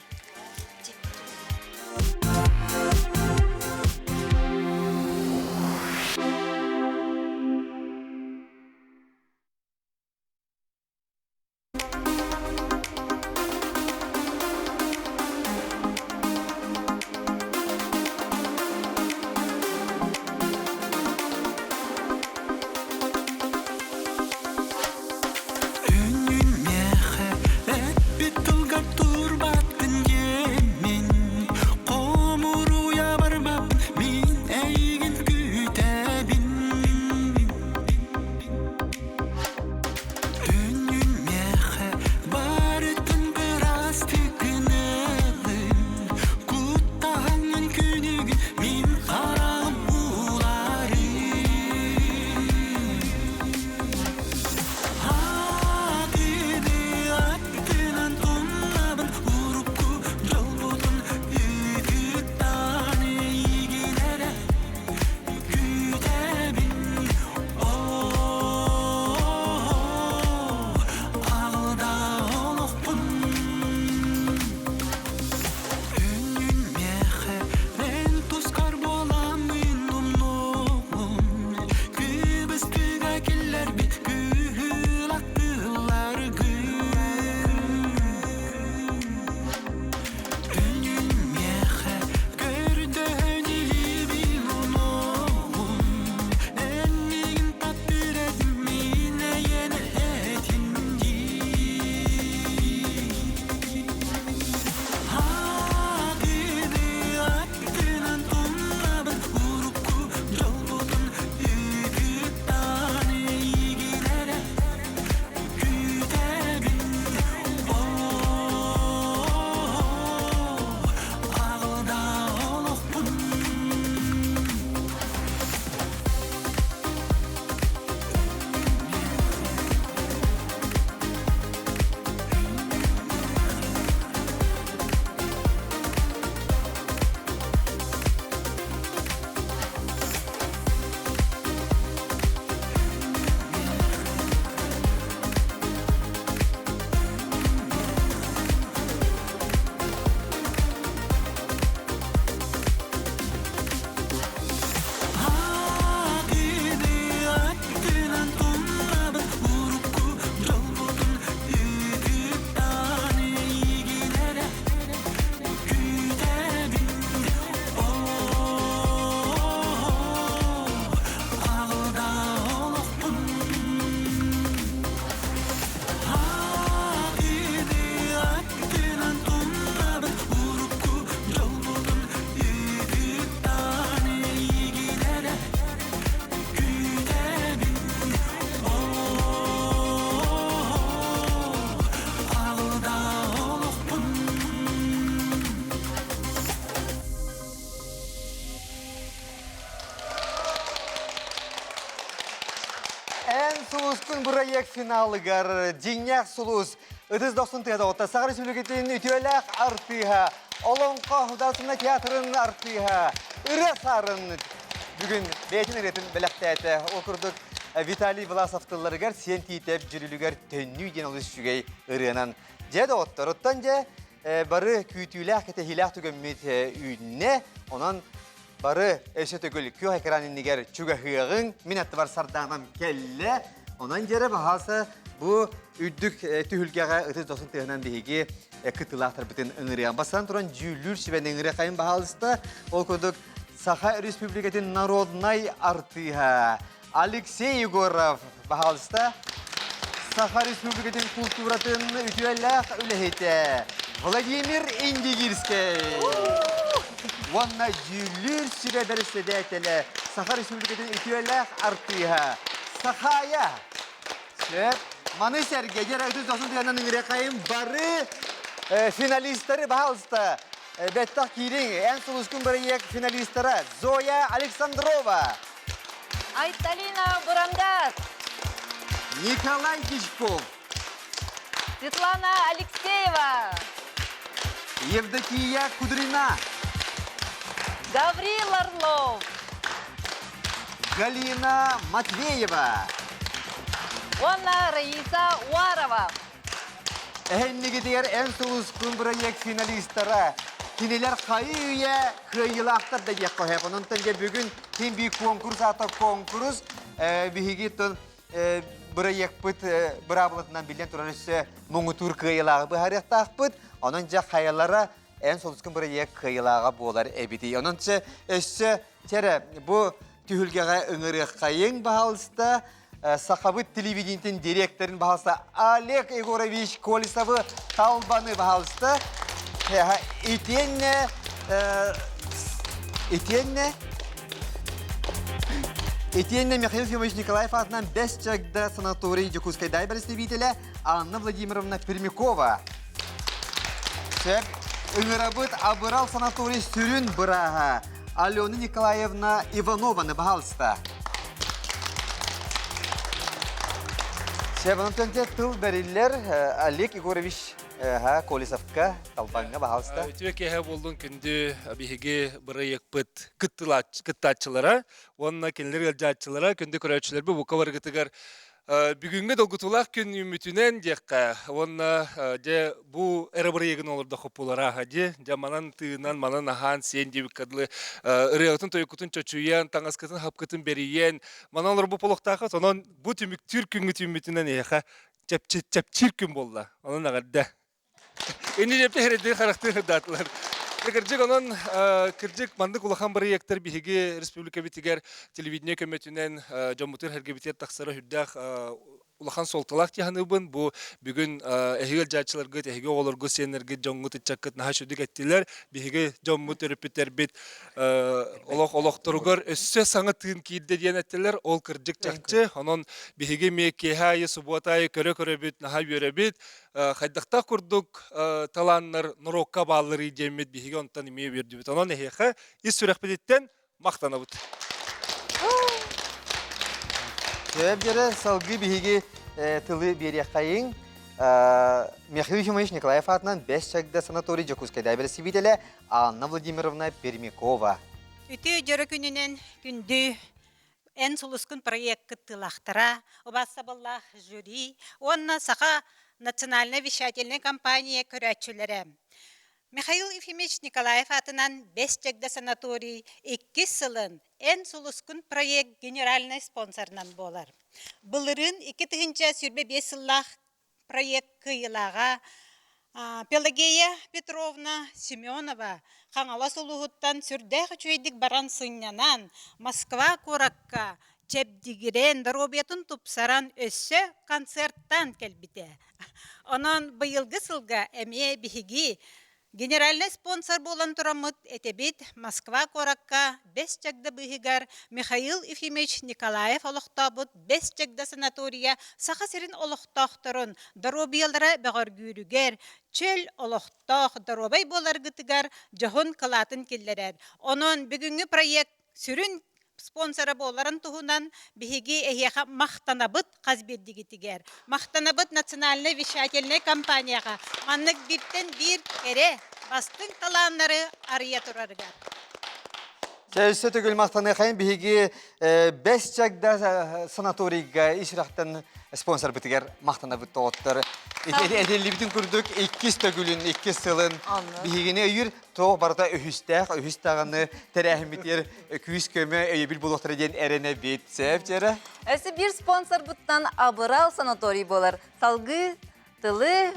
Үнүн миэхэ эппит тылгар турбаттын. сулускун бырайыак финалыгар дьиҥнээх сулус ытыс дохсун тыата отта Саха Республикатын үтүөлээх артыыһа, Олоҥхо Художественнай театрын артыыһа Ырыа Саарын бүгүн бэйэтин ырыатын бэлэхтээтэ. Ол курдук Виталий Власов тылларыгар Сиэн Тиитэп дьүрүлүгэр төннүү диэн олус үчүгэй ырыанан дьэ доҕотторуттан дьэ бары күүтүүлээх кэтэһиилээх түгэммит үүннэ. Онон Бары өссө төгүл күөх экран иннигэр чугаһыаҕыҥ, мин аттыбар сардаанам кэллэ. Онон дьэрэ баһааса бу үрдүк түһүлгэҕэ ытыс дохсун тыаһынан биһиги кыттыылаахтарбытын ыҥырыаҕын. Бастаан туран дьүүллүүр сүбэни ыҥырыахайын баһаалыста. Ол курдук Саха Республикатын народнай артыыһа Алексей Егоров баһаалыста. Саха Республикатын култууратын үтүөлээх үлэһитэ Владимир Индигирскэй. Уонна дьүүллүүр сүбэ бэрэссэдээтэлэ Саха Республикатын үтүөлээх артыыһа Сахая. Сөп. Маны сэргэ дьэ ытыс дохсун тыһынан ыҥырыахайым бары финалистары баһаалыста бэттэх киириҥ эн сулускун бырайыак финалистара Зоя Александрова Айталина Бурангас. Николай Дичков. Светлана Алексеева. Евдокия Кудрина. Гаврил Орлов. Галина Матвеева. Уонна Раиса Уарова. Эһэннигитигэр эн сулускун бырайыак финалистара кинилэр хайы-үйэ кыайыылаахтар да диэххэ сөп. Онон дьэ бүгүн ким биир конкурс аата конкурс биһиги тон бырайыакпыт быраабылатынан биллэн турар өссө муҥутуур кыайыылааҕы быһаарыахтаахпыт. Онон дьэ хайалара эн сулускун бырайыак кыайыылааҕа буолар эбитий. Онон өссө чэрэ бу түһүлгэҕэ ыҥырыаххайыҥ баһаалыста Сахабыт телевидениетин директорын баһаалыста Олег Егорович Колесовы талбаны баһаалыста. Итиэннэ итиэннэ Итиэннэ Михаил Ефимович Николаев аатынан Бэс Чагда санаторий Дьокуускайдаай бэрэстэбиитэлэ Анна Владимировна Пермякова. Сөп. Ыҥырабыт Абырал санаторий сүрүн бырааһа Алена Николаевна Иванованы, пожалуйста. Себанан тыл бэриллэр Олег Егорович Колесовка, Талбаҥҥа, пожалуйста. Үтүө киэһэ буоллун күндү биһиги бырайыакпыт кыттааччылара уонна кинилэр ыалдьааччылара, күндү көрөөччүлэрбит бука барыгытыгар Бүгүҥҥү долгутуулаах күн үүммүтүнэн диэххэ уонна дьэ бу эрэ бырайыагын олордоххо буолар дьэ дьэ манан тыынан манан аһаан сиэн диэбиккэ дылы ырыаҕытын тойуккутун чочуйан таҥаскытын хапкытын бэрийэн манан олорбут буолуохтааххыт онон бу түмүктүүр күҥҥүт үүммүтүнэн эһиэхэ чэпчиир күн буолла онон эҕэрдэ Инни диэппи хэридии харахтыы сырдаатылар. Кырдьык онон кырдьык маннык улахан бырайыактар биһиги республикабытыгар телевидение көмөтүнэн дьоммутугар сэргэбитигэр тахсара сүрдээх улахан суолталаах дии саныыбын. Бу бүгүн эһиги ыалдьааччыларгыт, эһиги оҕолоргут, сиэннэргит, дьоҥҥут, ыччаккыт наһаа үчүгдүк эттилэр. Биһиги дьоммут, төрөппүттэрбит олох олохторугар өссө саҥа тыын киирдэ диэн эттилэр. Ол кырдьык чахчы. Онон биһиги эмиэ киэһэ аайы, субуота аайы көрө-көрөбүт, наһаа үөрэбит. Хайдахтаах курдук талааннар норуокка баалларый диэммит биһиги онтон эмиэ үөрдүбүт. Онон эһиэхэ ис сүрэхпититтэн махтанабыт. Сөп дьэрэ салгыы биһиги тылы биэриэххэйиҥ. Михаил Ефимович Николаев аатынан Бэс Чагда санаторий Дьокуускайдааҕы бэрэстэбиитэлэ Анна Владимировна Пермякова. Үтүө дьоро күнүнэн күндү Эн сулускун проект кыттыылаахтара, убаастабыллаах жюри уонна Саха национальнай вещательнай компания көрөөччүлэрэ. Михаил Ефимович Николаев аатынан Бэс Чэгдэ санаторий иккис сылын Эн сулускун проект генеральнай спонсорынан буолар. Былырыын 2025 сыллаах проект кыайыылааҕа Пелагея Петровна Семенова Хаҥалас улууһуттан сүрдээх үчүгэйдик баран сынньанан, Москва куоракка чэбдигирэн, доруобуйатын тупсаран өссө концерттаан кэлбитэ. Онон быйылгы сылга эмиэ биһиги Генеральнай спонсор буолан тураммыт этэбит Москва куоракка Бэс Чагда быыһыгар Михаил Ефимович Николаев олохтообут Бэс Чагда санаторийа Саха сирин олохтоохторун доруобуйалара бөҕөргүүрүгэр, чөл олохтоох, доруобай буоларгытыгар дьоһун кылаатын киллэрэр. Онон бүгүҥҥү проект сүрүн спонсора буоларын туһунан биһиги эһиэхэ махтанабыт хас биирдигитигэр. Махтанабыт национальнай вещательнай компанияҕа маннык бииртэн биир кэрэ, бастыҥ талааннары арыйа турарыгар. Өссө төгүл махтаныахайын биһиги Бэс Чагда санаторийга ис сүрэхтэн спонсорбытыгар махтанабыт тоҕоттор. Этиллибитин курдук иккис төгүлүн, иккис сылын биһигини өйүүр туох барыта үһүстээх, үһүс даҕаны тэрээһиммитигэр күүс-көмө өйөбүл буолуохтара диэн эрэнэбит. Сөп дьэрэ? Өссө биир спонсорбуттан Абырал санаторий буолар. Салгыы тылы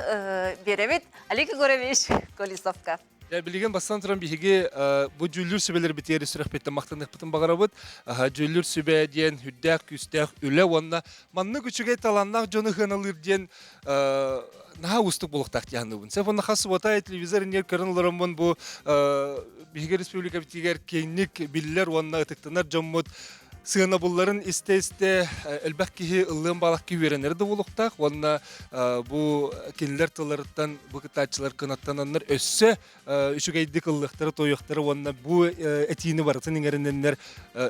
биэрэбит Олег Егорович Колесовка. Билигин бастан туран биһиги бу дьүүллүүр сүбэлэрбитигэр сүрэхпиттэн махтаныахпытын баҕарабыт. Дьүүллүүр сүбэ диэн үрдээх күүстээх үлэ уонна маннык үчүгэй талааннаах дьону сыаналыыр диэн наһаа уустук буолуохтаах дии саныыбын. Сеп онно хас суббота телевизор иннигэр көрөн олороммун бу биһиги республикабытыгар киэҥник биллэр уонна ытыктанар дьоммут сыанабылларын истэ-истэ элбэх киһи ыллыан баалах киһи үөрэнэр да буолуохтаах уонна бу кинилэр тылларыттан бу кыттааччылар кынаттананнар өссө үчүгэйдик ыллыахтара туойуохтара уонна бу этиини барытын иҥэринэннэр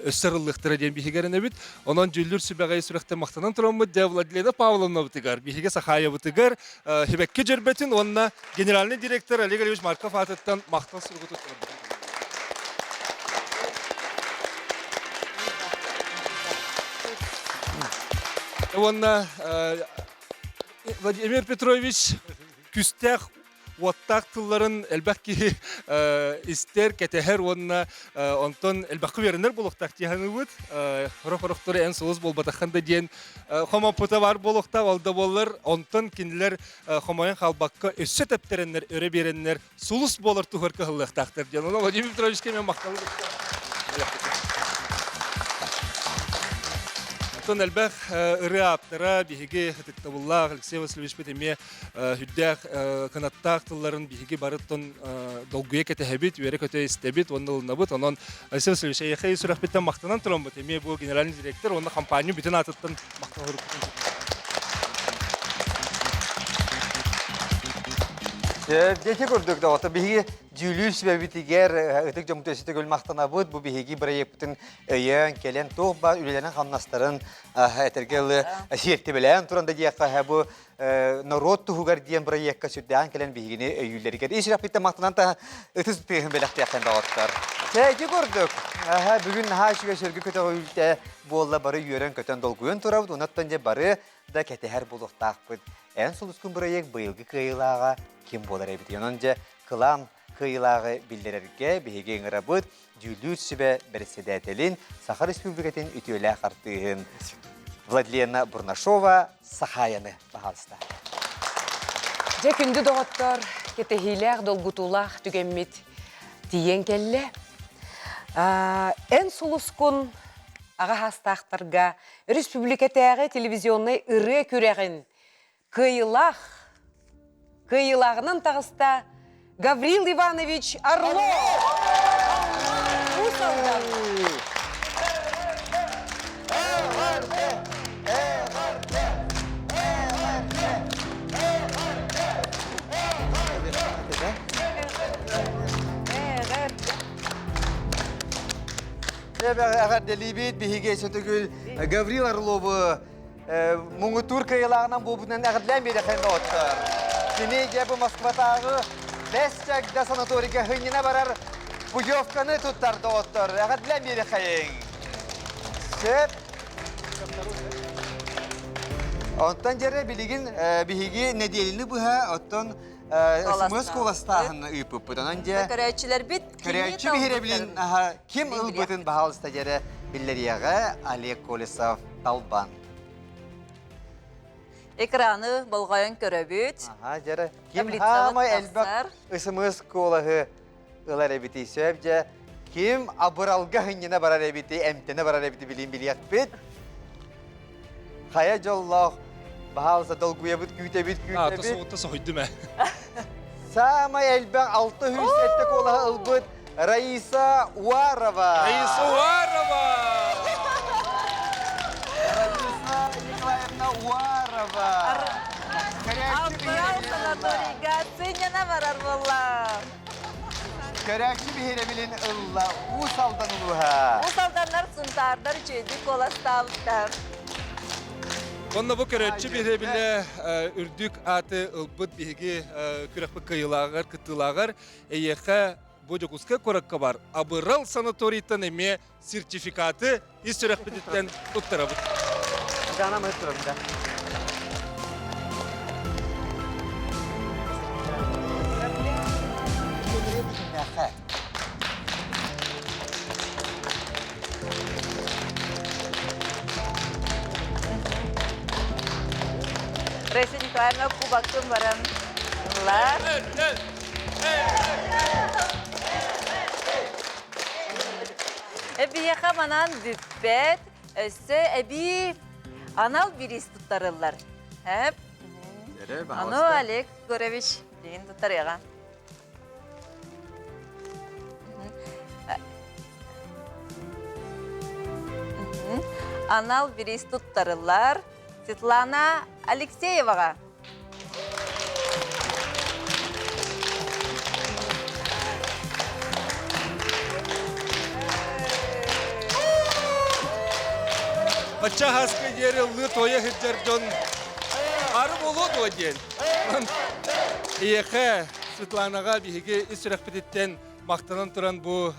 өссө ыллыахтара диэн биһиги эрэнэбит. Онон дьүүллүүр сүбэҕэ сүрэхтэн махтанан тураммыт дьэ Владилена Павловнабытыгар, биһиги Сахаайабытыгар Хибэкки дьөрбөтүн уонна генеральный директор Олег Олегович Марков аатыттан махтал суругу туттарбыт. Уонна Владимир Петрович күстээх уоттаах тылларын элбэх киһи истэр, кэтэһэр уонна онтон элбэххэ үөрэнэр буолуохтаах дии саныыбыт. Сорох-сорохтору эн сулус буолбатаххын да диэн хомоппута баар буолуохтаах, ол да буоллар онтон кинилэр хомойон хаалбакка өссө тэптэрэннэр, өрө биэрэннэр сулус буолар туһугар кыһаллыахтаахтар диэн. Онон Владимир Петровичка мен махталы Оттон элбэх ырыа ааптара биһиги ытыктабыллаах Алексей Васильевичпит эмиэ үрдээх кынаттаах тылларын биһиги барыттан долгуйа кэтэһэбит, үөрэ-көтө истэбит уонна ылынабыт. Онон Алексей Васильевич, эйиэхэ сүрэхпиттэн махтанан тураммыт, эмиэ бу генеральный директор уонна компания бүтүн аатыттан махтал Дети курдук да ото биһиги дьүүлүүр сүбэбитигэр ытык дьоммут өссө төгүл махтанабыт. Бу биһиги бырайыакпытын өйөөн кэлэн туох баар үлэлэрин хамнастарын этэргэ ылы сиэртибэлээн туран да диэххэ бу норуот туһугар диэн бырайыакка сүрдээҕин кэлэн биһигини өйүүллэригэр ис сүрэхпиттэн махтанан та ытыс тыаһын бэлэхтиэххин доҕоттор. Чэ, ити курдук. Бүгүн наһаа үчүгэй сөргү көтөҕүлтэ буолла бары үөрэн-көтөн долгуйан турабыт. Онон дьэ бары да кэтэһэр буолуохтаахпыт. Эн сулускун бырайыак быйылгы кыайыылааҕа ким буолар эбит. Онон дьэ кылаан кыайыылааҕы биллэрэргэ биһиги ыҥырабыт дьүүллүүр сүбэ бэрэссэдээтэлин Саха Республикатын үтүөлээх артыыһын Владлена Бурнашова Сахаяны баһаалыста. Дьэ, күндү доҕоттор, кэтэһиилээх, долгутуулаах түгэммит тиийэн кэллэ. Эн сулускун аҕа саастаахтарга республикатааҕы телевизионнай ырыа күрэҕин Кыайыылаах кыайыылааҕынан таҕыста Гаврил Иванович Орлов! Уус Алдан! Эҕэрдэлиибит биһиги сөтөгүл Гаврил Орлову муҥутуур кыайыылааҕынан буолбутунан эҕэрдэлээн биэрэххин доҕоттор. Кини дьэ бу Москватааҕы Бэс Чагда санаторийга хынньана барар путевканы туттар доҕоттор. Эҕэрдэлээн биэрэххэйиҥ. Сөп. Онтон дьэрэ билигин биһиги нэдиэлэни быһа оттон СМС куоластааһын ыыппыппыт. Онон дьэ Көрөөччүлэрбит Көрөөччү биһирэбилин ким ылбытын баһаалыста дьэрэ биллэриэҕэ Олег Колесов Талбан. Экраны болҕойон көрөбүт. Аха, дьэрэ. Ким хаамай элбэх ысымыс куолаһы ылар эбити сөп дьэ. Ким абыралга хынньына барар эбити, эмтэнэ барар эбити билин билиэхпит. Хайа дьоллоох баһаалыста долгуйабыт, күүтэбит, күүтэбит. Аата соһуйдум ээ. Саамай элбэх 607 куолаһы ылбыт Раиса Уарова. Раиса Уарова! Раиса Николаевна Уарова. Абырал санаторийга сынньана барар буолла. Көрөөччү биһирэбилин ылла Уус Алдан улууһа. Уус Алданнар Сунтаар. Сунтаардар үчүгэйдик куоластаабыттар. Онно бу көрөөччү биһирэбилэ үрдүк ааты ылбыт биһиги күрэхпит кыайыылааҕар, кыттыылааҕар эйиэхэ бу Дьокуускай куоракка бар Абырал санаторийтан эмиэ сертификаты ис сүрэхпититтэн туттарабыт. Дана мы турабыт. Раиса Николаевна кубактын баран ыллар. Эбиэхэ манан бүппэт, өссө эбии анал бириис туттарыллар. Эп. Аны Олег Горович деген туттарыаға. Анал бириис туттарыллар Светлана Алексееваҕа. Бачча хаска диэри ыллыы тойа сылдьар дьон ары буолуо дуо диэн. Эйиэхэ, Светланаҕа биһиги ис сүрэхпититтэн махтанан туран бу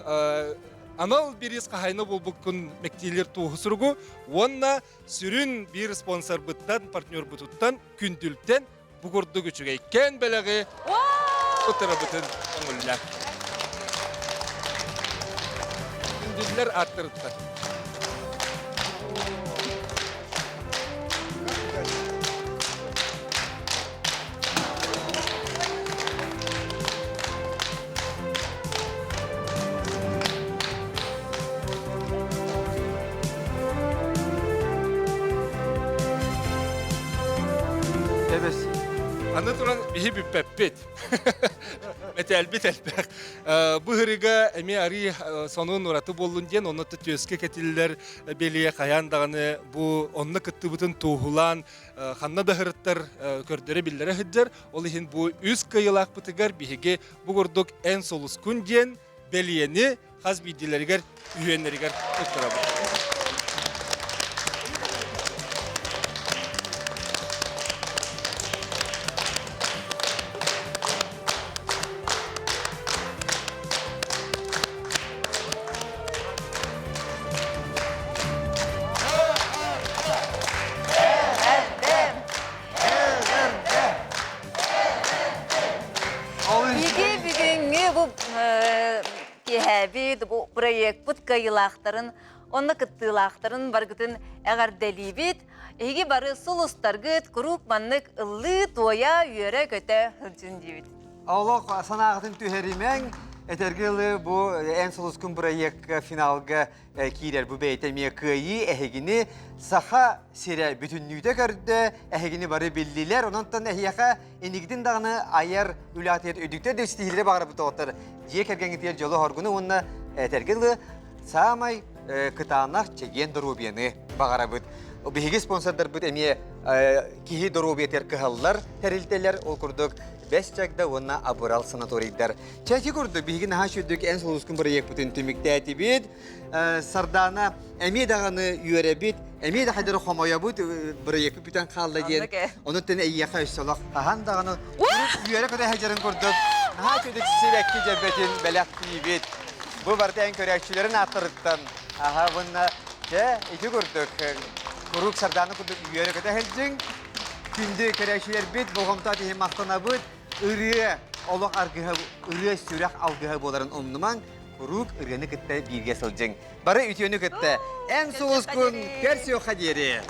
анал бириис хаһайына буолбуккун мэктиилир туоһу суругу уонна сүрүн биир спонсорбыттан, партнербутуттан, күндүлтэн бу курдук үчүгэйкээн бэлэҕи ытырабытын оҥуллар. Күндүллэр аттарыттар. Эбэс. Аны туран биһи бүппэппит. Мэтээлбит элбэх. Бу ырыга эмиэ арыы сонун ураты буоллун диэн, онно түөскэ кэтиллэр бэлиэ хайаан даҕаны бу онно кыттыбытын туоһулаан ханна да һырыттар көрдөрө биллэрэ сылдьар. Ол иһин бу үс кыайыылаахпытыгар биһиги бу курдук эн сулускун диэн бэлиэни хас биирдиилэригэр үһүөннэригэр туттарабыт. Биһиги бүгүҥҥү бу киэһээбит бу проекпыт кыайыылаахтарын онно кыттыылаахтарын баргытын эҕэрдэлиибит. Эһиги бары сулустаргыт куруук маннык ыллыы-туойа, үөрэ-көтө сылдьын диибит. Олох санааҕытын түһэримэҥ. Этэргэ дылы бу Эн сулускун бырайыакка финалга киирэр бу бэйэтэ эмиэ кыайыы эһигини Саха сирэ бүтүннүүтэ көрдө, эһигини бары биллилэр. Онон эһиэхэ инникитин даҕаны айар үлэҕитигэр үрдүктэр да ситиһиилэри баҕарабыт доҕоттор. Дьиэ кэргэҥҥитигэр дьолу-соргуну уонна этэргэ дылы саамай кытаанах чэгиэн доруобуйаны баҕарабыт. Биһиги спонсордарбыт эмиэ киһи доруобуйатыгар кыһаллар тэрилтэлэр, ол курдук Бэс Чагда уонна Абырал санаторийдар. Чэчи курдук биһиги наһаа сүрдүк эн сулускун бырайыакпытын түмүктээтибит. Сардаана эмиэ даҕаны үөрэбит, эмиэ да хайдары хомойобут бырайыакпыт бүтэн хаалла диэн. Онуттан эйиэхэ өссө олох хаһан даҕаны үөрэ көтө сылдьарын курдук наһаа үчүгэй сибэкки дьөрбөтүн бэлэхтиибит. Бу барыта эн көрөөччүлэрин ааттарыттан аха уонна чэ ити курдук куруук Сардаана курдук үөрэ көтө сылдьыҥ. Күндү көрөөччүлэрбит болҕомто иһин махтанабыт. Ырыа олох аргыһа, ырыа сүрэх алгыһа буоларын умнумаҥ. Куруук ырыаны кытта бииргэ сылдьыҥ. Бары үтүөнү кытта эн сулускун көрсүөххэ диэри.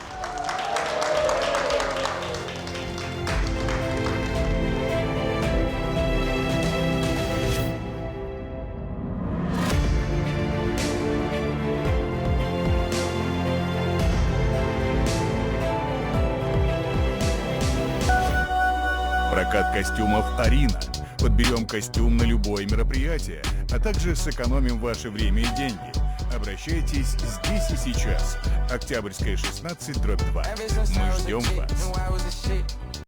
Прокат костюмов «Арина». Подберем костюм на любое мероприятие, а также сэкономим ваше время и деньги. Обращайтесь здесь и сейчас. Октябрьская, 16, дробь 2. Мы ждем вас.